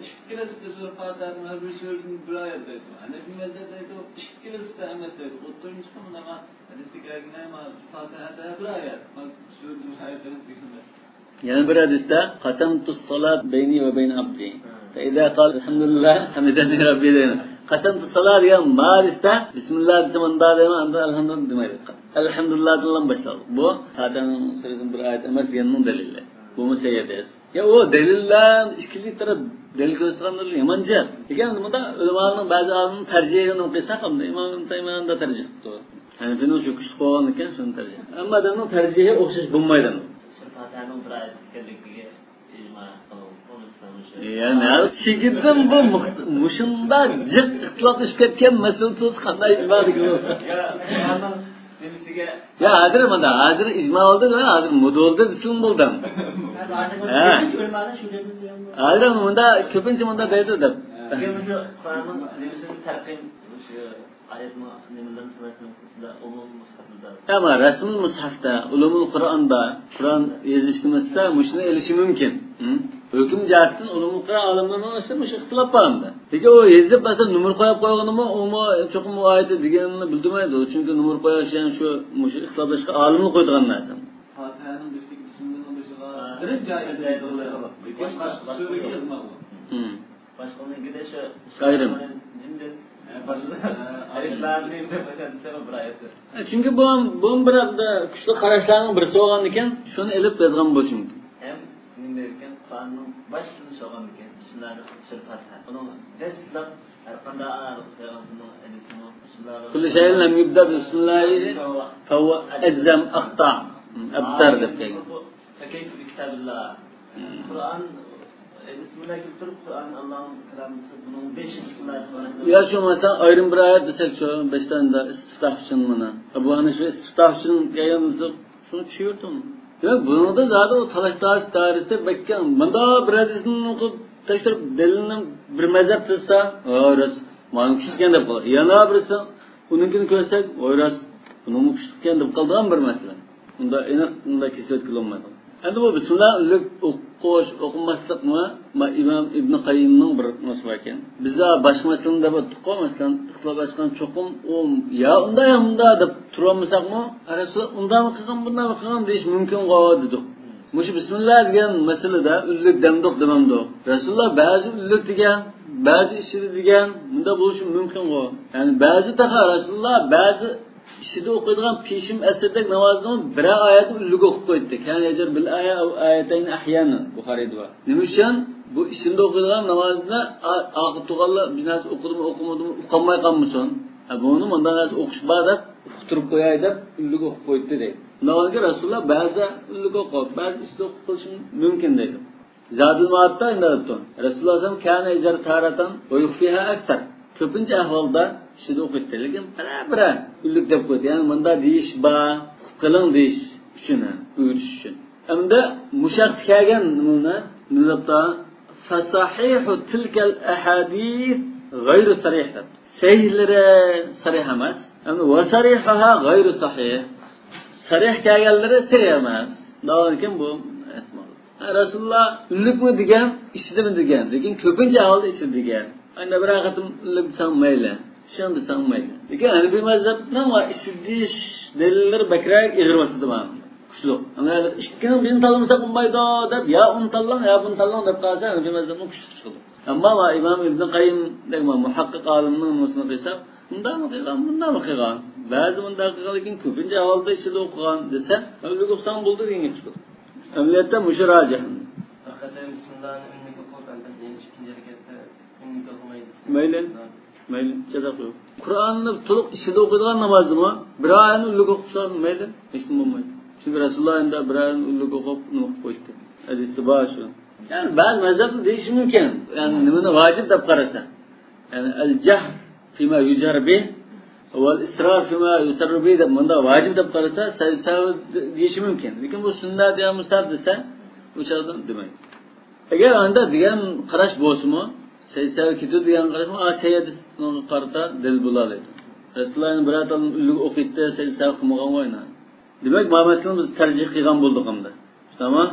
ئىككىلىسى سۈرە پاتىھەدىن ھەر بىر سۈرىدىن بىر ئايەت دەيدۇ. ھەنەفىي مەزھەپتە دەيدۇ، ئىككىلىسىدە ئەمەس دەيدۇ. ئوتتۇرىدىن چىققان مانا ھەدىستە كەلگەن، ما پاتىھەدە بىر ئايەت، ما سۈرىدىن بىر ئايەت دەيدۇ. يەنە بىر ھەدىستە، قەسەمتۇ سالات بەينى ۋە بەينە ئابدى. فە ئىزا قال ئەلھەمدۇلىللا ھەمىدەنى رەببى دەيمەن. قەسەمتۇ سالات دېگەن ما دېسە، بىسمىللا دېسە مۇندا دەيمەن، ئاندىن ئەلھەمدۇلىللا دېمەيدۇ. ئەلھەمدۇلىللا بىلەن باشلايدۇ. بۇ پاتىھەنىڭ سۈرىدىن بىر ئايەت ئەمەس دېگەننىڭ دەلىلى. بۇمۇ سەھىھ ھەدىس. يا ئۇ دەلىللەر ئىككىلى تەرەپ دەلىل كۆرسىتىدىغان يامان جەھەت. لېكىن بۇندا ئۆلىمالارنىڭ بەزى ئالىمنىڭ تەرجىھىنى قىلساق، ئەمدى ئىمام ئىبن تەيمىيە تەرجىھ قىپتۇ. ھەنەفىنىڭ شۇ كۈچلۈك بولغاندىكىن شۇنى تەرجىھ. ئەمما ئادەمنىڭ تەرجىھى ئوخشاش بولمايدۇ. سۈرە پاتىھەنىڭ بىر ئايەت ئىكەنلىكىگە ئىجما قىلىڭ. يەنى شىگىدىن بۇ مۇخت-، مۇشۇنداق جىق ئىختىلاپلىشىپ كەتكەن مەسىلە تۇرسا قانداق ئىجما دېگىلى؟ يا، ئىجمانىڭ نېمىسىگە يا ھازىر مۇندا، ھازىر ئىجما بولدى، ھازىر مودا بولدى دېسىڭ بولدى. ھە. ھازىر مۇندا كۆپىنچە مۇندا دەيدۇ دەپ. مۇشۇ قۇرئاننىڭ نېمىسىنى تەرقىم، مۇشۇ ئايەتنىڭ نېمىلىرىنى تەرقىم قىلسىلا ئومۇمىي مۇسھەفمىزدا. ئەمما رەسمىي مۇسھەفتا، ئۇلۇمۇل قۇرئاندا، قۇرئان يېزىش نېمىسىدا مۇشۇنى ئېلىشى مۇمكىن. ھە؟ ھۆكۈم جەھەتتىن ئۇلۇمۇل قۇرئان ئالىملىرىنىڭ ئارىسىدا مۇشۇ ئىختىلاپ بار ئەمدى. لېكىن ئۇ يېزىپ، مەسىلەن، نومۇر قويۇپ قويغىنىمۇ، ئۇمۇ چوقۇم ئۇ ئايەتتە دېگەننى بىلدۈرمەيدۇ. چۈنكى نومۇر قويۇش، يەنى شۇ، مۇشۇ ئىختىلاپلاشقان ئالىملار قويىدىغان نەرسە. پاتىھەنىڭ بېشىدىكى بىسمىللانىڭ بېشىغا بىرىنچى ئايەت دەيدۇ. باشقا سۈرىگە يازماغۇ. ھىم. باشقىلىرىنىڭكىدە شۇ ئايرىم. جىمدىن. ھە، باشقا. ئەلىف لام مىم دەپ باشلاپ بىر ئايەت. ھە، چۈنكى بۇ، بۇ بىر ھەقتە كۈچلۈك قاراشلارنىڭ بىرسى بولغاندىكىن، شۇنى ئېلىپ يازغان بولۇشى مۇمكىن. ھەم نېمە دەيدىكەن، قۇرئاننىڭ باشلىنىشى بولغاندىكىن، بىسمىللاھىررەھمانىررەھىم، سۈرە پاتىھە. ئۇنىڭ دەسلەپ ھەر قانداق ئايەتنىڭ ئىسمى كۇللى شەيئىن لەم يۇبدە بىسمىللاھى فەھۇۋە ئەززەم ئەختار. ئەبتەر دەپ كەلگەن. فكيف بكتاب الله. قۇرئان، بىسمىللا كېلتۈرۈپ، قۇرئان ئاللانىڭ كالامى، بۇنىڭ بېشى بىسمىللا. يا شۇ مەسىلەن، ئايرىم بىر ئايەت دېسەك، شۇ بەش دانە ئىستىفتاھ ئۈچۈن مانا. بۇ ئەنە شۇ ئىستىفتاھ ئۈچۈن كەلگەن بولسا، شۇنى چۈشۈردۈم. دېمەك، بۇنىڭدا زادى ئۇ تالاش دائىرىسى بەك كەڭ. مۇندا بىر ھەدىسنى ئوقۇپ، تەكشۈرۈپ، دەلىلنى بىر مەزھەپ تىزسا، ھە، راست، مانا كۈچلۈكەن دەپ قالىدۇ. يەنە بىرسى، ئۇنىڭكىنى كۆرسەك، ۋاي راست، بۇنىڭمۇ كۈچلۈككەن دەپ قالىدىغان بىر مەسىلە. ئۇندا ئېنىق، ئۇندا كېسىۋەتكىلى بولمايدۇ. ئەمدى بۇ بىسمىللا ئۈنلۈك ئوقۇش، ئوقۇماسلىقمۇ؟ ما ئىمام ئىبنى قەييىمنىڭ بىر نېمىسى باركەن. بىز باشقا مەسىلىنى دەپ ئۆتتۇققۇ، مەسىلەن، ئىختىلاپلاشقان چوقۇم ئۇ يا ئۇنداق يا مۇنداق دەپ تۇرالمىساقمۇ، رەسۇل ئۇنداقمۇ قىلغان، بۇنداقمۇ قىلغان دېيىش مۇمكىنغۇ دېدۇق. مۇشۇ بىسمىللا دېگەن مەسىلىدە ئۈنلۈك دەمدۇق دېمەمدۇق. رەسۇلۇللا بەزى ئۈنلۈك دېگەن، بەزى ئىچىدە دېگەن، مۇنداق بولۇشى مۇمكىنغۇ. يەنى بەزى تېخى رەسۇلۇللا بەزى ئىچىدە ئوقۇيدىغان پېشىم ئەسىردەك نامازنىمۇ بىرەر ئايەتنى ئۈنلۈك ئوقۇپ قوياتتى. كان يجهر بالآية أو آيتين أحيانا، بۇخارىيدا بار. نېمە ئۈچۈن؟ بۇ ئىچىدە ئوقۇيدىغان نامازدا ئا-، ئارقا تۇرغانلار بىر نەرسە ئوقۇدىمۇ، ئوقۇمىدىمۇ، ئۇقالماي قالمىسۇن. ھە، بۇنى مۇنداق نەرسە ئوقۇش بار دەپ، ئۇقتۇرۇپ قوياي دەپ ئۈنلۈك ئوقۇپ قوياتتى دەيدۇ. شۇنداق بولغاندىكىن رەسۇلۇللا بەزىدە ئۈنلۈك ئوقۇپ، بەزىدە ئىچىدە ئوقۇپ قېلىشى مۇمكىن دەيدۇ. زادۇل مائادتا ئىنداق دەپتۇ. رەسۇلۇللا كان يجهر تارة ويخفيها أكثر. كۆپىنچە ئەھۋالدا ئىچىدە ئوقۇيتتى، لېكىن بىرەر-بىرەر ئۈنلۈك دەپ قويدى. يەنى مۇنداق دېيىش بار، قىلىڭ دېيىش ئۈچۈن، ھە، ئۆگىتىش ئۈچۈن. ئەمدى مۇشۇ ھەقتە كەلگەن نېمىنى، نېمە دەپتۇ؟ فصحيح تلك الأحاديث غير صريح دەپتۇ. سەھىھلىرى سەرىھ ئەمەس. ئەمدى وصريحها غير صحيح. سەرىھ كەلگەنلىرى سەھىھ ئەمەس. دەۋالىكىن بۇ ئېھتىمال. ھە، رەسۇلۇللا ئۈنلۈكمۇ دېگەن، ئىچىدىمۇ دېگەن. لېكىن كۆپىنچە ئەھۋالدا ئىچىدە دېگەن. ئەمدى بىر قېتىم ئۈنلۈك دېسەڭ مەيلى، ئىچىدە دېسەڭ مەيلى. لېكىن ھەنەفىي مەزھەپنىڭ ۋە ئىچىدە دېيىش دەلىللىرى بەكرەك ئېغىر باسىدۇ مانا. كۈچلۈك. ئەمما ئىككىنىڭ بىرىنى تاللىمىساق بولمايدۇ دەپ، يا ئۇنى تاللاڭ، يا بۇنى تاللاڭ دەپ قالسا، ھەنەفىي مەزھەپنىڭ كۈچلۈك چىقىدۇ. ئەمما ئىمام ئىبنى قەييىمدەك مۇھەققىق ئالىمنىڭ نېمىسىنى قىلساق، مۇنداقمۇ قىلغان، مۇنداقمۇ قىلغان. بەزى مۇنداق قىلغان، لېكىن كۆپىنچە ئەھۋالدا ئىچىدە ئوقۇغان دېسە، ئۈنلۈك ئوقۇساڭ بولدى دېگەن گەپ چىقىدۇ. ئەمەلىيەتتە مۇشۇ راجىھ. بىر قېتىم بىسمىللانى ئۈنلۈك ئوقۇپ، ئاندىن كېيىن ئىككىنچى رەكەتتە ئۈنلۈك ئوقۇماي دېسە. مەيلى. مەيلى، چاتاق يوق. قۇرئاننى تولۇق ئىچىدە ئوقۇيدىغان نامازدىمۇ بىر ئايەتنى ئۈنلۈك ئوقۇپ تۇرسا مەيلى، ھېچنېمە بولمايدۇ. چۈنكى رەسۇلۇللا ئەمدى بىر ئايەتنى ئۈنلۈك ئوقۇپ نېمە قىلىپ قويدى. ھەدىستە بار شۇ. يەنى بەزى مەزھەپلەر دېيىشى مۇمكىن. يەنى نېمىنى ۋاجىپ دەپ قارىسا. يەنى الجهر فيما يجهر به والإسرار فيما يسر به دەپ مۇنداق ۋاجىپ دەپ قارىسا، سەۋ-، سەۋ دېيىشى مۇمكىن. لېكىن بۇ سۈننەت يا مۇستەھەب دېسە، ئۇ چاغدا دېمەيدۇ. ئەگەر ئاندا دېگەن قاراش بولسىمۇ، سەي سەۋ كېتىدۇ دېگەن قاراشمۇ، ئا، سەي ھەدىسىگە قارىتا دەلىل بولالايدۇ. رەسۇلۇللا يەنە بىرەر تال ئۈنلۈك ئوق ئېيتتى، سەي سەۋ قىلمىغان ئوينا. دېمەك، ما مەسىلىنى بىز تەرجىھ قىلغان بولدۇق ئەمدى. تامام.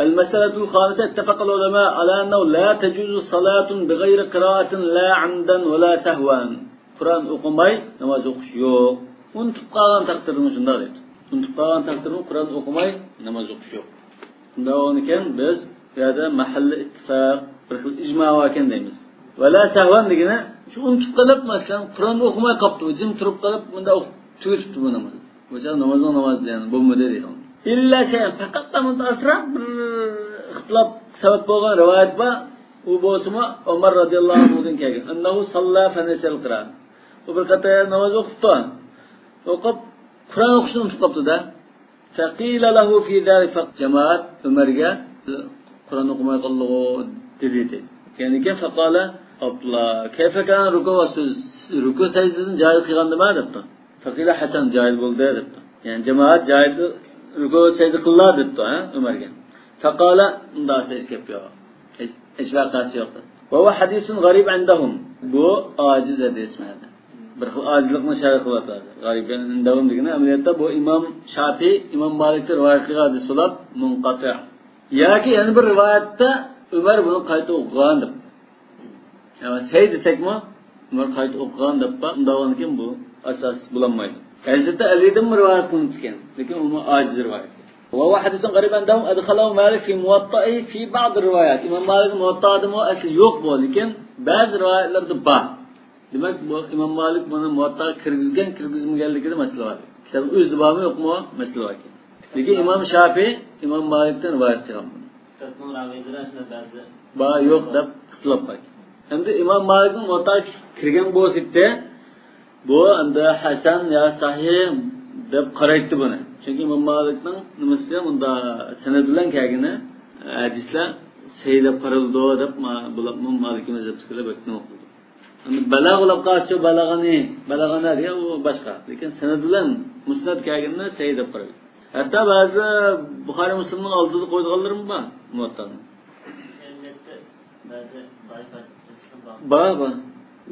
المسألة الخامسة، اتفق العلماء على أنه لا تجوز صلاة بغير قراءة لا عمدا ولا سهوا. قۇرئان ئوقۇماي ناماز ئوقۇش يوق. ئۇنتۇپ قالغان تەقدىردىمۇ شۇنداق دەيدۇ. ئۇنتۇپ قالغان تەقدىردىمۇ قۇرئان ئوقۇماي ناماز ئوقۇش يوق. شۇنداق بولغانىكەن بىز بۇ يەردە مەھەللە ئىتتىپاق، بىر خىل ئىجما باركەن دەيمىز. ۋەلا سەھۋەن دېگىنى شۇ ئۇنتۇپ قېلىپ، مەسىلەن، قۇرئان ئوقۇماي قاپتۇ، جىم تۇرۇپ قېلىپ، مۇنداق ئوقۇپ تۈگىتىپتۇ بۇ نامازنى. بۇ چاغ نامازنىڭ نامازى، يەنى بولمىدى دەيدۇ. ئىللا شەيئەن، پەقەتلا مۇنداق ئازراق بىر ئىختىلاپ سەۋەب بولغان رىۋايەت بار. ئۇ بولسىمۇ ئۆمەر رەزىياللاھۇ ئەنھۇدىن كەلگەن. ئەننەھۇ ساللا فەنەسىيەل قىرائەت. ئۇ بىر قېتىم ناماز ئوقۇپتۇ. ئوقۇپ، قۇرئان ئوقۇشنى ئۇنتۇپ قاپتۇ-دە. فەقىلە لەھۇ فى زالىكە، جامائەت ئۆمەرگە قۇرئان ئوقۇماي قالدىغۇ دېدى، دېدى. يەنى كەن فەقالە، ئاپلا، كەيفە كان رۇكۇ ۋە سۈجدە، رۇكۇ سەجدىدىن جاھىل قىلغاندىما دەپتۇ. فەقىلە ھەسەن، جاھىل بولدى دەپتۇ. يەنى جامائەت جاھىل، رۇكۇ سەجدە قىللا دەپتۇ، ھە، ئۆمەرگە. فەقالە، ئۇنداق ھېچ گەپ يوق. ھېچ، ھېچ ۋەقەسى يوق دەپتۇ. ۋە ھۇۋە ھەدىسۇن غەرىب ئىندەھۇم. بۇ ئاجىز ھەدىس مەنىدە. بىر خىل ئاجىزلىقنى شەرھ قىلىۋاتىدۇ. غەرىب ئىندەھۇم دېگىنى ئەمەلىيەتتە بۇ ئىمام شافىئى، ئىمام مالىكتىن رىۋايەت قىلغان ھەدىس بولۇپ، مۇنقەتىئ. ياكى يەنە بىر رىۋايەتتە ئۆمەر بۇنى قايتا ئوقۇغان دەپ. يا سەي دېسەكمۇ، ئۆمەر قايتا ئوقۇغان دەپ بار. ئۇنداق بولغاندىكىن بۇ ئاساس بولالمايدۇ. ھەزرىتى ئەلىدىنمۇ رىۋايەت قىلىنىپتىكەن. لېكىن ئۇمۇ ئاجىز رىۋايەت. ۋە ھۇۋە ھەدىسۇن غەرىب ئىندەھۇم ئەدخەلەھۇ مالىك فى مۇۋەتتەئىھى فى بەئزى رىۋايات. ئىمام مالىكنىڭ مۇۋەتتائىدىمۇ ئەسلى يوق بۇ، لېكىن بەزى رىۋايەتلەردە بار. دېمەك، بۇ ئىمام مالىك بۇنى مۇۋەتتائىغا كىرگۈزگەن، كىرگۈزمىگەنلىكىدە مەسىلە بار. كىتابنىڭ ئۆزىدە بارمۇ، يوقمۇ، مەسىلە بار ئىكەن. لېكىن ئىمام شافىئى ئىمام مالىكتىن رىۋايەت قىلغان بۇنى. كىتابنىڭ راۋىيلىرى ئاشۇنداق بەزى بار، يوق دەپ ئىختىلاپ بار ئىكەن. ئەمدى ئىمام مالىكنىڭ مۇۋەتتائىغا كىرگەن بولسا ئىدى، بۇ ئەمدى ھەسەن يا سەھىھ دەپ قارايتتى بۇنى. چۈنكى ئىمام مالىكنىڭ نېمىسى مۇنداق سەنەد بىلەن كەلگىنى، ھەدىسلەر سەھىھ دەپ قارىلىدۇ دەپ ما-، بۇلارمۇ مالىكىي مەزھەپتىكىلەر بەك نېمە قىلىدۇ. ئەمدى بەلاغە بولۇپ قالسا، بەلاغىنى، بەلاغە نەدە، ئۇ باشقا. لېكىن سەنەد بىلەن مۇسنەد كەلگىنىنى سەھىھ دەپ قارايدۇ. ھەتتا بەزىدە بۇخارىي مۇسلىمنىڭ ئالدىدا قويىدىغانلىرىمۇ بار مۇۋەتتانى. بار، بار.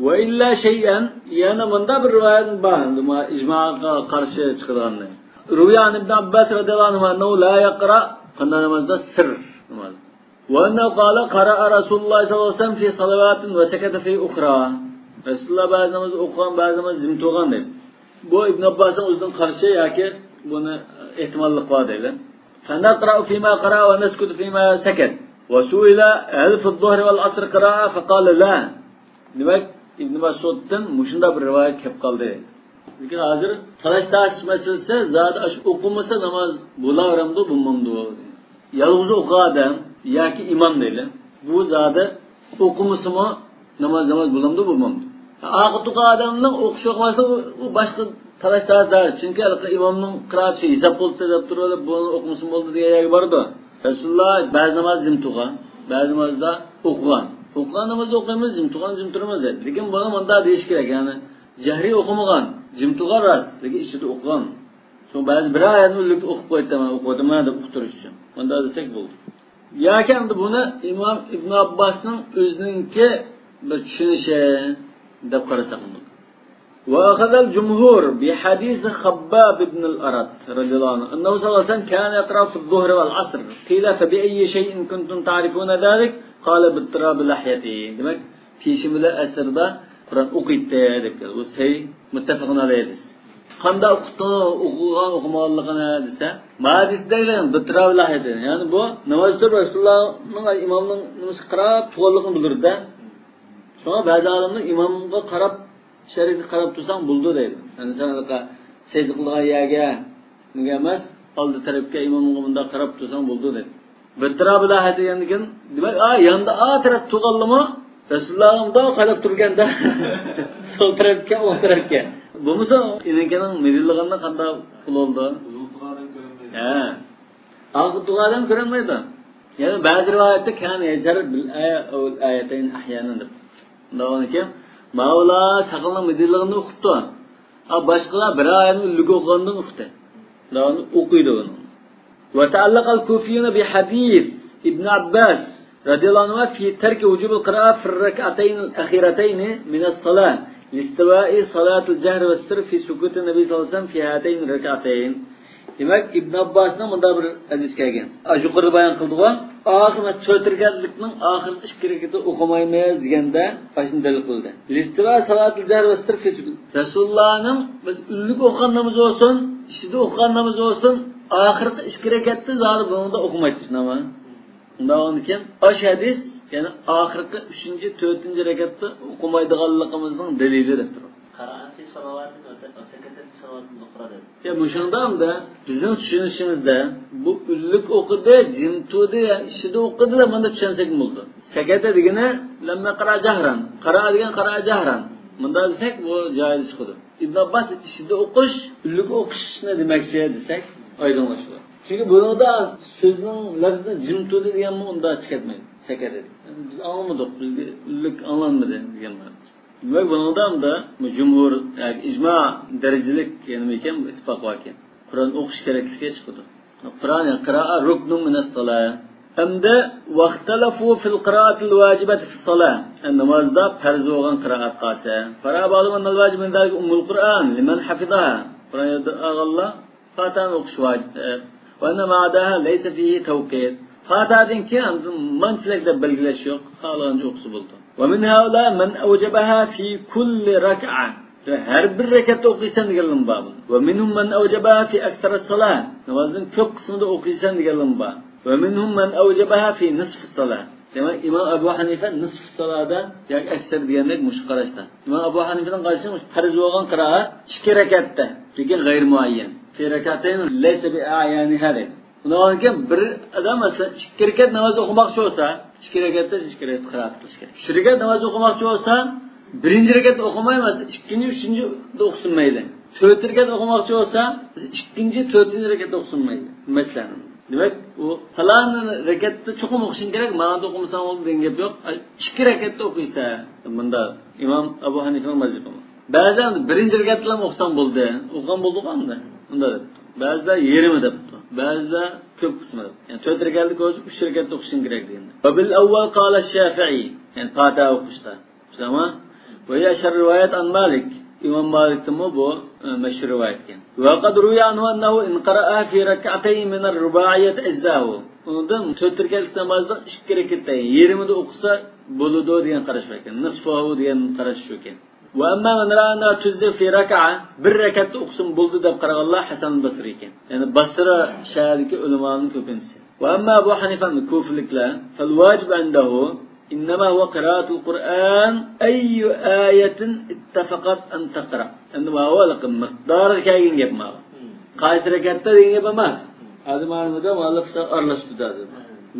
ۋە ئىللا شەيئەن، يەنە مۇنداق بىر رىۋايەت بار، ئىجماغا قارشى چىقىدىغاننى. روي عن ابن عباس رضي الله عنهما أنه لا يقرأ، قانداق نامازدا؟ سر ناماز. وأنه قال قرأ رسول الله صلى الله عليه وسلم في صلوات وسكت في أخرى. رەسۇلۇللا بەزى ناماز ئوقۇغان، بەزى ناماز جىم تۇرغان دەيدۇ. بۇ ئىبن ئابباسنىڭ ئۆزىنىڭ قارىشى ياكى بۇنى ئېھتىماللىق بار دەيدۇ. فنقرأ فيما قرأ ونسكت فيما سكت. وسئل هل في الظهر والعصر قراءة؟ فقال لا. دېمەك، ئىبن مەسئۇدتىن مۇشۇنداق بىر رىۋايەت كەپ قالدى. لېكىن ھازىر تالاش-تارتىش مەسىلىسى، زادى ئاشۇ ئوقۇمىسا ناماز بولاۋېرەمدۇ، بولمامدۇ؟ يالغۇز ئوقۇغان ئادەم ياكى ئىمام دەيلى. بۇ زادى ئوقۇمىسىمۇ ناماز، ناماز بولامدۇ، بولمامدۇ؟ ئارقىدا تۇرغان ئادەمنىڭ ئوقۇش ئوقۇماسلىقى ئۇ، ئۇ باشقا تالاش-تارتىش. چۈنكى ھېلىقى ئىمامنىڭ قىرائىتى شۇ ھېساب بولۇپتۇ دەپ تۇرۇۋېلىپ، بۇنى ئوقۇمىسىمۇ بولدى دېگەن يەرگە بارىدۇ. رەسۇلۇللا بەزى ناماز جىم تۇرغان، بەزى نامازدا ئوقۇغان. ئوقۇغان نامازدا ئوقۇيمىز، جىم تۇرغان جىم تۇرىمىز دەيدۇ. لېكىن بۇنى مۇنداق دېيىش كېرەك، يەنى جەھرىي ئوقۇمىغان، جىم تۇرغان راست، لېكىن ئىچىدە ئوقۇغان. شۇڭا بەزى بىر ئايەتنى ئۆلۈكتە ئوقۇپ قويۇپتىمەن، ئوقۇۋاتىمەن دەپ ئۇقتۇرۇش ئۈچۈن. مۇنداق دېسەك بولدى. ياكى ئەمدى بۇنى ئىمام ئىبن ئابباسنىڭ ئۆزىنىڭكى بىر چۈشىنىشى دەپ قارىساق بولىدۇ. وأخذ الجمهور بحديث خباب بن الأرت رضي الله عنه أنه صلى الله عليه وسلم كان يقرأ في الظهر والعصر. قيل فبأي شيء كنتم تعرفون ذلك؟ قال باضطراب لحيته. دېمەك، پېشىن بىلەن ئەسىردە قۇرئان ئوقۇيتتى دەپ كەلدى. بۇ سەھىھ، مۇتتەپەقۇن ئەلەيھى ھەدىس. قانداق ئوقۇتتۇڭ، ئوقۇغان ئوقۇمىغانلىقىنى دېسە، ما ھەدىس دەيلى، باضطراب لحيته. يەنى بۇ ناماز تۇرۇپ رەسۇلۇللانىڭ ئىمامنىڭ نېمىسىگە قاراپ تۇرغانلىقىنى بىلدۇرىدۇ. شۇڭا بەزى ئالىملار ئىمامغا قاراپ، شەرىئەتكە قاراپ تۇرساڭ بولىدۇ دەيدۇ. يەنى سەن سەجدە قىلىدىغان يەرگە، نېمىگە ئەمەس، ئالدى تەرەپكە، ئىمامغا مۇنداق قاراپ تۇرساڭ بولىدۇ دەيدۇ. باضطراب لحيته دېگەندىن كېيىن، دېمەك، ئا، ياندا ئا تەرەپ تۇرغانلىمۇ رەسۇلۇللاغا مۇنداق قاراپ تۇرغاندا، سول تەرەپكە، ئوڭ تەرەپكە. بولمىسا ئىنىڭكىنىڭ مىدىرلىغىنىنى قانداق قىلىۋالىدۇ؟ ئۇزۇن تۇرغان ئادەم كۆرەلمەيدۇ. ھە. ئارقىدا تۇرغان ئادەم كۆرەلمەيدۇ. يەنى بەزى رىۋايەتتە كان يجهر بالآية أو الآيتين أحيانا دەپ. ماۋۇلار ساقىلىنىڭ مىدىرلىغىنىنى ئۇقۇپتۇ. ھا، باشقىلار بىر ئايەتنى ئۈنلۈك ئوقۇغاندىن ئۇقتى. داۋاملىق ئوقۇيدۇ ئۇنى. وتعلق الكوفيون بحديث ابن عباس رضي الله عنهما في ترك وجوب القراءة في الركعتين الأخيرتين من الصلاة لاستواء صلاة الجهر والسر في سكوت النبي صلى الله عليه وسلم في هاتين الركعتين. دېمەك، ئىبن ئابباسنىڭ مۇنداق بىر ھەدىسى كەلگەن. ئا، يۇقىرىدا بايان قىلدىغۇ، ئاخىر، مەسىلەن، تۆت رەكەتلىكنىڭ ئاخىرقى ئىككى رەكىتىنى ئوقۇمايمىز دېگەندە، ئاشۇنى دەلىل قىلدى. لاستواء صلاة الجهر والسر في سكوت. رەسۇلۇللانىڭ بىز ئۈنلۈك ئوقۇغان نامىزى بولسۇن، ئىچىدە ئوقۇغان نامىزى بولسۇن، ئاخىرقى ئىككى رەكەتتە زادى بۇنىڭدا ئوقۇمايتتى، شۇنداقمۇ؟ ئۇنداق بولغاندىكىن، ئاش ھەدىس، يەنى ئاخىرقى ئۈچىنچى، تۆتىنچى رەكەتتە ئوقۇمايدىغانلىقىمىزنىڭ دەلىلى دەپ تۇرۇپ. قرأ في صلوات وسكت في صلوات أخرى دەپ. يا، مۇشۇنداق ئەمدى بىزنىڭ چۈشىنىشىمىزدە بۇ ئۈنلۈك ئوقۇدى، جىم تۇردى، يا ئىچىدە ئوقۇدى دەپ مۇنداق چۈشەنسەكمۇ بولىدۇ. سەكەتە دېگىنى لەممە قىرا جەھرەن. قىرا دېگەن قىرا جەھرەن. مۇنداق دېسەك، بۇ جايىز چىقىدۇ. ئىبن ئابباس ئىچىدە ئوقۇش، ئۈنلۈك ئوقۇشنى دېمەكچى دېسەك، ئايدىڭلىشىدۇ. چۈنكى بۇنىڭدا سۆزنىڭ لەپزىنى جىم تۇردى دېگەنمۇ ئۇنداق چىقىپ كەتمەيدۇ. سەكەتە دېگەن. بىز ئاڭلىمىدۇق، بىزگە ئۈنلۈك ئاڭلانمىدى دېگەن مەنىدە. دېمەك، بۇنىڭدا ئەمدى جۇمھۇر، ياكى ئىجما دەرىجىلىك نېمە ئىكەن، ئىتتىپاق بار ئىكەن. قۇرئان ئوقۇش كېرەكلىكى چىقىدۇ. قۇرئان، يەنى قىرائە رۇكنۇن مىنەس سالا. ئەمدى ۋەختەلەفۇ فىل قىرائەتىل ۋاجىبەتى فىس سالا. يەنى نامازدا پەرز بولغان قىرائەت قالسا. فرأى بعضهم أن الواجب من ذلك أم القرآن لمن حفظها. قۇرئان يادقا ئالغانلار پاتىھەنى ئوقۇش ۋاجىپ. وأن ما عداها ليس فيه توقيت. پاتىھەدىن كېيىن ئاندىن مانچىلىك دەپ بەلگىلەش يوق. خالىغانچە ئوقۇسا بولىدۇ. ومن هؤلاء من أوجبها في كل ركعة. ھەر بىر رەكەتتە ئوقۇيسەن دېگەنلىرىمۇ بار بۇنىڭ. ومنهم من أوجبها في أكثر الصلاة. نامازنىڭ كۆپ قىسمىدا ئوقۇيسەن دېگەنلىرىمۇ بار. ومنهم من أوجبها في نصف الصلاة. دېمەك، ئىمام ئەبۇ ھەنىفە نىسفۇ سالادا ياكى ئەكسەر دېگەندەك مۇشۇ قاراشتا. ئىمام ئەبۇ ھەنىفىنىڭ قارىشى مۇشۇ پەرز بولغان قىرائەت ئىككى رەكەتتە، لېكىن غەيرىي مۇئەييەن. في ركعتين ليس بأعيانها دەيدۇ. ئۇنىڭدىن كېيىن بىر ئادەم، مەسىلەن، ئىككى رەكەت ناماز ئوقۇماقچى بولسا، ئىككى رەكەتتە ئىككى رەكەت قىرائەت قىلىش كېرەك. ئۈچ رەكەت ناماز ئوقۇماقچى بولسا، بىرىنچى رەكەتتە ئوقۇماي، مەسىلەن، ئىككىنچى، ئۈچىنچىدە ئوقۇسۇن مەيلى. تۆت رەكەت ئوقۇماقچى بولسا، ئىككىنچى، تۆتىنچى رەكەتتە ئوقۇسۇن مەيلى. مەسىلەن، دېمەك، ئۇ پالان رەكەتتە چوقۇم ئوقۇشۇڭ كېرەك، ماڭىدا ئوقۇمىساڭ بولدى دېگەن گەپ يوق. ئىككى رەكەتتە ئوقۇيسەن. مۇندا ئىمام ئەبۇ ھەنىفىنىڭ مەزھىپى بار. بەزىلەر بىرىنچى رەكەتتىلا ئوقۇساڭ بولدى، ئوقۇغان بولدۇق ئەمدى. ئۇنداق دەپتۇ. بەزىلەر يېرىمى دەپتۇ. بەزىلەر كۆپ قىسمى دەپتۇ. يەنى تۆت رەكەتلىك بولسا، ئۈچ رەكەتتە ئوقۇشۇڭ كېرەك دېگەن. وبالأول قال الشافعي، يەنى پاتىھە ئوقۇشتا. شۇنداقمۇ؟ وهي أشهر رواية عن مالك. ئىمام مالىكتىنمۇ بۇ، ئە، مەشھۇر رىۋايەت ئىكەن. وقد روي عنه أنه إن قرأها في ركعتين من الرباعية أجزأه. ئۇنىڭدىن تۆت رەكەتلىك نامازنىڭ ئىككى رەكەتتە، يېرىمىدا ئوقۇسا بولىدۇ دېگەن قاراش بار ئىكەن. نصفه دېگەن قاراش شۇ ئىكەن. وأما من رأى أنها تجزئ في ركعة، بىر رەكەتتە ئوقۇسىمۇ بولىدۇ دەپ قارىغانلار ھەسەن بەسرى ئىكەن. يەنى بەسرە شەھىرىدىكى ئۆلىمانىڭ كۆپىنچىسى. وأما أبو حنيفة، كۇفىلىكلەر، فالواجب عنده إنما هو قراءة القرآن أي آية اتفقت أن تقرأ. ئەمدى ماۋۇ ھېلىقى مىقدارغا كەلگەن گەپ ماۋۇ. قايسى رەكەتتە دېگەن گەپ ئەمەس. ھازىر مانا بۇدا مۇئەللىپ ئىشلار ئارىلاشتۇرىدۇ ھازىر.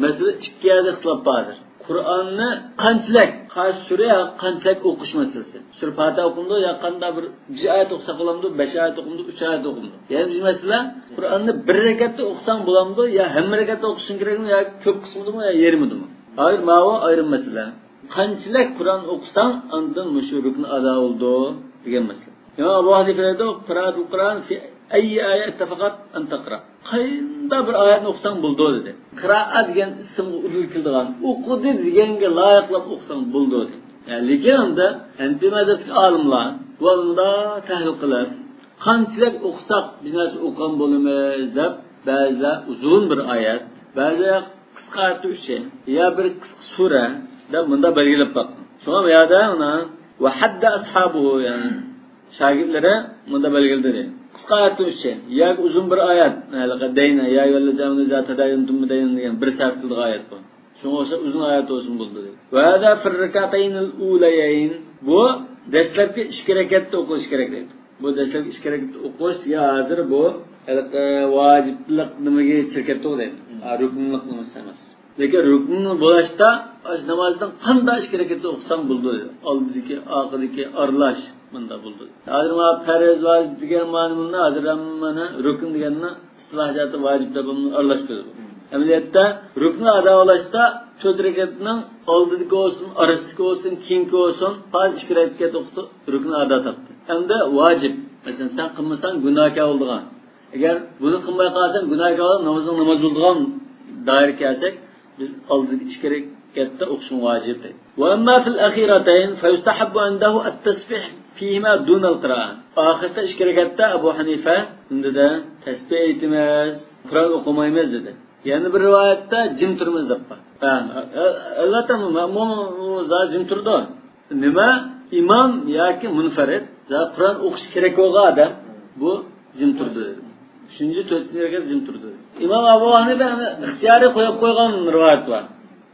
مەسىلە ئىككى يەردە ئىختىلاپ بار ھازىر. قۇرئاننى قانچىلىك، قايسى سۈرە، قانچىلىك ئوقۇش مەسىلىسى. سۈرە پاتىھە ئوقۇمدۇ يا قانداق بىر، بىر ئايەت ئوقۇساق بولامدۇ، بەش ئايەت ئوقۇمدۇ، ئۈچ ئايەت ئوقۇمدۇ؟ يەنە بىر مەسىلە، قۇرئاننى بىر رەكەتتە ئوقۇساڭ بولامدۇ يا ھەممە رەكەتتە ئوقۇشۇڭ كېرەكمۇ يا كۆپ قىسمىدىمۇ يا يېرىمىدىمۇ؟ ھازىر ماۋۇ ئايرىم مەسىلە. قانچىلىك قۇرئان ئوقۇساڭ ئاندىن مۇشۇ رۇكنى ئادا بولىدۇ دېگەن مەسىلە. ئىمام ئەبۇ ھەنىفە دەيدۇ، قىرائەتۇل قۇرئان فى ئەييى ئايە ئىتتەفەقەت ئەن تەقرا. قانداق بىر ئايەتنى ئوقۇساڭ بولىدۇ دېدى. قىرائە دېگەن ئىسىمغا ئۇدۇل كېلىدىغان، ئوقۇدى دېگەنگە لايىقلاپ ئوقۇساڭ بولىدۇ دېدى. يەنى لېكىن ئەمدى ھەنىپىي مەزھەپتىكى ئالىملار بۇ ئالىمدا تەھلىل قىلىپ، قانچىلىك ئوقۇساق بىز نەرسە ئوقۇغان بولىمىز دەپ، بەزىلەر ئۇزۇن بىر ئايەت، بەزىلەر قىسقا ئايەتتە ئۈچى يا بىر قىسقا سۈرە دەپ مۇنداق بەلگىلەپ باققان. شۇڭا بۇ يەردە مانا، ۋەھەددە ئەسھابۇھۇ، يەنى شاگىرتلىرى مۇنداق بەلگىلىدى. قىسقا ئايەتتە ئۈچى ياكى ئۇزۇن بىر ئايەت، ھېلىقى دەينە، يا ئەييۇھەللەزىنە ئامەنۇ ئىزا تەدايەنتۇم بىدەينە دېگەن بىر سەھىپە تىلىدىغان ئايەت بۇ. شۇڭا ئوخشاش ئۇزۇن ئايەت بولسىمۇ بولىدۇ دېدى. ۋەھازا فىر رەكئەتەينىل ئۇلەيەين. بۇ دەسلەپكى ئىككى رەكەتتە ئوقۇلۇشى كېرەك دەيدۇ. بۇ دەسلەپكى ئىككى رەكەتتە ئوقۇش يا ھازىر بۇ ھېلىقى ۋاجىپلىق نېمىگە چىقىپ كەتتۇق دەيدۇ. ھە، رۇكنلۇق نېمىسى ئەمەس. لېكىن رۇكنى بولۇشتا ئاشۇ نامازدىن قانداق ئىككى رەكەتتە ئوقۇساڭ بولىدۇ. ئالدىدىكى، ئارقىدىكى ئارىلاش مۇنداق بولىدۇ. ھازىر مانا پەرز، ۋاجىپ دېگەن مانا بۇنى ھازىر ھەممىنى رۇكن دېگەننى ئىستىلاھ جەھەتتە ۋاجىپ دەپ ئارىلاشتۇرىدۇ. ئەمەلىيەتتە رۇكنى ئادا قىلىشتا تۆت رەكەتنىڭ ئالدىدىكى بولسۇن، ئارىسىدىكى بولسۇن، كېيىنكى بولسۇن، پەرز ئىككى رەكەت ئوقۇسا رۇكنى ئادا تاپتى. ئەمدى ۋاجىپ. مەسىلەن، سەن قىلمىساڭ گۇناھكار بولىدىغان. ئەگەر بۇنى قىلماي قالساڭ گۇناھكار بولىدىغان، نامىزىڭ ناماز بولىدىغان دائىرىگە كەلسەك، بىز ئالدىدىكى ئىككى رەكەتتە ئوقۇشىمىز ۋاجىپ دەيدۇ. وأما في الأخيرتين فيستحب عنده التسبيح فيهما دون القراءة. ئاخىرقى ئىككى رەكەتتە ئەبۇ ھەنىفە بۇندىدا تەسبىھ ئېيتىمىز، قۇرئان ئوقۇمايمىز دېدى. يەنە بىر رىۋايەتتە جىم تۇرىمىز دەپ بار. ھە، ئەلۋەتتە، مەمۇم زادى جىم تۇرىدۇ. نېمە؟ ئىمام ياكى مۇنفەرىد، زادى قۇرئان ئوقۇش كېرەك بولغان ئادەم، بۇ جىم تۇرىدۇ دېدى. ئۈچىنچى، تۆتىنچى رەكەتتە جىم تۇرىدۇ. ئىمام ئەبۇ ھەنىفە ئىختىيارىي قويۇپ قويغان رىۋايەت بار.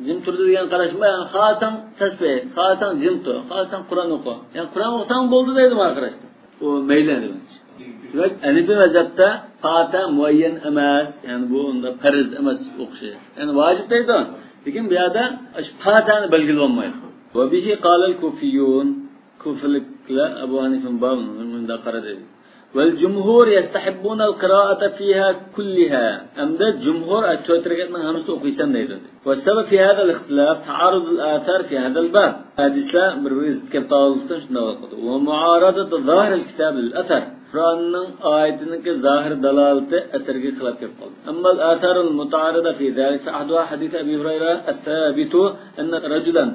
جىم تۇرىدۇ دېگەن قاراشمۇ، يەنى خالىساڭ تەسبىھ، خالىساڭ جىم تۇر، خالىساڭ قۇرئان ئوقۇ. يەنى قۇرئان ئوقۇساڭ بولدى دەيدۇ ماڭا قاراشتا. ئۇ مەيلى دېمەكچى. دېمەك، ھەنىفىي مەزھەپتە پاتىھە مۇئەييەن ئەمەس، يەنى بۇ ئۇنداق پەرز ئەمەس ئوقۇشى. يەنى ۋاجىپ دەيدۇ. لېكىن بۇ يەردە شۇ پاتىھەنى بەلگىلىۋالمايدۇ. وبه قال الكوفيون. كۇفىلىكلەر ئەبۇ ھەنىفە بار مۇنداق قارىدى. والجمهور يستحبون القراءة فيها كلها. ئەمدى جۇمھۇر تۆت رەكەتنىڭ ھەممىسىنى ئوقۇيسەن دەيدۇ. والسبب في هذا الاختلاف تعارض الآثار في هذا الباب. ھەدىسلەر بىر-بىرىگە زىت كەپ تاۋۇلسا شۇنداق بولىدۇ. ومعارضة ظاهر الكتاب للأثر. قۇرئاننىڭ ئايىتىنىڭكى زاھىر دالالىتى ئەسەرگە خىلاپ كېلىپ قالدى. أما الآثار المتعارضة في ذلك فأحدها حديث أبي هريرة الثابت أن رجلا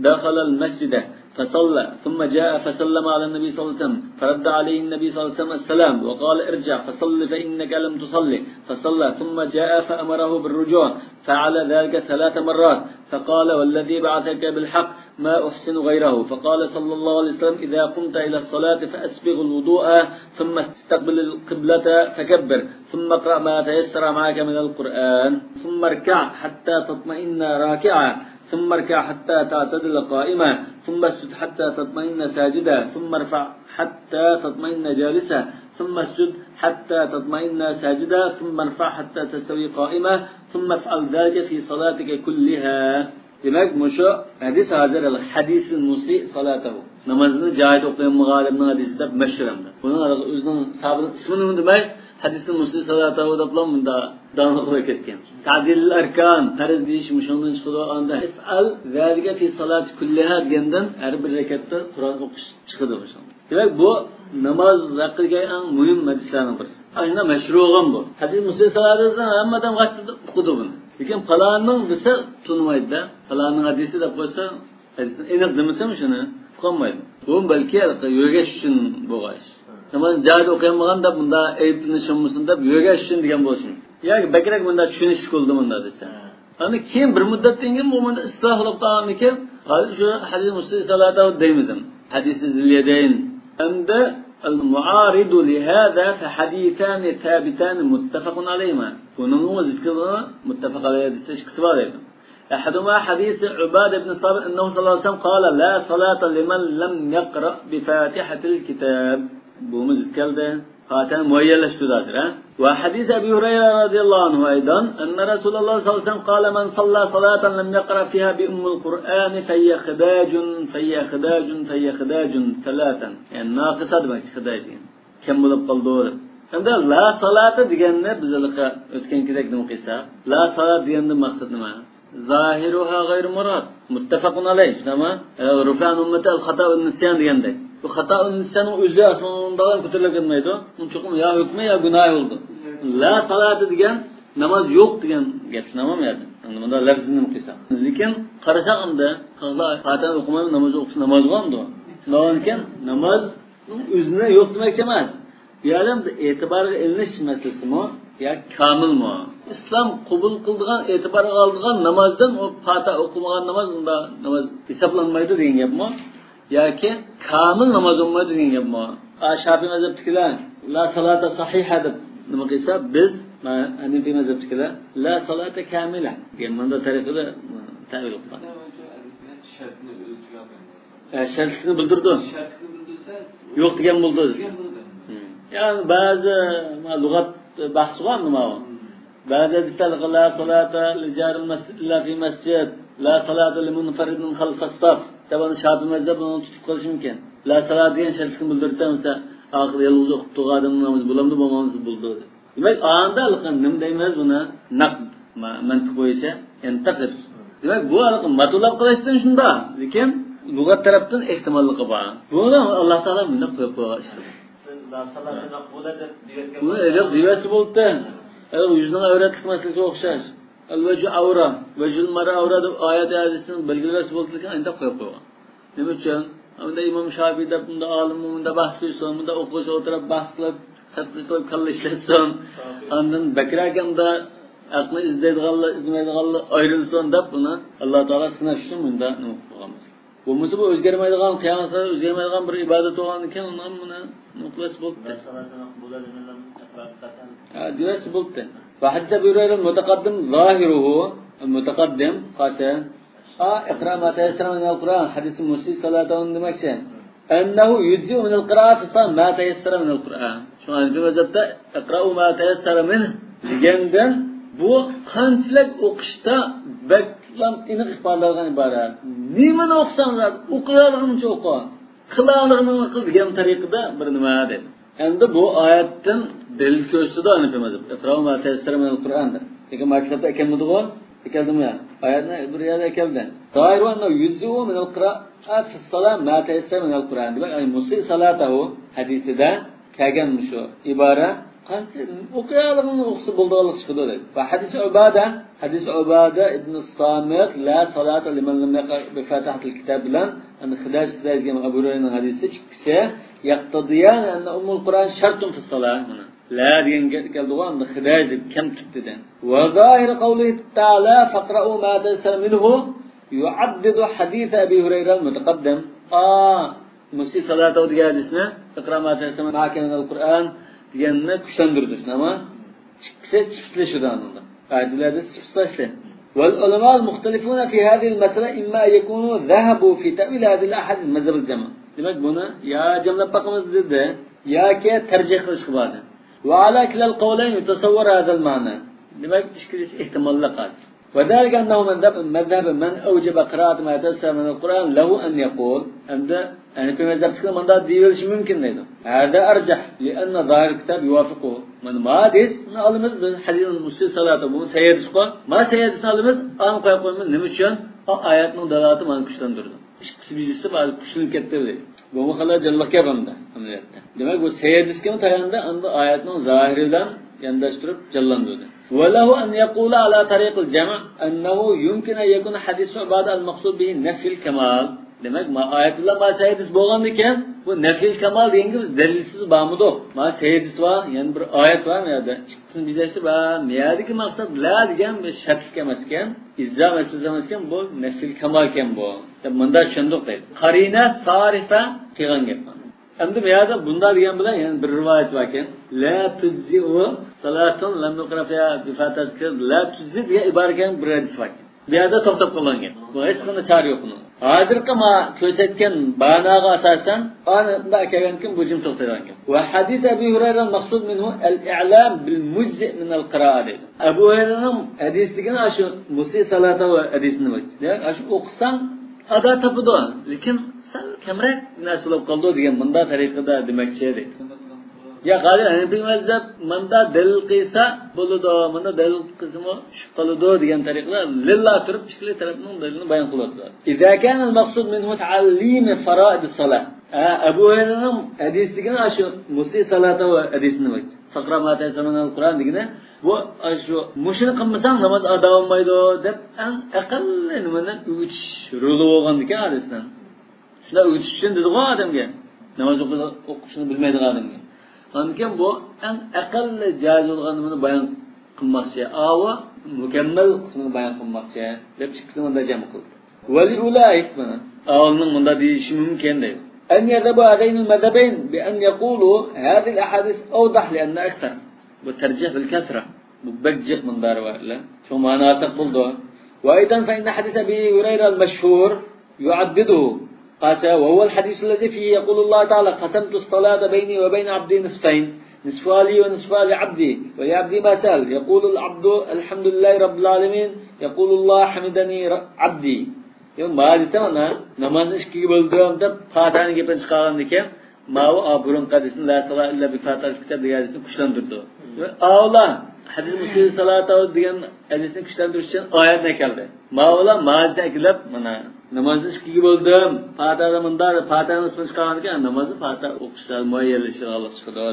دخل المسجد فصلى، ثم جاء فسلم على النبي صلى الله عليه وسلم، فرد عليه النبي صلى الله عليه وسلم السلام، وقال: "ارجع فصل فإنك لم تصل"، فصلى، ثم جاء فأمره بالرجوع، فعل ذلك ثلاث مرات، فقال: "والذي بعثك بالحق ما أحسن غيره"، فقال صلى الله عليه وسلم: "إذا قمت إلى الصلاة فأسبغ الوضوء، ثم استقبل القبلة فكبر، ثم اقرأ ما تيسر معك من القرآن، ثم اركع حتى تطمئن راكعا، ثم اركع حتى تعتدل قائما، ثم اسجد حتى تطمئن ساجدا، ثم ارفع حتى تطمئن جالسا، ثم اسجد حتى تطمئن ساجدا، ثم ارفع حتى تستوي قائما، ثم افعل ذلك في صلاتك كلها". دېمەك، مۇشۇ ھەدىس ھازىر الحديث المسيء صلاته. نامازنى جايىدا ئوقۇيالمىغان ئادەمنىڭ ھەدىسى دەپ مەشھۇر ئەمدى. بۇنىڭ ئۆزىنىڭ ساھابىنىڭ ئىسمىنىمۇ دېمەي، ھەدىسنى مۇسىء سالاتەھۇ دەپلا مۇنداق داڭلىق بولۇپ كەتكەن. تەدىل ئەركان، پەرز دېيىش مۇشۇنىڭدىن چىقىدۇ. ئاندا ئىفئەل زالىكە فى سالاتى كۇللىھا دېگەندىن ھەر بىر رەكەتتە قۇرئان ئوقۇش چىقىدۇ مۇشۇ. دېمەك، بۇ ناماز ھەققىدىكى ئەڭ مۇھىم ھەدىسلەرنىڭ بىرسى. ئاشۇندا مەشھۇر بولغان بۇ. ھەدىس مۇسىء سالاتىدىن ھەممە ئادەم قاچتى ئۇقىدۇ بۇنى. لېكىن پالاننىڭ دېسە تونۇمايدۇ-دە. پالاننىڭ ھەدىسى دەپ قويسا، ھەدىسنى ئېنىق دېمىسەم شۇنى ئۇقالمايدۇ. بۇ بەلكى ھېلىقى يۆگەش ئۈچۈن بولغان ئىش. نامازنى جايىدا ئوقۇيالمىغان دەپ مۇنداق ئەيىبلىنىشىم بولسۇن دەپ يۆگەش ئۈچۈن دېگەن بولسۇن. ياكى بەكرەك مۇنداق چۈشىنىشلىك بولدى مۇنداق دېسە. ئاندىن كېيىن بىر مۇددەتتىن كېيىن بۇ مۇنداق ئىسلاھ بولۇپ قالغاندىن كېيىن، ھازىر شۇ ھەدىس مۇسىء سالاتەھۇ دەيمىز ئەمدى. ھەدىسى زىليەدەين. ئەمدى المعارض لهذا فحديثان ثابتان متفق عليهما. بۇنىڭغا زىت كېلىدىغان مۇتتەپەق ئەلەيھى ھەدىس ئىككىسى بار دەيدۇ. أحدهما حديث عبادة بن الصامت أنه صلى الله عليه وسلم قال: "لا صلاة لمن لم يقرأ بفاتحة الكتاب". بۇمۇ زىت كەلدى. پاتىھەنى مۇئەييەنلەشتۈردى ھازىر، ھە؟ وحديث أبي هريرة رضي الله عنه أيضا أن رسول الله صلى الله عليه وسلم قال: "من صلى صلاة لم يقرأ فيها بأم القرآن فهي خداج، فهي خداج، فهي خداج ثلاثا". يەنى ناقىسە دېمەكچى، خىداج دېگەن. كەم بولۇپ قالىدۇ دەپ. ئەمدى لا سالاتا دېگەننى بىز ھېلىقى ئۆتكەن كېدەك نېمە قىلساق، لا سالات دېگەندىن مەقسەت نېمە؟ زاھىرۇھا غەيرۇ مۇراد. مۇتتەفەقۇن ئەلەيھ، شۇنداقمۇ؟ ئە، رۇفىئەن ئۈممەتى ئەل خاتا ۋەن نىسيان دېگەندەك. بۇ خاتا ۋەن نىسياننىڭ ئۆزى ئاسمانغا كۆتۈرۈلۈپ كەتمەيدۇ. ئۇنىڭ چوقۇم يا ھۆكمى يا گۇناھى بولىدۇ. لا سالاتا دېگەن ناماز يوق دېگەن گەپ، شۇنداقمۇ بۇ يەردە؟ ئەمدى مۇنداق لەپزىنى نېمە قىلساق. لېكىن قارىساق ئەمدى، پاتىھە ئوقۇماي ناماز ئوقۇسا ناماز بولامدۇ؟ شۇنداق بولغانىكەن ناماز ئۆزىنى يوق دېمەكچى ئەمەس. بۇ يەردە ئېتىبارغا ئېلىنىش مەسىلىسىمۇ ياكى كامىلمۇ؟ ئىسلام قوبۇل قىلىدىغان، ئېتىبارغا ئالىدىغان نامازدىن ئۇ پاتىھە ئوقۇمىغان ناماز، ئۇندا ناماز ھېسابلانمايدۇ دېگەن گەپمۇ؟ ياكى كامىل ناماز بولمايدۇ دېگەن گەپمۇ؟ ئا، شافىئى مەزھەپتىكىلەر لا سالاتا ساھىھە دەپ نېمە قىلسا، بىز، مانا، ھەنىفىي مەزھەپتىكىلەر لا سالاتا كامىلە دېگەن مانا تەرىپىدە تەۋىل قىلغان. شەرتنى ئۆز ئىچىگە ئالغان. ئە، شەرتلىكنى بىلدۈرىدۇ. شەرتلىكنى بىلدۈرسە، يوق دېگەن بولىدۇ. دېگەن بولىدۇ. ھىم. يەنى بەزى، ما، لۇغەت بەھسى بار ماۋۇ. بەزى ھەدىسلەردە لا سالاتا لىجارىل مەسجىد ئىللا فى مەسجىد، لا سالاتا لىمۇنفەرىدىن خەلفەس سەف دەپ، ئانا شافىئى مەزھەپ بۇنى تۇتۇپ قېلىشى مۇمكىن. لا سالاتا دېگەن شەرتلىكنى بىلدۈرۈپ، مەسىلەن، ئاخىرى يالغۇز ئوقۇپ تۇرغان ئادەمنىڭ نامىزى بولامدۇ، بولمامدۇ، بولىدۇ. دېمەك، ئاندا نېمە دەيمىز بۇنى؟ نەقد، ما-، مەنتىق بويىچە يەنتەقىد. دېمەك، بۇ ھېلىقى ماتۇلاپ قىلىشتىن شۇنداق، لېكىن لۇغەت تەرەپتىن ئېھتىماللىقى بار. بۇنى ئاللا تائالا مۇنداق قويۇپ قويغان ئىشلار. سىز لا سالاتا مەقبۇلە دەپ دېيىۋەتكەن بۇنى بولسا، ئېلىپ دېيىۋەتسە بولدى. ھە، يۈزنىڭ ئەۋرەتلىك مەسىلىسىگە ئوخشاش. ئەل ۋەجھۇ ئەۋرا، ۋەجھۇل مەرئە ئەۋرا دەپ ئايەت ھەدىستىن بەلگىلىۋەرسە بولىدىكەن، ئانداق قويۇپ قويغان. نېمە ئۈچۈن؟ ئۇندا ئىمام شافىي دەپ، ئۇندا ئالىم، ئۇندا بەھس قىلىش سورۇن، ئۇندا ئوقۇغۇچى ئولتۇرۇپ بەھس قىلىپ، تەتقىق قىلىپ، كاللا ئىشلەتسۇن. ئاندىن بەكرەك ئەمدى ھەقنى ئىزدەيدىغانلار، ئىزدىمەيدىغانلار ئايرىلسۇن دەپ، ئۇنى ئاللا تائالا سىناش ئۈچۈن مۇندا نېمە قىلغان بولسا. بولمىسا بۇ ئۆزگەرمەيدىغان، قىيامەتكە ئۆزگەرمەيدىغان بىر ئىبادەت بولغاندىكىن، ئۇنىڭ بۇنى نوقۇلاسى بولۇپتۇ. ھە، دېۋەسى بولۇپتۇ. ۋە ھەدىس ئەبى ھۇرەيرە مۇتەقەددىم زاھىرۇھۇ، مۇتەقەددىم قالسا، ئا، اقرا ما تيسر من القرآن، ھەدىسى مۇسىء سالاتەھۇنى دېمەكچى. ئەننەھۇ يۇجزىئۇ من القراءة في الصلاة ما تيسر من القرآن. شۇڭا ھەنىفىي مەزھەپتە ئىقرائۇ ما تيسر منه دېگەندىن بۇ قانچىلىك ئوقۇشتا بەكلا ئېنىق ئىپادىلەنگەن ئىبارە. نېمىنى ئوقۇساڭلار، ئوقۇيالىغىنىڭچە ئوقۇ. قىلالىغىنىڭنى قىل دېگەن تەرىقىدە بىر نېمە دەيدۇ. ئەمدى بۇ ئايەتتىن دەلىل كۆرسىتىدۇ ھەنىفىي مەزھەپ. ئىقرائۇ ما تيسر من القرآن دەپ. لېكىن ما كىتابتا ئەكەلمىدىغۇ؟ ئەكەلدىمۇ يا؟ ئايەتنى بىر يەردە ئەكەلدى. زاھىرۇ ئەننەھۇ يۇجزىئۇ من القراءة في الصلاة ما تيسر من القرآن. دېمەك، ئەي مۇسىء سالاتەھۇ ھەدىسىدە كەلگەن مۇشۇ ئىبارە، قانچە ئوقۇيالىغىنىنى ئوقۇسا بولىدىغانلىق چىقىدۇ دەيدۇ. ۋە ھەدىسى ئۇبادە، ھەدىسى ئۇبادە ئىبن سامىت، لا صلاة لمن لم يقرأ بفاتحة الكتاب بىلەن، ئەمدى خىداج، خىداج دېگەن ئەبۇ ھۇرەيرىنىڭ ھەدىسى ئىككىسى، يقتضيان أن أم القرآن شرط في الصلاة، مانا. لا دېگەن گەپ كەلدىغۇ، ئەمدى خىداج دەپ كەم تۇتتى دە. وظاهر قوله تعالى فاقرأوا ما تيسر منه يعضد حديث أبي هريرة المتقدم. ئا، مۇسىء سالاتەھۇ دېگەن ھەدىسنى، ئىقرا ما تيسر منه، ما كان من القرآن دېگەننى كۈچلەندۈرىدۇ، شۇنداقمۇ؟ ئىككىسى چىپسلىشىدۇ ئانىڭدا. قائىدىلەردە چىپسلاشتى. والعلماء المختلفون في هذه المسألة إما أن يكونوا ذهبوا في تأويل هذه الأحاديث مذهب الجمع. دېمەك، بۇنى يا جەملەپ باقىمىز دېدى، ياكى تەرجىھ قىلىشقا باردى. وعلى كلا القولين يتصور هذا المعنى. دېمەك، ئىككىلىسى ئېھتىماللىق ھال. وذلك أنه مذهب، مذهب من أوجب قراءة ما تيسر من القرآن له أن يقول. ئەمدى ھەنىفىي مەزھەپتىكىلەر مۇنداق دېيىۋېلىشى مۇمكىن دەيدۇ. هذا أرجح، لأن ظاهر الكتاب يوافقه. مانا ما ھەدىسنى ئالىمىز بىز، ھەدىسى مۇسىء سالاتەھۇ، بۇ سەھىھ ھەدىس قوي. ما سەھىھ ھەدىسنى ئالىمىز، ئاڭ قويۇپ قويىمىز. نېمە ئۈچۈن؟ ئا، ئايەتنىڭ دالالىتى مانا كۈچلەندۈرىدۇ. ئىككىسى بىزىسى بار، كۈچلىنىپ كەتتى دەيدۇ. بۇمۇ خېلى جانلىق گەپ ئەمدى ئەمەلىيەتتە. دېمەك، بۇ سەھىھ ھەدىسكىمۇ تاياندى، ئەمدى ئايەتنىڭ زاھىرى بىلەن يانداشتۇرۇپ جانلاندۇردى. وله أن يقول على طريق الجمع أنه يمكن أن يكون حديث عبادة المقصود به نفي الكمال. دېمەك، ما ئايەت بىلەن ما سەھىھ ھەدىس بولغاندىكىن، بۇ نەفىل كامال دېگەنگە بىز دەلىلسىز بارمىدۇق؟ ما سەھىھ ھەدىس بار، يەنە بىر ئايەت بار، ما يەردە ئىككىسىنى بىرلەشتۈرۈپ، ھە، ما يەردىكى مەقسەت لا دېگەن بىر شەرتلىك ئەمەسكەن، ئىلزام مەسىلىسى ئەمەسكەن، بۇ نەفىل كامالكەن بۇ دەپ مۇنداق چۈشەندۇق دەيدۇ. قارىنە سارىفە قىلغان گەپ. ئەمدى بۇ يەردە بۇنداق دېگەن بىلەن يەنە بىر رىۋايەت باركەن. لا تجزئ صلاة لم يقرأ فيها بفاتحة الكتاب. لا تجزئ دېگەن ئىبارە كەن بىر ھەدىس باركەن. بۇ يەردە توختاپ قالغان گەپ. بۇ ھېچقانداق چارە يوق بۇنىڭ. ھازىرقى ما كۆرسەتكەن ماناغا ئاساسەن، ئانا مۇنداق كەلگەنكىن بۇ جىم توختايدىغان گەپ. وحديث أبي هريرة المقصود منه الإعلام بالمجزئ من القراءة دەيدۇ. ئەبۇ ھۇرەيرىنىڭ ھەدىسى دېگىنى ئاشۇ مۇسىء سالاتەھۇ ھەدىسىنى، دېمەك، ئاشۇ ئوقۇساڭ ئادا تاپىدۇ، لېكىن سەل كەمرەك نەرسە بولۇپ قالىدۇ دېگەن مۇنداق تەرىقىدە دېمەكچى دەيدۇ. يا قادىر ھەنىفىي مەزھەپ مۇندا دەلىل قىلسا بولىدۇ، مۇندا دەلىل قىلسىمۇ چۈشۈپ قالىدۇ دېگەن تەرىقىدە لىللا تۇرۇپ ئىككىلى تەرەپنىڭ دەلىلىنى بايان قىلىۋاتىدۇ. إذا كان المقصود منه تعليم فرائض الصلاة. ھە، ئەبۇ ھۇرەيرىنىڭ ھەدىسى دېگىنى ئاشۇ مۇسىء سالاتەھۇ ھەدىسىنى، فاقرأوا ما تيسر من القرآن دېگىنى، بۇ ئاشۇ مۇشۇنى قىلمىساڭ ناماز ئادا بولمايدۇ دەپ ئەڭ ئەقەللىي نېمىنى ئۆگىتىش رولى بولغاندىكىن ھەدىسنىڭ. شۇنداق ئۆگىتىش ئۈچۈن دېدىغۇ ئادەمگە. ناماز ئوقۇ-، ئوقۇشنى بىلمەيدىغان ئادەمگە. ئاندىكىن بۇ ئەڭ ئەقەللىي جائىز بولغان نېمىنى بايان قىلماقچى. ئاۋۇ مۇكەممەل قىسمىنى بايان قىلماقچى دەپ ئىككىسىنى مۇنداق جەم قىلدى. ولأولئك، مانا ئاۋۇلنىڭ مۇنداق دېيىشى مۇمكىن دەيدۇ. أن يذهبوا هذين المذهبين بأن يقولوا هذه الأحاديث أوضح لأنها أكثر. بۇ تەرجىھ بىل كەسرە. بۇ بەك جىق مۇنداق رىۋايەتلەر. شۇ مەناسىق بولىدۇ. وأيضا فإن حديث أبي هريرة المشهور يعضده. قاسى، وهو الحديث الذي فيه يقول الله تعالى: قسمت الصلاة بيني وبين عبدي نصفين، نصفها لي ونصفها لعبدي، ولعبدي ما سأل. يقول العبد: الحمد لله رب العالمين. يقول الله: حمدني ر-، عبدي. يا ما دېسەڭ، ئانا، نامازنى ئىككىگە بۆلدۈم دەپ پاتىھەنىڭ گېپىنى چىقارغاندىكىن، ماۋۇ، ئا، بۇرۇنقى ھەدىسنى لا صلاة إلا بفاتحة الكتاب دېگەن ھەدىسنى كۈچلەندۈرىدۇ. ۋە ئاۋۇلا ھەدىس مۇسىء سالاتەھۇ دېگەن ھەدىسنى كۈچلەندۈرۈش ئۈچۈن ئايەتنى ئەكەلدى. ماۋۇلا مازىنى ئەكېلىپ، مانا، نامازنى ئىككىگە بۆلدۈم، پاتىھەدە مۇنداق، پاتىھەنىڭ ئىسمىنى چىقارغاندىكىن، نامازنى پاتىھە ئوقۇش سەل مۇئەييەنلىشىدىغانلىق چىقىدۇ.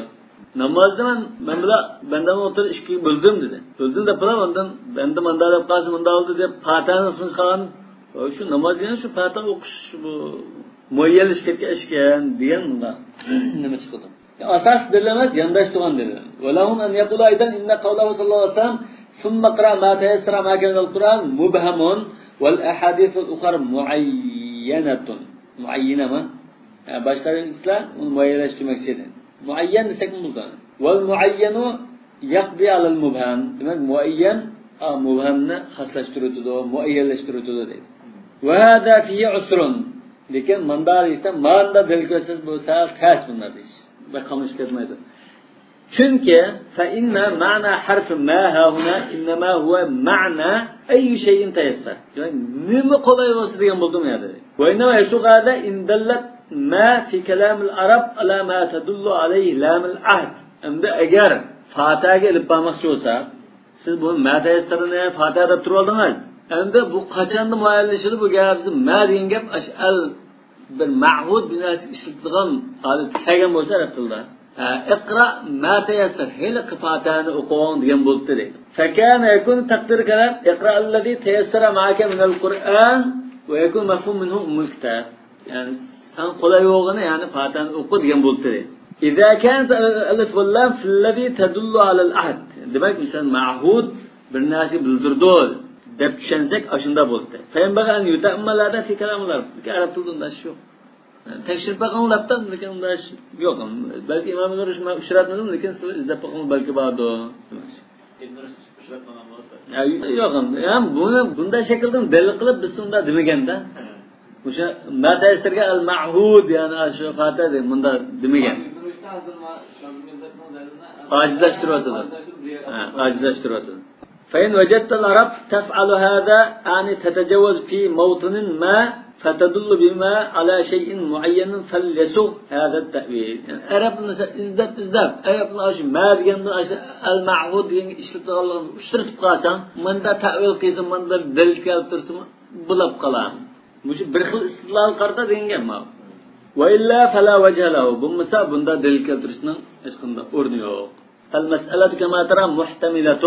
نامازنى مەن، مەن بىلەن بەندەمنى ئوتتۇرىدا ئىككىگە بۆلدۈم دېدى. بۆلدۈم دەپ بىلەن ئاندىن بەندە ماندا دەپ قالسا مۇندا بولدى دەپ پاتىھەنىڭ ئىسمىنى چىقارغان. شۇ ناماز دېگەن شۇ پاتىھە ئوقۇش بۇ مۇئەييەنلىشىپ كەتكەن ئىش ئىكەن دېگەن مۇندا نېمە چىقىدۇ؟ ئاساس دەلىل ئەمەس، يانداش تۇرغان دەلىل. ولهم أن يقولوا أيضا إن قوله صلى الله عليه وسلم ثم اقرأ ما تيسر معك من القرآن مبهم والأحاديث الأخرى معينة. مۇئەييەنە ما؟ ھە، باشلار ئىسلام ئۇنى مۇئەييەنلەشتۈرمەكچى ئىدى. مۇئەييەن دېسەكمۇ بولىدۇ. والمعين يقضي على المبهم. دېمەك، مۇئەييەن، ئا، مۇبھەمنى خاسلاشتۇرۇۋېتىدۇ، مۇئەييەنلەشتۈرۈۋېتىدۇ دەيدۇ. وهذا فيه عسر. لېكىن ماندا دېيىشتە، ماندا دەلىل كۆرسەتسە بۇ سەل تەس بۇنداق دېيىش. بەك قاملىشىپ كەتمەيدۇ. چۈنكى، فإن معنى حرف ما هاهنا إنما هو معنى أي شيء تيسر. دېمەك، نېمە قولاي بولسا دېگەن بولدى بۇ يەردە. وإنما يصح هذا إن دلت ما في كلام العرب على ما تدل عليه لام العهد. ئەمدى ئەگەر فاتىھەگە ئېلىپ بارماقچى بولسا، سىز بۇ ما تيسرنى فاتىھە دەپ تۇرۇۋالدىڭىز. ئەمدى بۇ قاچاندا مۇئەييەنلىشىدۇ بۇ گەپ؟ سىز ما دېگەن گەپ ئاشۇ ئەل بىر مەھۇد بىر نەرسە ئىشلىتىدىغان ھالەتكە كەلگەن بولسا ئەرەب تىلىدا. ھە، اقرا ما تيسر، ھېلىقى پاتىھەنى ئوقۇڭ دېگەن بولۇپتۇ دەيدۇ. فكان يكون تقدير كلام اقرأ الذي تيسر معك من القرآن ويكون مفهوم منه أم الكتاب. يەنى ساڭا قولاي بولغىنى، يەنى پاتىھەنى ئوقۇ دېگەن بولۇپتۇ دەيدۇ. إذا كانت الألف واللام في الذي تدل على العهد. دېمەك، مىسال، مەھۇد بىر نەرسە بىلدۈرىدۇ دەپ چۈشەنسەك، ئاشۇنداق بولدى. فينبغي أن يتأمل هذا في كلام العرب. لېكىن ئەرەب تىلىدا ئۇنداق ئىش يوق. تەكشۈرۈپ بېقىڭ دەپتۇ، لېكىن ئۇنداق ئىش يوق. بەلكى ئىمام نەۋەۋىنى مەن ئۇچراتمىدىم، لېكىن سىلەر ئىزدەپ بېقىڭ، بەلكى باردۇ. ئۇچراتمىغان بولسا. ھە، يوق، ھەم بۇنى بۇنداق شەكىلدىن دەلىل قىلىپ بىز ئۇنداق دېمىگەندە. ھە. ئوشۇ ما تيسرگە المعهود، يەنى شۇ پاتىھە دەپ مۇنداق دېمىگەن. ئاجىزلاشتۇرۇۋاتىدۇ. ھە، ئاجىزلاشتۇرۇۋاتىدۇ. فإن وجدت العرب تفعل هذا، يعني تتجوز في موطن ما فتدل بما على شيء معين فليصح هذا التأويل. يەنى ئەرەبنى مەسىلەن ئىزدەپ، ئىزدەپ، ئەرەبنى ئاشۇ ما دېگەندىن ئاشۇ ئەل مەھۇد دېگەنگە ئىشلىتىدىغانلىقىنى ئۇچرىتىپ قالساڭ، مۇنداق تەئۋىل قىلسا، مۇنداق دەلىل كەلتۈرسىمۇ بولاپ قالار. مۇشۇ بىر خىل ئىستىدلال قارىتا دېگەن گەپ ما. وإلا فلا وجه له. بولمىسا بۇنداق دەلىل كەلتۈرۈشنىڭ ھېچقانداق ئورنى يوق. فالمسألة كما ترى محتملة،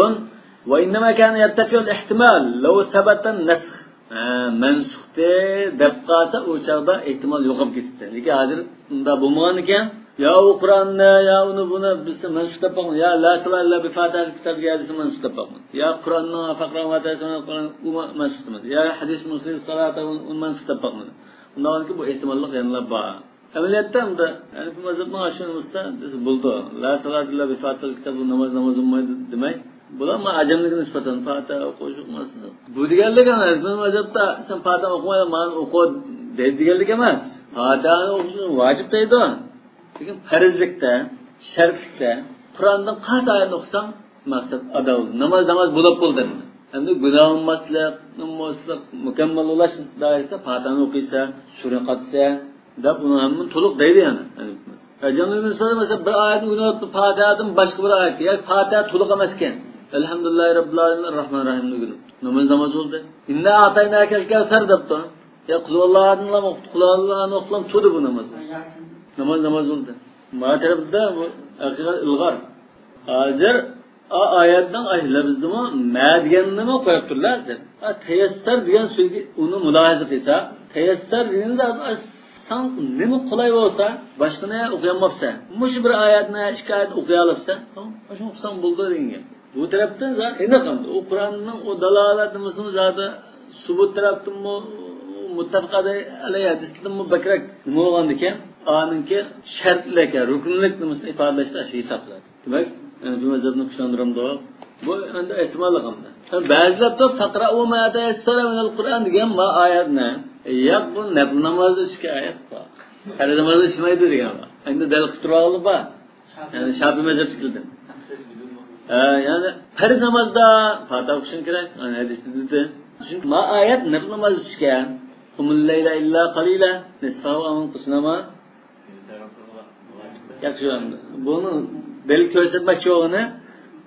وإنما كان يرتفع الاحتمال لو ثبت النسخ. ھە، مەنسۇختى دەپ قالسا، ئۇ چاغدا ئېھتىمال يوقاپ كېتىپتۇ. لېكىن ھازىر ئۇنداق بولمىغان ئىكەن. يا ئۇ قۇرئاننى، يا ئۇنى بۇنى بىلسە مەنسۇخ دەپ باقمىدى. يا لا صلاة إلا بفاتحة الكتاب دېگەن ھەدىسنى مەنسۇخ دەپ باقمىدى. يا قۇرئاننىڭ فەقرە فاتىھەسى ئۇنى مەنسۇخ دېمىدى. يا ھەدىس مۇسلىم صلاة ئۇنى مەنسۇخ دەپ باقمىدى. ئۇنداق بولغاندىكىن بۇ ئېھتىماللىق يەنىلا بار. ئەمەلىيەتتە ئەمدى ھەنىفىي مەزھەپنىڭ ئاشۇ نېمىسىدە دېسە بولىدۇ. لا صلاة إلا بفاتحة الكتاب، ناماز ناماز بولمايدۇ دېمەي. بۇلار ما ئەجەملىككە نىسبەتەن پاتىھە ئوقۇش ئوقۇماسلىق. بۇ دېگەنلىك ئەمەس. ھەنىفىي مەزھەپتە سەن پاتىھە ئوقۇمايلا مانا ئوقۇ دەيدۇ دېگەنلىك ئەمەس. پاتىھەنى ئوقۇش ۋاجىپ دەيدۇ. لېكىن پەرزلىكتە، شەرتلىكتە قۇرئاندىن قانچە ئايەتنى ئوقۇساڭ، مەقسەت ئادا بولدى. ناماز ناماز بولاپ بولدى ئەمدى. ئەمدى گۇناھ بولماسلىق، نېمە بولماسلىق، مۇكەممەل بولاش دائىرىسىدە پاتىھەنى ئوقۇيسەن، سۈرە قاتىسەن دەپ ئۇنى ھەممىنى تولۇق دەيدۇ يەنى. ئەجەملىك نىسبەتەن مەسىلەن بىر ئايەتنى ئۆگىنىۋاتىدۇ، پاتىھەدىن باشقا بىر ئايەت. ياكى پاتىھە تولۇق ئەمەسكەن. ئەلھەمدۇلىللاھى رەببىل ئالەمىن، ئەررەھمانىر رەھىمنى ئۆگىنىپتۇ. ناماز ناماز بولدى. ئىننا ئەئتەيناكەل كەۋسەر دەپتۇ. يا قۇلھۇۋاللاھنىلا ئوقۇدى، قۇلھۇۋاللاھنى ئوقۇدى، تۇردى بۇ ناماز. ناماز ناماز بولدى. ما تەرەپتە بۇ ھەقىقەت ئىلغار. ھازىر ئا-، ئايەتنىڭ ئاشۇ لەپزىدىمۇ مە دېگەننىمۇ قويۇپتۇرلار دەپ. ئا، تەيەسسەر دېگەن سۆزگە ئۇنى مۇلاھىزە قىلسا، تەيەسسەر دېگىنى زادى ئا، ساڭ نېمە قولاي بولسا، باشقىنى ئوقۇيالماپسەن. مۇشۇ بىر ئايەتنى، ئىككى ئايەت ئوقۇيالاپسەن، تامام، مۇشۇنى ئوقۇساڭ بولىدۇ دېگەن گەپ. بۇ تەرەپتىن زادى ئېنىق ئەمدى. ئۇ قۇرئاننىڭ ئۇ دالالەت نېمىسىمۇ زادى سۇبۇت تەرەپتىنمۇ، مۇتتەپىق ئەلەيھى ھەدىسلىرىمۇ بەكرەك نېمە بولغاندىكىن، ئانىڭكى شەرتلىك، رۇكۇنلۇق نېمىسىنى ئىپادىلەشتە ھېسابلىنىدۇ. دېمەك، يەنى بۇ مەزھەپنى كۈچلەندۈرەمدۇ؟ بۇ ئەمدى ئېھتىماللىق ئەمدى. ھەم بەزىلەر دەپتۇ، فەقرەئۇ ما تەيەسسەرە مىنەل قۇرئان دېگەن ما ئايەتنى. ياق، بۇ نەپلى نامازدا چۈشكەن ئايەت بۇ. پەرز نامازدا چۈشمەيدۇ دېگەن بۇ. ئەمدى دەلىل قىلىپ تۇرۇۋالدى بۇ. يەنى شافىئىي مەزھەپتىكىلەردىن. ھە، يەنى پەرز نامازدا پاتىھە ئوقۇشۇڭ كېرەك. يەنى ھەدىستە دېدى. چۈنكى ما ئايەت نەپلى نامازدا چۈشكەن. قۇمۇل لەيلە ئىللا قەلىلە، نىسفەھۇ ئەۋ ئىنقۇس مىنەل لەيل. ياخشى، بۇنى دەلىل كۆرسەتمەكچى بولغىنى،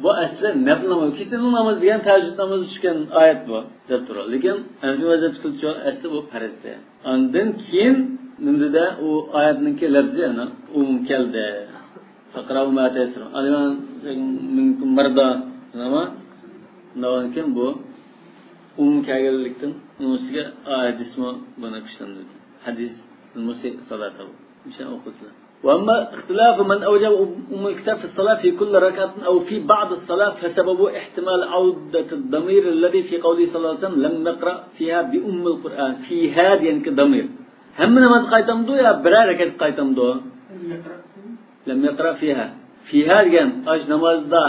بۇ ئەسلى نەپلى ناماز، كېچىنىڭ نامىزى دېگەن تەھەججۇد نامىزى چۈشكەن ئايەت بۇ، دەپ تۇرىدۇ. لېكىن ھەنەفىي مەزھەپتىكىلەرچە ئەسلى بۇ پەرز ئىدى. ئاندىن كېيىن نېمىدە ئۇ ئايەتنىڭكى لەپزى يەنە ئومۇم كەلدى. فاقرأوا ما تيسر. علم من منكم مرضى. نېمە؟ شۇنداقكەن بۇ ئۇمۇم كەلگەنلىكتىن، ئۇنىڭ ئۈستىگە ھەدىسمۇ بۇنى كۈچلەندۈردى. حديث المسيء صلاته. مشان أخذ له. وأما اختلاف من أوجب أم الكتاب في الصلاة في كل ركعة أو في بعض الصلاة فسببه احتمال عودة الضمير الذي في قوله صلى الله عليه وسلم لم يقرأ فيها بأم القرآن. فيها دېگەنكى ضمير. ھەممە نامازغا قايتامدۇ يا بىرەر رەكەتكە قايتامدۇ؟ لم يقرأ فيها. فيها دېگەن ئاش نامازدا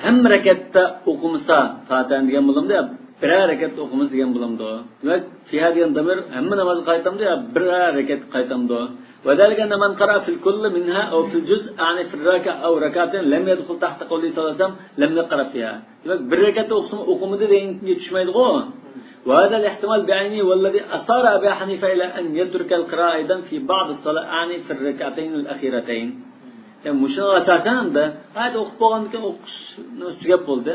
ھەممە رەكەتتە ئوقۇمىسا، فاتىھەنى دېگەن بولامدۇ يا بىرەر رەكەتتە ئوقۇمىسا دېگەن بولامدۇ؟ دېمەك، فيها دېگەن ضمير ھەممە نامازغا قايتامدۇ يا بىرەر رەكەتكە قايتامدۇ؟ وذلك أن من قرأ في الكل منها أو في الجزء، أعني في الركعة أو ركعتين، لم يدخل تحت قوله صلى الله عليه وسلم لم يقرأ فيها. دېمەك، بىر رەكەتتە ئوقۇسىمۇ ئوقۇمىدى دېگەنگە چۈشمەيدىغۇ. وهذا الاحتمال بعينه هو الذي أصار أبا حنيفة إلى أن يترك القراءة أيضا في بعض الصلاة، أعني في الركعتين الأخيرتين. يەنى مۇشۇنىڭغا ئاساسەن ئەمدى، ھايات ئوقۇپ بولغاندىن كېيىن ئوقۇش تۈگەپ بولدى.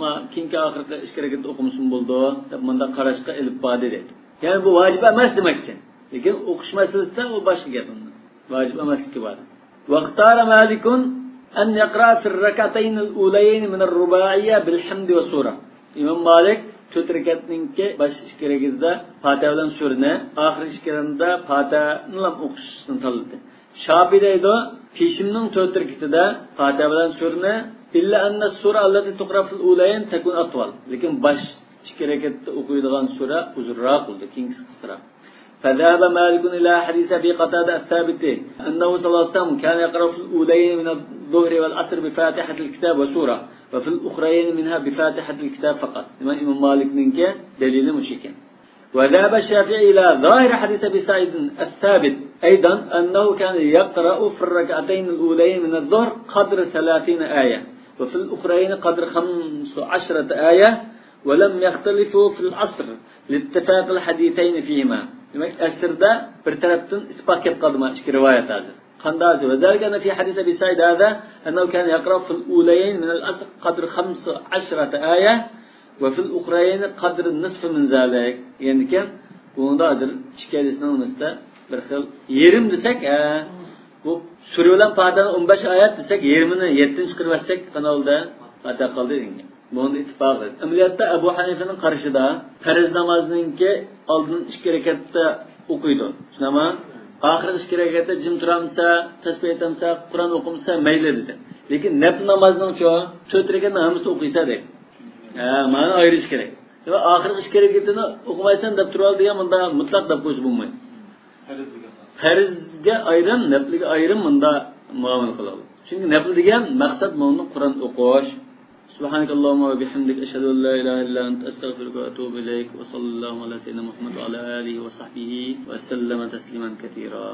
ما كېيىنكى ئاخىرقى ئىككى رەكەتتە ئوقۇمىسىمۇ بولىدۇ دەپ مۇنداق قاراشقا ئېلىپ باردى دەيدۇ. يەنى بۇ ۋاجىپ ئەمەس دېمەكچى. لېكىن ئوقۇش مەسىلىسىدە ئۇ باشقا گەپ ئەمدى. ۋاجىپ ئەمەسلىكى بار. واختار مالك أن يقرأ في الركعتين الأوليين من الرباعية بالحمد والسورة. ئىمام مالىك تۆت رەكەتنىڭكى باش ئىككى رەكىتىدە پاتىھە بىلەن سۈرىنى، ئاخىرقى ئىككى رەكىتىدە پاتىھەنىلا ئوقۇشنى تاللىدى. شاپىي دەيدۇ، پېشىمنىڭ تۆت رەكىتىدە پاتىھە بىلەن سۈرىنى، إلا أن السورة التي تقرأ في الأوليين تكون أطول. لېكىن باش ئىككى رەكەتتە ئوقۇيدىغان سۈرە ئۇزۇنراق بولىدۇ، كېيىنكىسى قىسقىراق. فذهب مالك إلى حديث أبي قتادة الثابت أنه صلى الله عليه وسلم كان يقرأ في الأوليين من الظهر والعصر بفاتحة الكتاب وسورة، وفي الأخريين منها بفاتحة الكتاب فقط. دېمەك، ئىمام مالىكنىڭكى دەلىلى مۇشۇ ئىكەن. وذهب الشافعي إلى ظاهر حديث أبي سعيد الثابت أيضا أنه كان يقرأ في الركعتين الأوليين من الظهر قدر ثلاثين آية، وفي الأخريين قدر خمس عشرة آية، ولم يختلفوا في العصر لاتفاق الحديثين فيهما. دېمەك، ئەسىردە بىر تەرەپتىن ئىتتىپاق كېلىپ قالدى مانا ئىككى رىۋايەت ھازىر. قانداق؟ وذلك أن في حديث أبي سعيد هذا أنه كان يقرأ في الأوليين من العصر قدر خمس عشرة آية، وفي الأخريين قدر النصف من ذلك. دېگەندىكىن، بۇنىڭدا ھازىر ئىككى ھەدىسنىڭ نېمىسىدە بىر خىل يېرىم دېسەك، ھە، بۇ سۈرە بىلەن پاتىھەنىڭ ئون بەش ئايەت دېسەك، يېرىمىنى يەتتىدىن چىقىرىۋەتسەك، قانالدا پاتىھە قالدى دېگەن گەپ. بۇنىڭدا ئىتتىپاق. ئەمەلىيەتتە ئەبۇ ھەنىفەنىڭ قارىشىدا پەرز نامازنىڭكى ئالدىن ئىككى رەكەتتە ئوقۇيدۇ. شۇنداقمۇ؟ ئاخىرقى ئىككى رەكەتتە جىم تۇرامسا، تەسبىھ ئېيتامسا، قۇرئان ئوقۇمسا مەيلى دېدى. لېكىن نەپلى نامازنىڭچۇ؟ تۆت رەكەتنىڭ ھەممىسىنى ئوقۇيسا دەيدۇ. ھە، مانا ئايرىش كېرەك. ۋە ئاخىرقى ئىككى رەكەتنى ئوقۇمايسەن دەپ تۇرۇۋال دېگەن مۇنداق مۇتلەق دەپ قويسا بولمايدۇ. پەرزگە ئايرىم، نەپلىگە ئايرىم مۇنداق مۇئامىلە قىلىدۇ. چۈنكى نەپلى دېگەن مەقسەت مۇندىن قۇرئان ئوقۇش. سبحانك اللهم وبحمدك، أشهد أن لا إله إلا أنت، أستغفرك وأتوب إليك، وصلى الله على سيدنا محمد وعلى آله وصحبه وسلم تسليما كثيرا.